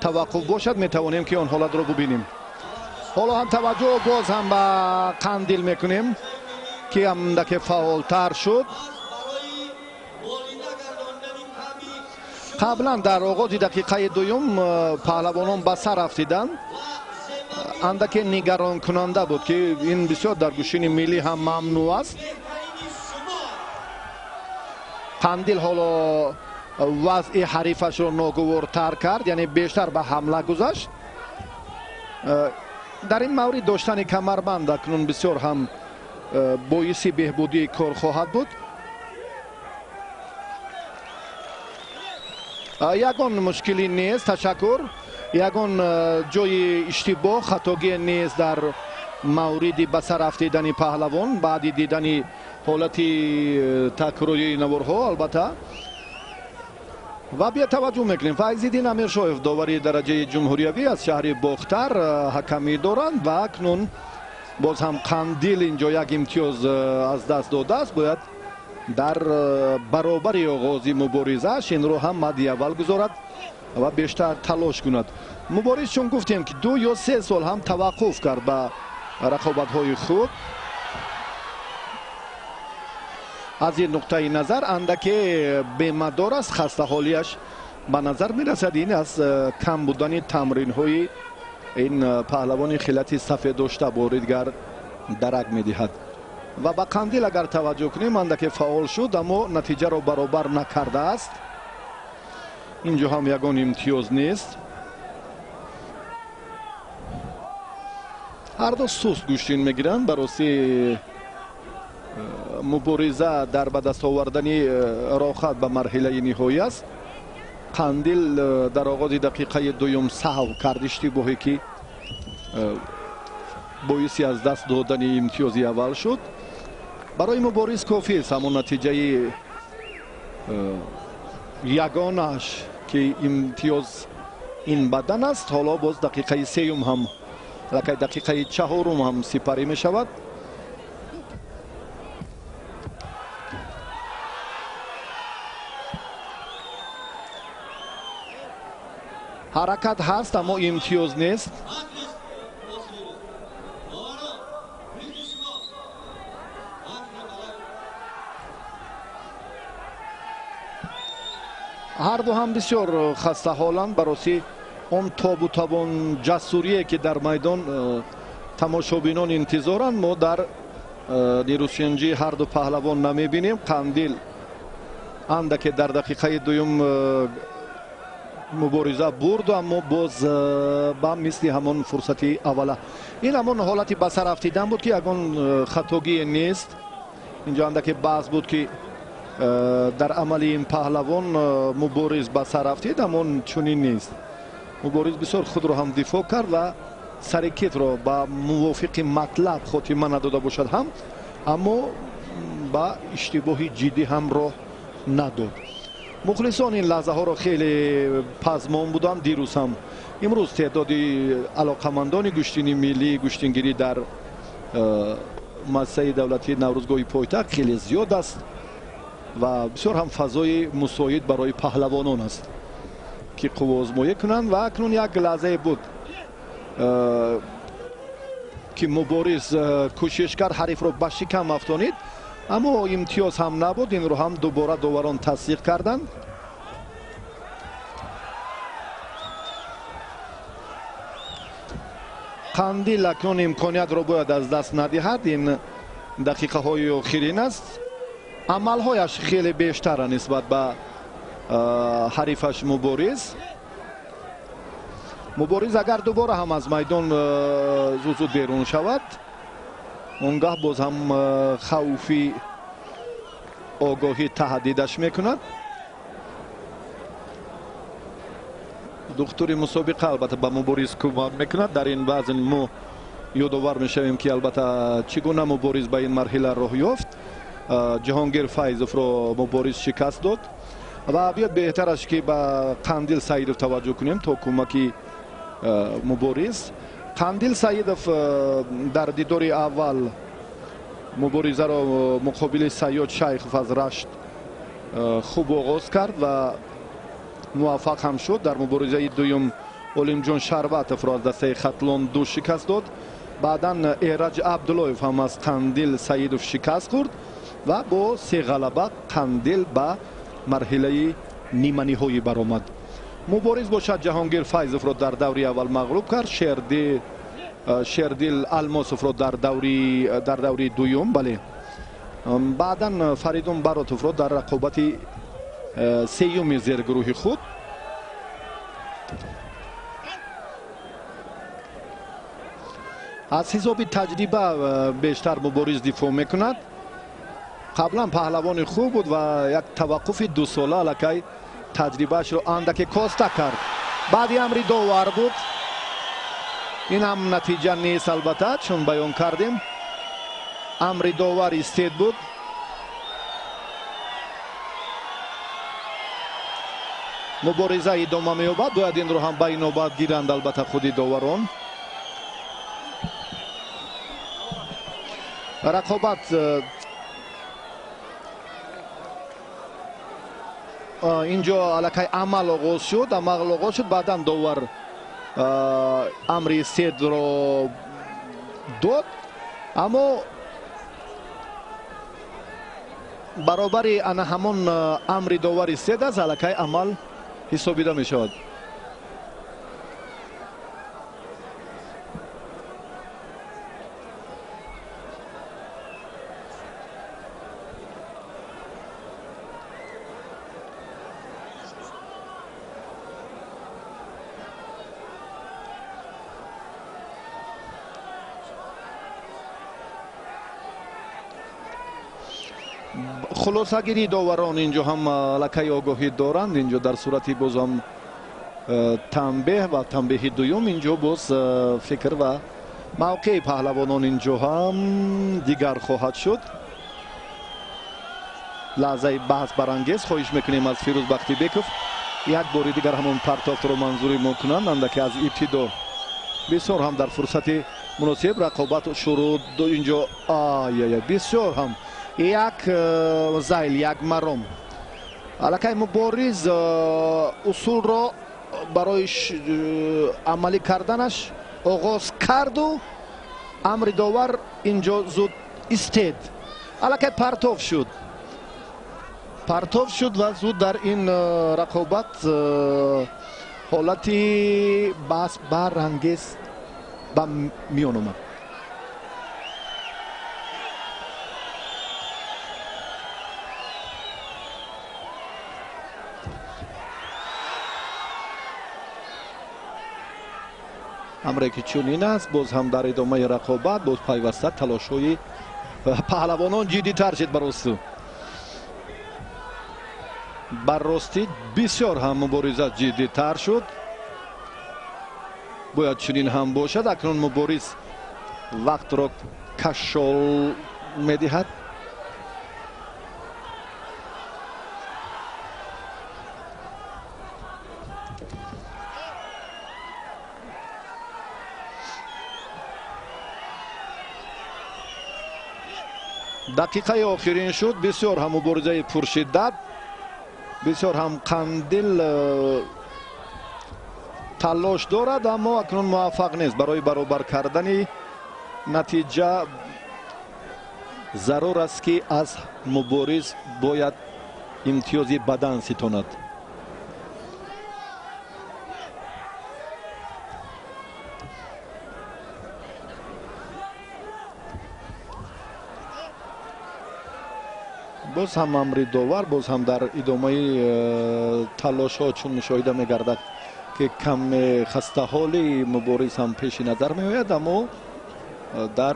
таваққуф бошад, метавонем ки он ҳолатро бубинем. Ҳоло ҳам таваҷҷӯҳ боз ҳам ба Қандил мекунем ки андаке фаъолтар шуд. Қаблан дар оғози дақиқаи дуюм паҳлавонон ба сар афтиданд. Андаке нигаронкунанда буд ки ин бисёр дар гӯштини миллӣ ҳам мамнӯъ аст. Қандил ҳоло вазъи ҳарифашро ногувортар кард, яъне бештар ба ҳамла гузашт. Дар ин маврид доштани камарбанд акнун бисёр ҳам боиси беҳбудии кор хоҳад буд. Ягон мушкилӣ нест, ташаккур. Ягон ҷои иштибоҳ, хатогӣ нест дар мавриди ба сар афтидани паҳлавон баъди дидани ҳолати такрории наворҳо албатта. Ва бия таваҷҷӯҳ мекунем, Файзиддин Амиршоев, довари дараҷаи ҷумҳуриявӣ аз шаҳри Бохтар, ҳакамӣ доранд ва акнун боз ҳам Қандил инҷо як имтиёз аз даст додааст. Бояд дар баробари оғози муборизааш инро ҳам мадди аввал гузорад ва бештар талош кунад. Мубориз, чун гуфтем ки 2 ё 3 сол ҳам таваққуф кард ба рақобатҳои худ, аз ин нуқтаи назар андаке бемадор аст, хастаҳолиаш ба назар мерасад. Ин аз кам будани тамринҳои ин паҳлавони хилати сафед дошта бори дигар дарак медиҳад. Ва ба Қандил агар таваҷҷӯҳ кунем, андаке фаъол шуд, аммо натиҷаро баробар накардааст. Инҷо ҳам ягон имтиёз нест. Ҳар ду суст гӯштин мегиранд. Ба ростӣ мубориза дар ба даст овардани роҳат ба марҳилаи ниҳоӣ аст. Қандил дар оғози дақиқаи дуюм саҳв кард, иштибоҳе ки боиси аз даст додани имтиёзи аввал шуд. Барои мубориз кофист ҳамон натиҷаи ягонааш ки имтиёз ин бадан аст. Ҳоло боз дақиқаи сеюм ҳам, дақиқаи чаҳорум ҳам сипарӣ мешавад. Ҳаракат ҳаст, аммо имтиёз нест. Ҳар ду ҳам бисёр хастаҳоланд. Ба ростӣ он тобу тавон ҷасурие ки дар майдон тамошобинон интизоранд, мо дар Нерӯсанҷии ҳар ду паҳлавон намебинем. Қандил андаке дар дақиқаи дуюм мубориза бурд, аммо боз ба мисли ҳамон фурсати аввала. Ин ҳамон ҳолати ба сар афтидан буд, ки ягон хатогие нест. Инҷо андаке баҳс буд, ки дар амали ин паҳлавон мубориз ба сар афтид, аммо чунин нест. Мубориз бисёр худро ҳам дифоъ кард ва сари китро ба мувофиқи матлаб хотима надода бошад ҳам, аммо ба иштибоҳи ҷиддӣ ҳам роҳ надод. Мухлисон ин лаҳзаҳоро хеле пазмон буданд дирӯз ҳам. Имрӯз теъдоди алоқамандони гӯштини миллии гӯштингирӣ дар муассисаи давлатии Наврӯзгоҳи пойтахт хеле зиёд аст ва бисёр ҳам фазои мусоид барои паҳлавонон аст, ки қувваозмоӣ кунанд. Ва акнун як лаҳзае буд, ки мубориз кӯшиш кард ҳарифро ба шикам афтонид, аммо имтиёз ҳам набуд. Инро ҳам дубора доварон тасдиқ карданд. Қандил акнун имкониятро бояд аз даст надиҳад. Ин дақиқаҳои охирин аст. Амалҳояш хеле бештара нисбат ба ҳарифаш мубориз. Мубориз агар дубора ҳам аз майдон зуд-зуд берун шавад, он гаҳ боз ҳам хавфи огоҳӣ таҳдидаш мекунад. Духтури мусобиқа албатта ба мубориз кӯмак мекунад. Дар ин вазн мо ёдовар мешавем, ки албатта чӣ гуна мубориз ба ин марҳила роҳ ёфт. Ҷаҳонгир Файзовро мубориз шикаст дод ва биёд беҳтараш, ки ба Қандил Саидов таваҷҷӯҳ кунем то кӯмаки мубориз. Қандил Саидов дар дидори аввал муборизаро муқобили Сайёд Шайхов аз Рашт хуб оғоз кард ва муваффақ ҳам шуд. Дар муборизаи дуюм Олимҷон Шарбатовро аз дастаи Хатлон ду шикаст дод. Баъдан Эраҷ Абдуллоев ҳам аз Қандил Саидов шикаст хӯрд ва бо се ғалаба Қандил ба марҳилаи ниманиҳоӣ баромад. Мубориз бошад Ҷаҳонгир Файзовро дар даври аввал мағлуб кард, Шердил Алмосовро дар даври дуюм, бале. Баъдан Фаридун Баротовро дар рақобати сеюми зергурӯҳи худ. Аз ҳисоби таҷриба бештар мубориз дифоъ мекунад. Қаблан паҳлавони хуб буд ва як таваққуфи дусола аллакай таҷрибаашро андаке коста кард. Баъди амри довар буд. Ин ҳам натиҷа нест албатта, чун баён кардем. Амри довар истед буд. Мубориза идома меёбад. Бояд инро ҳам ба инобат гиранд албатта худи доварон. Рақобат инҷо аллакай амал оғоз шуд, амал оғоз шуд. Баъдан довар амри седро дод, аммо баробари ана ҳамон амри довари сед аст, аллакай амал ҳисобида мешавад. Хулосагирии доварон инҷо ҳам аллакай огоҳӣ доранд. Инҷо дар сурати боз ҳам танбеҳ ва танбеҳи дуюм инҷо боз фикр ва мавқеи паҳлавонон инҷо ҳам дигар хоҳад шуд. Лаҳзаи баҳс барангез. Хоҳиш мекунем аз Фирӯз Бахтибеков як бори дигар ҳамон партофтро манзури мо кунанд, андаке аз ибтидо. Бисёр ҳам дар фурсати муносиб рақобат шурӯъ инҷо. Ай бисёр ҳам як зайл, як маром. Аллакай мубориз усулро барои амалӣ карданаш оғоз карду амри довар инҷо зуд истед. Аллакай партов шуд. Партов шуд ва зуд дар ин рақобат ҳолати баҳс барангез ба миён омад. Амре ки чунин аст, боз ҳам дар идомаи рақобат боз пайваста талошҳои паҳлавонон ҷиддитар шид. Барростӣ бисёр ҳам мубориза ҷиддитар шуд. Бояд чунин ҳам бошад. Акнун Мубориз вақтро кашол медиҳад. Дақиқаи охирин шуд. Бисёр ҳам муборизаи пуршиддат, бисёр ҳам Қандил талош дорад, аммо акнун муваффақ нест. Барои баробар кардани натиҷа зарур аст, ки аз Мубориз бояд имтиёзи бадан ситонад. Боз ҳам амри довар, боз ҳам дар идомаи талошҳо чун мушоҳида мегардад, ки каме хастаҳолии Мубориз ҳам пеши назар меояд, аммо дар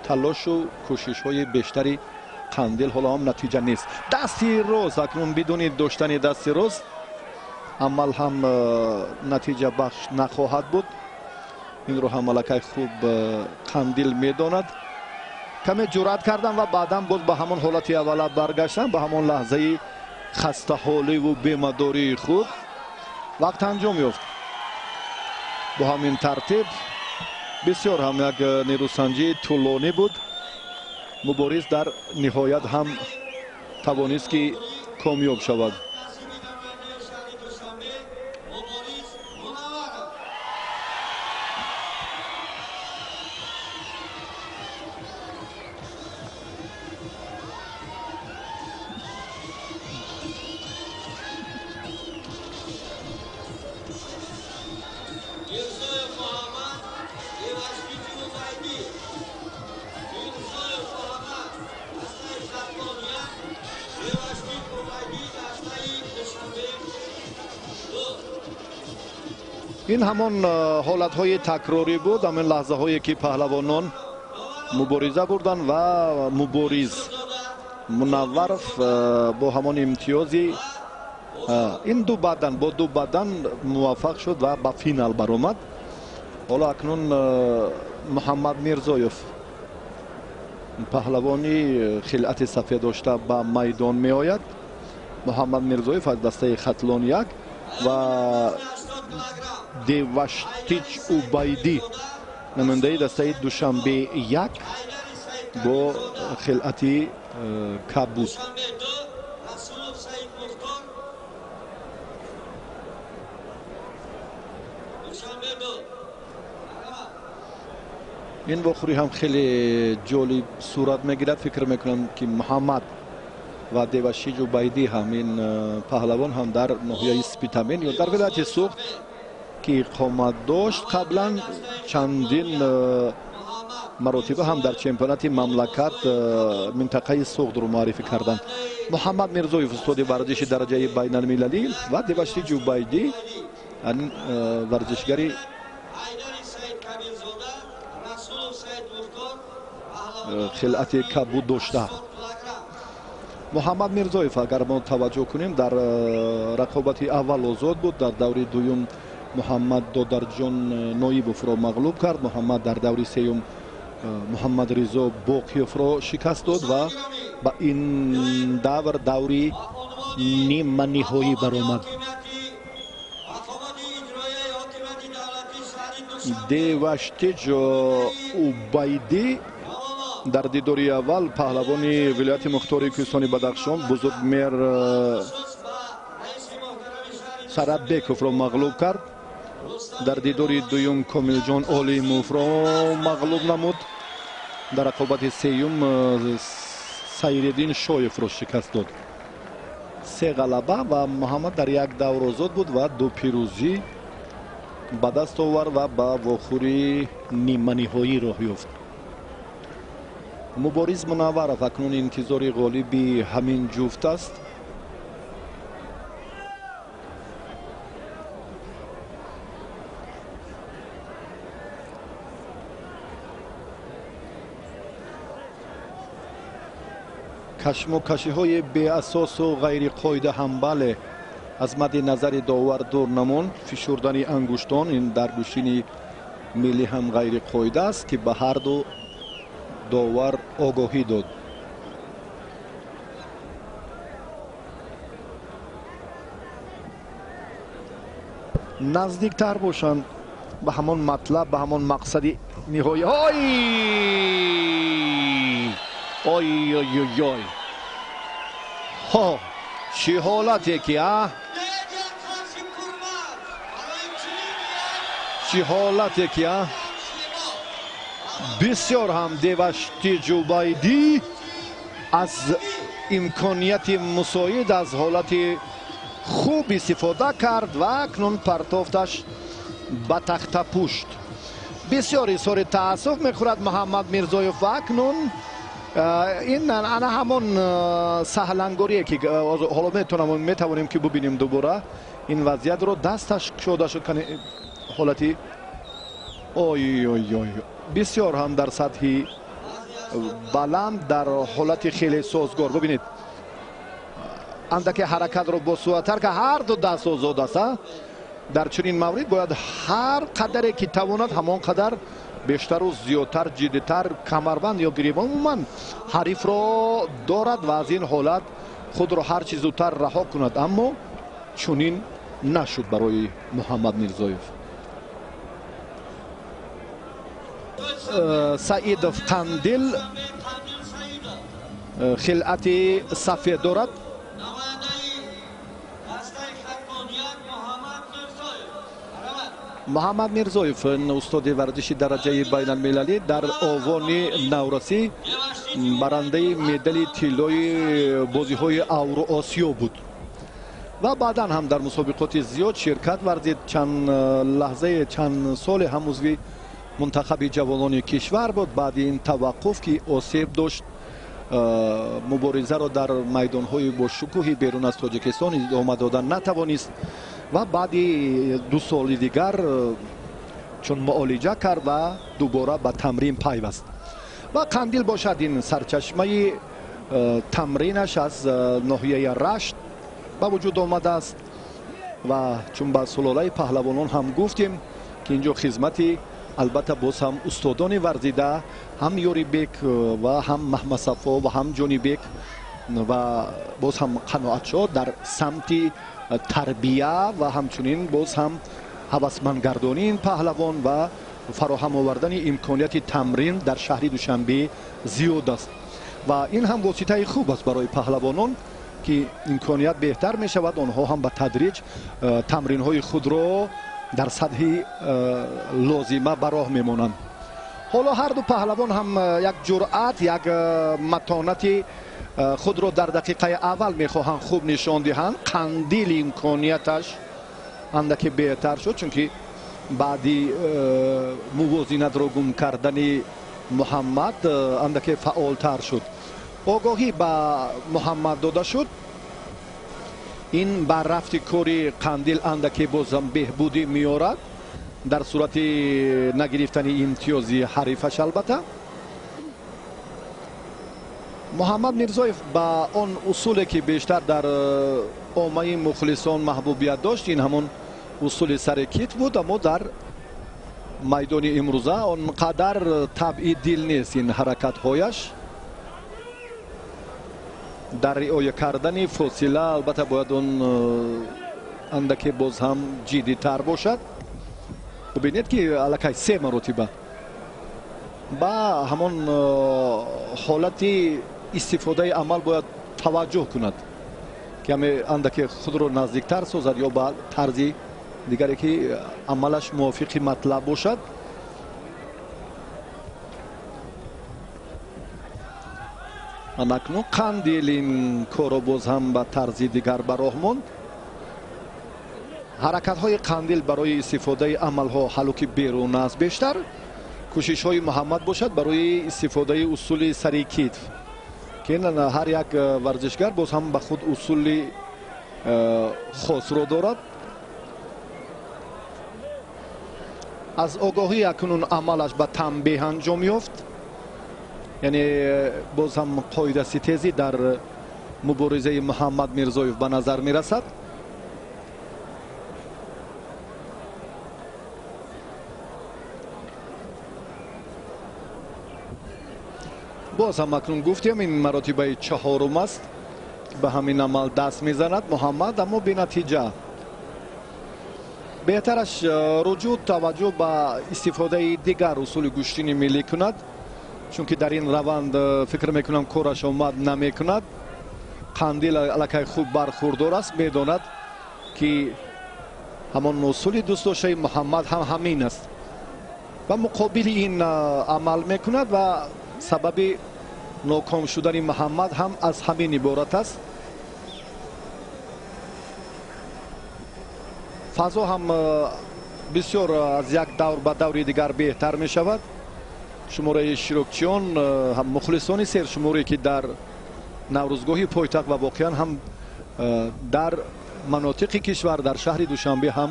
талошу кӯшишҳои бештари Қандил ҳоло ҳам натиҷа нест. Дасти рост акнун бидуни доштани дасти рост амал ҳам натиҷа бахш нахоҳад буд. Инро ҳам аллакай хуб Қандил медонад. Каме ҷуръат кардам ва баъдан боз ба ҳамон ҳолати аввала баргаштам, ба ҳамон лаҳзаи хастаҳоливу бемадории худ. Вақт анҷом ёфт. Бо ҳамин тартиб бисёр ҳам як нерӯсанҷии тӯлонӣ буд. Мубориз дар ниҳоят ҳам тавонист, ки комёб шавад. Ин ҳамон ҳолатҳои такрорӣ буд, ҳамин лаҳзаҳое ки паҳлавонон мубориза бурданд ва Мубориз Мунавваров бо ҳамон имтиёзи ин ду бадан, бо ду бадан муваффақ шуд ва ба финал баромад. Ҳоло акнун Муҳаммад Мирзоев, паҳлавони хилъати сафед дошта, ба майдон меояд. Муҳаммад Мирзоев аз дастаи Хатлон 1 ва Деваштич Убайдӣ, намояндаи дастаи Душанбе 1 бо хилъати кабуд. Ин вохӯрӣ ҳам хеле ҷолиб сурат мегирад. Фикр мекунам, ки Муҳаммад ва Девашич Убайдӣ ҳам, ин паҳлавон ҳам дар ноҳияи Спитамен ё дар вилояти Суғд ки иқомат дошт, қаблан чандин маротиба ҳам дар чемпионати мамлакат минтақаи Суғдро муаррифӣ карданд. Муҳаммад Мирзоев устоди варзиши дараҷаи байналмилалӣ ва Девашич Убайдӣ варзишгари хилъати кабуд дошта. Муҳаммад Мирзоев, агар мо таваҷҷӯҳ кунем, дар рақобати аввал озод буд, дар даври дуюм Муҳаммад Додарҷон Ноибовро мағлуб кард. Муҳаммад дар даври сеюм Муҳаммад Ризо Боқиевро шикаст дод ва ба ин давр даври ниманиҳоӣ баромад. Деваштич Убайдӣ дар дидори аввал паҳлавони вилояти мухтори Кӯҳистони Бадахшон Бузургмер Сарабековро мағлуб кард. Дар дидори дуюм Комилҷон Олимовро мағлуб намуд. Дар рақобати сеюм Сайриддин Шоевро шикаст дод. Се ғалаба ва Муҳаммад дар як давр озод буд ва ду пирӯзӣ ба даст овард ва ба вохӯри ниманиҳоӣ роҳ ёфт. Мубориз Мунавваров акнун интизори ғолиби ҳамин ҷуфт аст. Кашмокашиҳои беасосу ғайриқоида ҳам бале аз мадди назари довар дур намонд. Фишурдани ангуштон ин дар гӯштини миллӣ ҳам ғайриқоида аст, ки ба ҳар ду довар огоҳӣ дод. Наздиктар бошанд ба ҳамон матлаб, ба ҳамон мақсади ниҳоӣ. Ой ой ой ой ой, ҳо, чӣ ҳолате ки, а чӣ ҳолате ки, а бисёр ҳам Девашти Ҷубайдӣ аз имконияти мусоид, аз ҳолати хуб истифода кард ва акнун партофташ ба тахтапушт. Бисёр изҳори таассуф мехӯрад Муҳаммад Мирзоев ва акнун ин ана ҳамон саҳлангорие ки ҳоло метавонем ки бубинем дубора ин вазъиятро. Дасташ кушода шуд, ҳолати ой ой ой, бисёр ҳам дар сатҳи баланд, дар ҳолати хеле созгор. Бубинед, андаке ҳаракатро босуръаттар ка, ҳар ду даст озод аст. Дар чунин маврид бояд ҳар қадаре ки тавонад ҳамон қадар бештару зиёдтар, ҷиддитар камарбанд ё гиребон умуман ҳарифро дорад ва аз ин ҳолат худро ҳар чӣ зудтар раҳо кунад. Аммо чунин нашуд барои Муҳаммад Мирзоев. Саидов Қандил хилъати сафед дорад. Муҳаммад Мирзоев, устоди варзиши дараҷаи байналмилалӣ, дар овони наврасӣ барандаи медали тиллои бозиҳои Авроосиё буд ва баъдан ҳам дар мусобиқоти зиёд ширкат варзид. Чанд лаҳзае, чанд соле ҳам узви мунтахаби ҷавонони кишвар буд. Баъди ин таваққуф ки осеб дошт, муборизаро дар майдонҳои бошукӯҳи берун аз Тоҷикистон идома дода натавонист ва баъди 2 соли дигар чун муолиҷа кард ва дубора ба тамрин пайваст. Ва Қандил бошад, ин сарчашмаи тамринаш аз ноҳияи Рашт ба вуҷуд омадааст ва чун ба сулолаи паҳлавонон ҳам гуфтем ки инҷо хизмати албатта боз ҳам устодони варзида, ҳам Ёрибек ва ҳам Маҳмадсафо ва ҳам Ҷонибек ва боз ҳам Қаноатшоҳ дар самти тарбия ва ҳамчунин боз ҳам ҳавасмандгардонии ин паҳлавон ва фароҳам овардани имконияти тамрин дар шаҳри Душанбе зиёд аст ва ин ҳам воситаи хуб аст барои паҳлавонон ки имконият беҳтар мешавад, онҳо ҳам ба тадриҷ тамринҳои худро дар сатҳи лозима ба роҳ мемонанд. Ҳоло ҳар ду паҳлавон ҳам як ҷуръат, як матонати худро дар дақиқаи аввал мехоҳанд хуб нишон диҳанд. Қандил имконияташ андаке беҳтар шуд, чунки баъди мувозинатро гум кардани Муҳаммад андаке фаъолтар шуд. Огоҳӣ ба Муҳаммад дода шуд. Ин ба рафти кори Қандил андаке бозам беҳбудӣ меорад дар сурати нагирифтани имтиёзи ҳарифаш. Албатта Муҳаммад Мирзоев ба он усуле ки бештар дар оммаи мухлисон маҳбубият дошт, ин ҳамон усули сари кит буд, аммо дар майдони имрӯза он қадар табъи дил нест ин ҳаракатҳояш. Дар риоя кардани фосила албатта бояд он андаке боз ҳам ҷиддитар бошад. Бубинед ки аллакай 3 маротиба ба ҳамон ҳолати истифодаи амал бояд таваҷҷӯҳ кунад, ки ҳаме андаке худро наздиктар созад ё ба тарзи дигаре ки амалаш мувофиқи матлаб бошад. Анакнун Қандил ин корро боз ҳам ба тарзи дигар ба роҳ монд. Ҳаракатҳои Қандил барои истифодаи амалҳо ҳалу ки берун аст бештар, кӯшишҳои Муҳаммад бошад барои истифодаи усули сари китф, ки ҳар як варзишгар боз ҳам ба худ усули хосро дорад. Аз огоҳӣ акнун амалаш ба танбеҳ анҷом ёфт. Яъне боз ҳам қоидаситезӣ дар муборизаи Муҳаммад Мирзоев ба назар мерасад. Боз ҳам акнун гуфтем, ин маротибаи чаҳорум аст ба ҳамин амал даст мезанад Муҳаммад, аммо бенатиҷа. Беҳтараш руҷӯъ таваҷҷӯҳ ба истифодаи дигар усули гӯштини миллӣ кунад, чунки дар ин раванд фикр мекунам кораш омад намекунад. Қандил аллакай хуб бархурдор аст, медонад ки ҳамон усули дӯстдоштаи Муҳаммад ҳам ҳамин аст ва муқобили ин амал мекунад ва сабаби ноком шудани Муҳаммад ҳам аз ҳамин иборат аст. Фазо ҳам бисёр аз як давр ба даври дигар беҳтар мешавад. Шумораи иштирокчиён ҳам мухлисони сершуморе ки дар наврӯзгоҳи пойтахт ва воқеан ҳам дар манотиқи кишвар, дар шаҳри Душанбе ҳам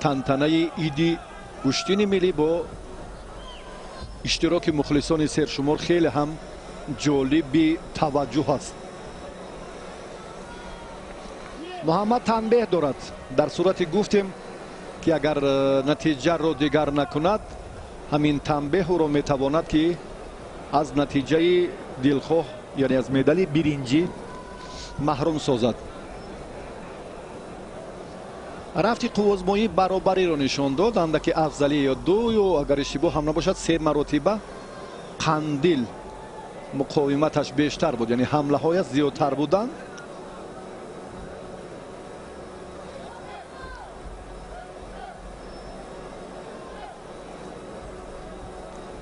тантанаи иди гӯштини миллӣ бо иштироки мухлисони сершумор хеле ҳам ҷолиби таваҷҷӯҳ аст. Муҳаммад танбеҳ дорад. Дар сурати гуфтем ки агар натиҷаро дигар накунад, ҳамин танбеҳ ӯро метавонад ки аз натиҷаи дилхоҳ, яъне аз медали биринҷӣ маҳрум созад. Рафти қуввозмоӣ баробариро нишон дод, андаки афзалӣ ё ду ё агар иштибоҳ ҳам набошад се маротиба Қандил муқовиматаш бештар буд, яъне ҳамлаҳояш зиёдтар буданд.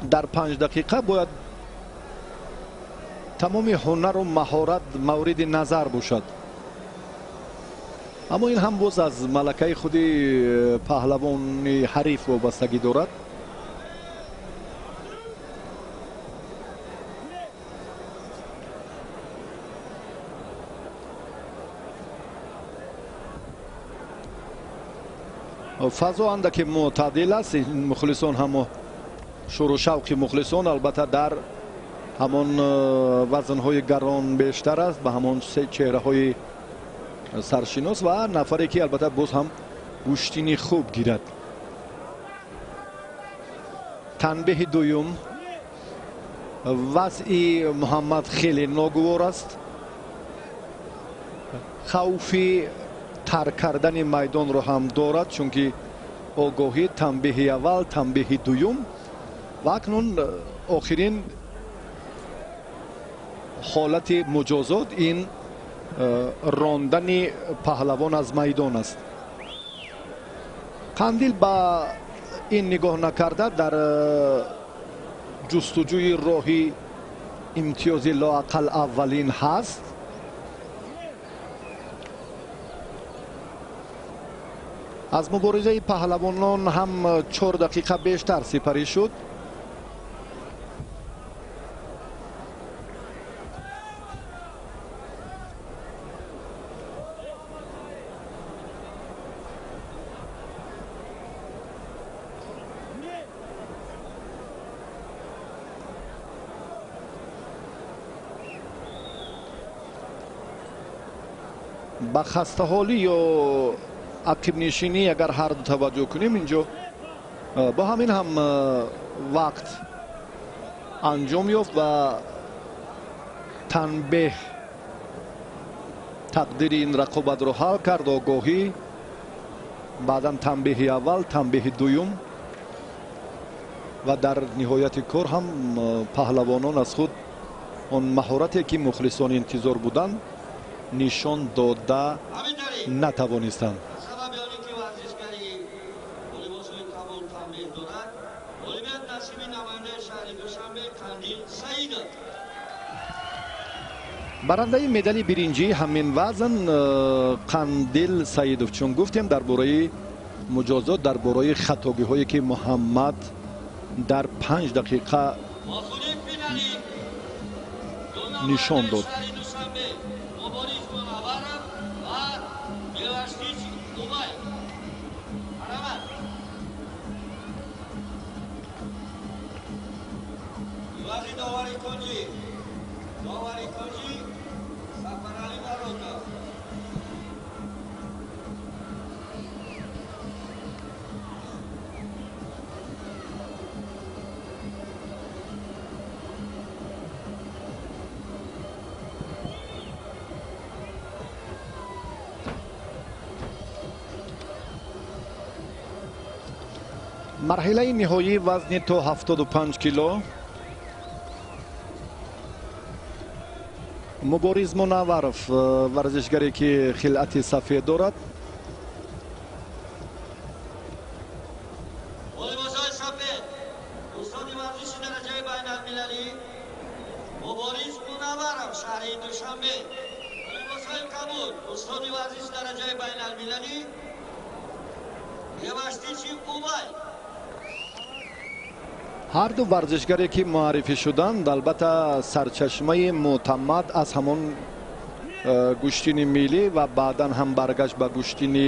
Дар 5 дақиқа бояд тамоми ҳунару маҳорат мавриди назар бошад, аммо ин ҳам боз аз малакаи худи паҳлавони ҳариф вобастагӣ дорад. Фазо андаке мӯътадил аст. Мухлисон ҳамо шуру шавқи мухлисон албатта дар ҳамон вазнҳои гарон бештар аст, ба ҳамон се чеҳраҳои саршинос ва нафаре ки албатта боз ҳам гӯштини хуб гирад. Танбеҳи дуюм, вазъи Муҳаммад хеле ногувор аст. Хавфи тарк кардани майдонро ҳам дорад, чунки огоҳӣ танбеҳи аввал, танбеҳи дуюм ва акнун охирин ҳолати муҷозот ин рондани паҳлавон аз майдон аст. Қандил ба ин нигоҳ накарда дар ҷустуҷӯи роҳи имтиёзи лоақал аввалин ҳаст. Аз муборизаи паҳлавонон ҳам 4 дақиқа бештар сипарӣ шуд. Ба хастаҳолӣ ё ақибнишинӣ агар ҳарду таваҷҷӯҳ кунем, инҷо бо ҳамин ҳам вақт анҷом ёфт ва танбеҳ тақдири ин рақобатро ҳал кард. Огоҳӣ, баъдан танбеҳи аввал, танбеҳи дуюм ва дар ниҳояти кор ҳам паҳлавонон аз худ он маҳорате ки мухлисон интизор буданд нишон дода натавонистанд. Барандаи медали биринҷӣ ҳамин вазн Қандил Саидов, чун гуфтем дар бораи муҷозот, дар бораи хатогиҳое ки Муҳаммад дар 5 дақиқа нишон дод. Марҳилаи ниҳоии вазни то 75 кило. Мубориз Мунавваров, варзишгаре ки хилъати сафед дорад. Ҳар ду варзишгаре ки муаррифӣ шуданд, албатта сарчашмаи мӯътамад аз ҳамон гӯштини миллӣ ва баъдан ҳам баргашт ба гӯштини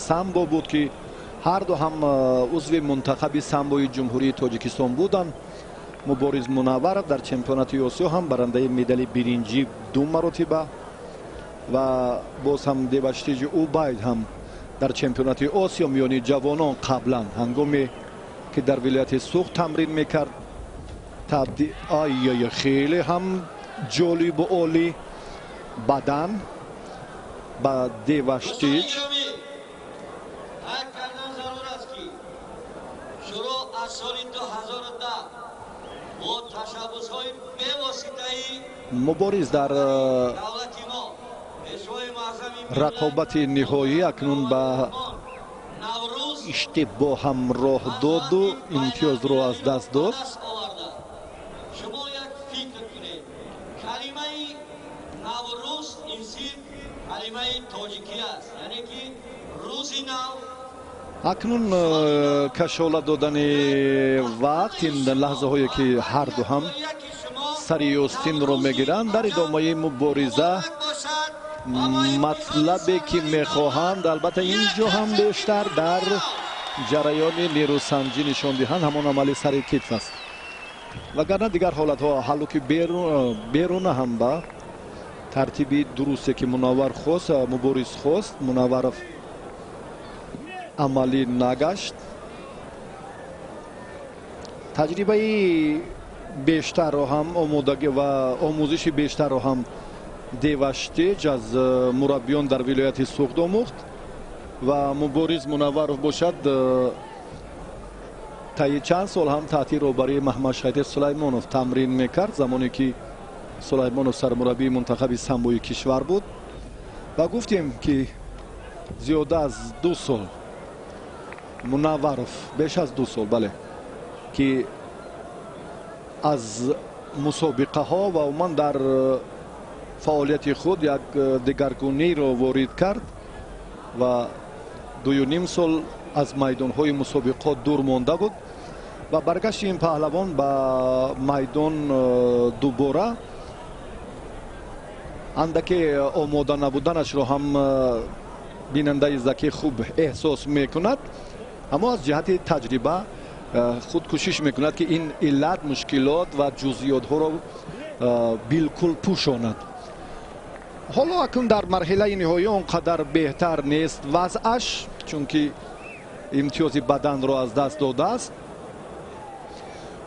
самбо буд, ки ҳар ду ҳам узви мунтахаби самбои Ҷумҳурии Тоҷикистон буданд. Мубориз Мунавваров дар чемпионати Осиё ҳам барандаи медали биринҷӣ 2 маротиба ва боз ҳам Деваштиҷи Убайд ҳам дар чемпионати Осиё миёни ҷавонон қаблан ҳангоме ки дар вилояти Суғд тамрин мекард. Ай хеле ҳам ҷолибу олӣ бадан ба Деваштиҷ. Қайд кардан зарур аст, ки шурӯъ аз соли 2010 бо ташаббусҳои бевоситаи Мубориз дар давлати мо, Пешвои муаззами миллат, рақобати ниҳоӣ акнун ба иштибоҳ ҳам роҳ доду имтиёзро аз даст дод. Шумо як фикр кунед, калимаи Наврӯз ин сирф калимаи тоҷикӣ аст, яъне ки рӯзи нав. Акнун кашола додани вақт, ин лаҳзаҳое ки ҳар ду ҳам сари ёстинро мегиранд дар идомаи мубориза, матлабе ки мехоҳанд, албатта ин ҷо ҳам бештар дар ҷараёни нерӯсанҷӣ нишон диҳанд, ҳамон амали сари китф аст. Вагарна дигар ҳолатҳо ҳаллу ки беруна ҳам ба тартиби дурусте ки Мунаввар хост, Мубориз хост, Мунавваров амалӣ нагашт. Таҷрибаи бештарро ҳам, омодагӣ ва омӯзиши бештарро ҳам Деваштиҷ аз мураббиён дар вилояти Суғд омӯхт ва Мубориз Мунавваров бошад таи чанд сол ҳам таҳти роҳбарии Маҳмадшаҳид Сулаймонов тамрин мекард, замоне ки Сулаймонов сармураббии мунтахаби самбои кишвар буд. Ва гуфтем ки зиёда аз 2 сол Мунавваров, беш аз 2 сол, бале, ки аз мусобиқаҳо ва умуман дар фаъолияти худ як дигаргуниро ворид кард ва 2.5 сол аз майдонҳои мусобиқот дур монда буд ва баргашти ин паҳлавон ба майдон дубора андаке омода набуданашро ҳам бинандаи закӣ хуб эҳсос мекунад, аммо аз ҷиҳати таҷриба худ кӯшиш мекунад ки ин иллат, мушкилот ва ҷузъиётҳоро билкул пӯшонад. Ҳоло акнун дар марҳилаи ниҳоӣ он қадар беҳтар нест вазъаш, чунки имтиёзи баданро аз даст додааст.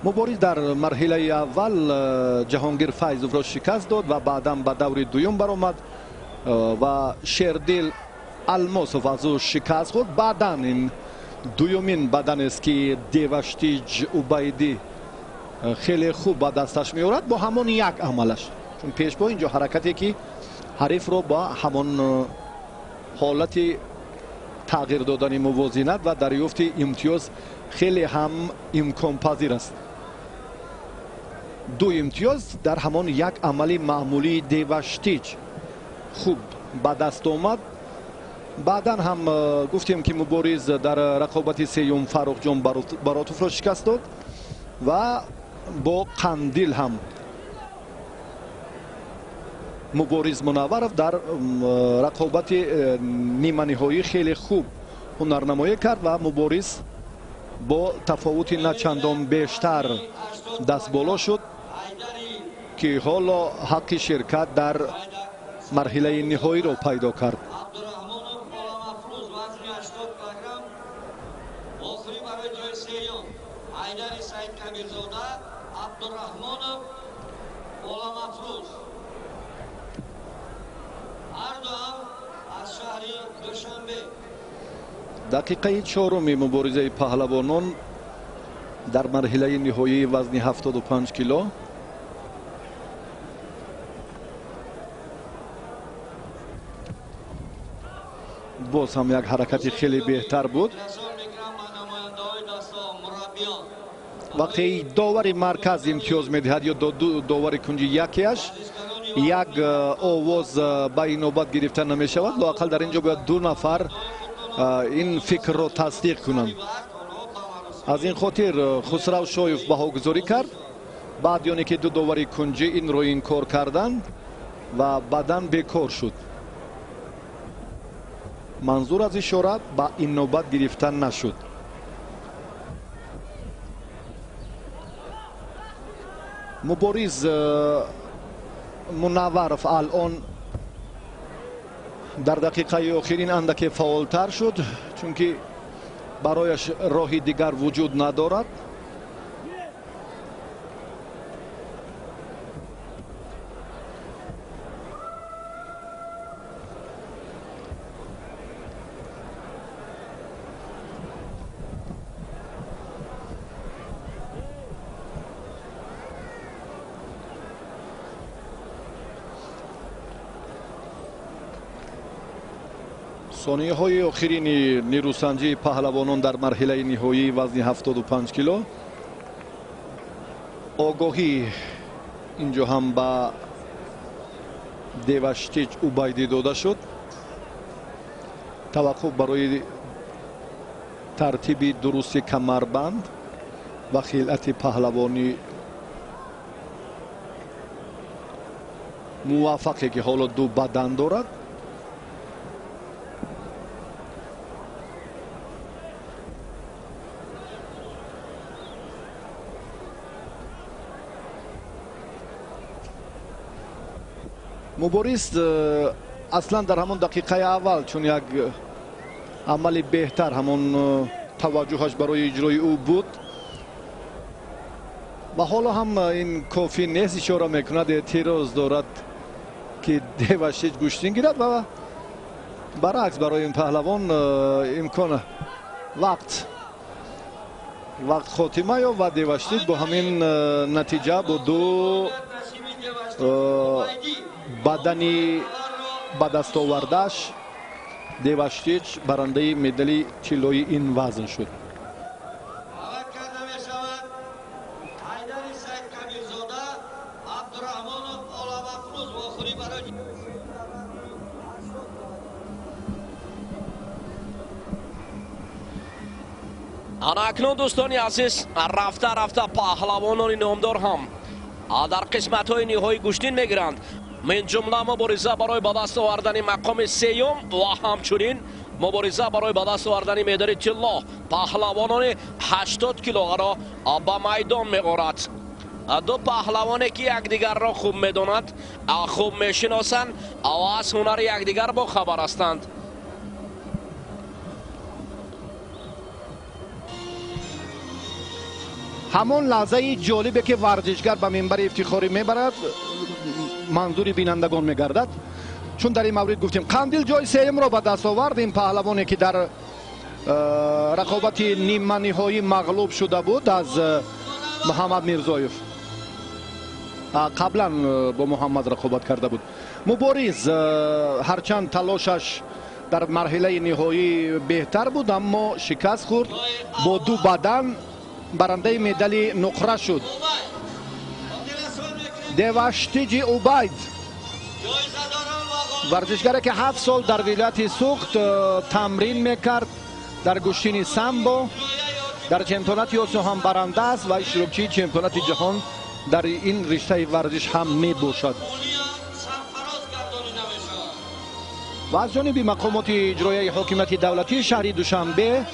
Мубориз дар марҳилаи аввал Ҷаҳонгир Файзовро шикаст дод ва баъдан ба даври дуюм баромад ва Шердил Алмосов аз ӯ шикаст хӯрд. Баъдан ин дуюмин баданест ки Деваштиҷ Убайдӣ хеле хуб ба дасташ меорад бо ҳамон як амалаш, чун пешбо инҷо ҳаракате ки ҳарифро ба ҳамон ҳолати тағйир додани мувозинат ва дарёфти имтиёз хеле ҳам имконпазир аст. 2 имтиёз дар ҳамон як амали маъмулии Деваштиҷ хуб ба даст омад. Баъдан ҳам гуфтем ки Мубориз дар рақобати сеюм Фаррухҷон Баротовро шикаст дод ва бо Қандил ҳам Мубориз Мунавваров дар рақобати ниманиҳоӣ хеле хуб ҳунарнамоӣ кард ва Мубориз Бо тафовути начандон бештар даст боло шуд, ки ҳоло ҳаққи ширкат дар марҳилаи ниҳоиро пайдо кард. Дақиқаи чоруми муборизаи паҳлавонон дар марҳилаи ниҳоии вазни 75 кило. Боз ҳам як ҳаракати хеле беҳтар буд. Вақте довари марказ имтиёз медиҳад ё довари кунҷи якеаш, як овоз ба инобат гирифта намешавад. Лоақал дар ин ҷо бояд ду нафар ин фикрро тасдиқ кунанд. Аз ин хотир Хусрав Шоев баҳогузорӣ кард. Баъд ёне ки ду довари кунҷӣ инро инкор карданд ва баъдан бекор шуд. Манзур аз ишора ба инобат гирифта нашуд. Мубориз Мунавваров алон дар дақиқаи охирин андаке фаъолтар шуд, чунки барояш роҳи дигар вуҷуд надорад. Сонияҳои охирини нерӯсанҷии паҳлавонон дар марҳилаи ниҳоии вазни 75 кило. Огоҳӣ инҷо ҳам ба Деваштич Убайдӣ дода шуд. Таваққуф барои тартиби дурусти камарбанд ва хилъати паҳлавонӣ муваффақе ки ҳоло ду бадан дорад. Мубориз аслан дар ҳамон дақиқаи аввал, чун як амали беҳтар ҳамон таваҷҷӯҳаш барои иҷрои ӯ буд ва ҳоло ҳам ин кофӣ нест, ишора мекунад, эътироз дорад ки Деваштич гӯштин гирад ва баръакс барои ин паҳлавон имкон вақт хотима ёфт ва Деваштич бо ҳамин натиҷа бо ду бадани ба даст овардааш Деваштич барандаи медали тиллои ин вазн шуд. Ана акнун дӯстони азиз, рафта рафта паҳлавонони номдор ҳам дар қисматҳои ниҳоӣ гӯштин мегиранд. Мин ҷумла мубориза барои ба даст овардани мақоми сеюм ва ҳамчунин мубориза барои ба даст овардани медали тилло паҳлавонони 80 килоро ба майдон меорад. Ду паҳлавоне ки якдигарро хуб медонанд, хуб мешиносанд ва аз ҳунари якдигар бохабар ҳастанд. Ҳамон лаҳзаи ҷолибе ки варзишгар ба минбари ифтихорӣ мебарад, манзури бинандагон мегардад. Чун дар ин маврид гуфтем, Қандил ҷои сеюмро ба даст овард. Ин паҳлавоне ки дар рақобати ниманиҳоӣ мағлуб шуда буд аз Муҳаммад Мирзоев, қаблан бо Муҳаммад рақобат карда буд. Мубориз ҳарчанд талошаш дар марҳилаи ниҳоӣ беҳтар буд, аммо шикаст хӯрд, бо ду бадан барандаи медали нуқра шуд. Деваштиҷи Убайд, варзишгаре ки 7 сол дар вилояти Суғд тамрин мекард дар гӯштини самбо, дар чемпионати Осиё ҳам баранда аст ва иштирокчии чемпионати ҷаҳон дар ин риштаи варзиш ҳам мебошад. Ва аз ҷониби мақомоти иҷроияи ҳокимияти давлатии шаҳри Душанбе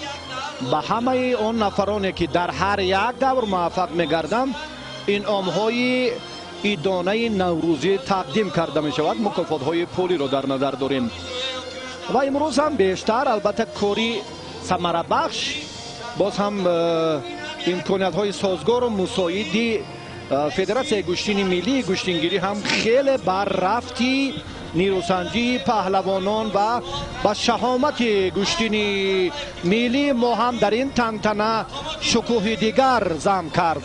Ба ҳамаи он нафароне, ки дар ҳар як давр муваффақ мегарданд, инъомҳои идонаи наврӯзӣ тақдим карда мешавад. Мукофотҳои пулиро дар назар дорем. Ва имрӯз ҳам бештар, албатта, кори самарабахш, боз ҳам имкониятҳои созгору мусоиди Федератсияи гӯштини миллии гӯштингирӣ ҳам хеле бар рафти нерӯсанҷии паҳлавонон ва ба шаҳомати гӯштини миллии мо ҳам дар ин тантана шукӯҳи дигар зам кард.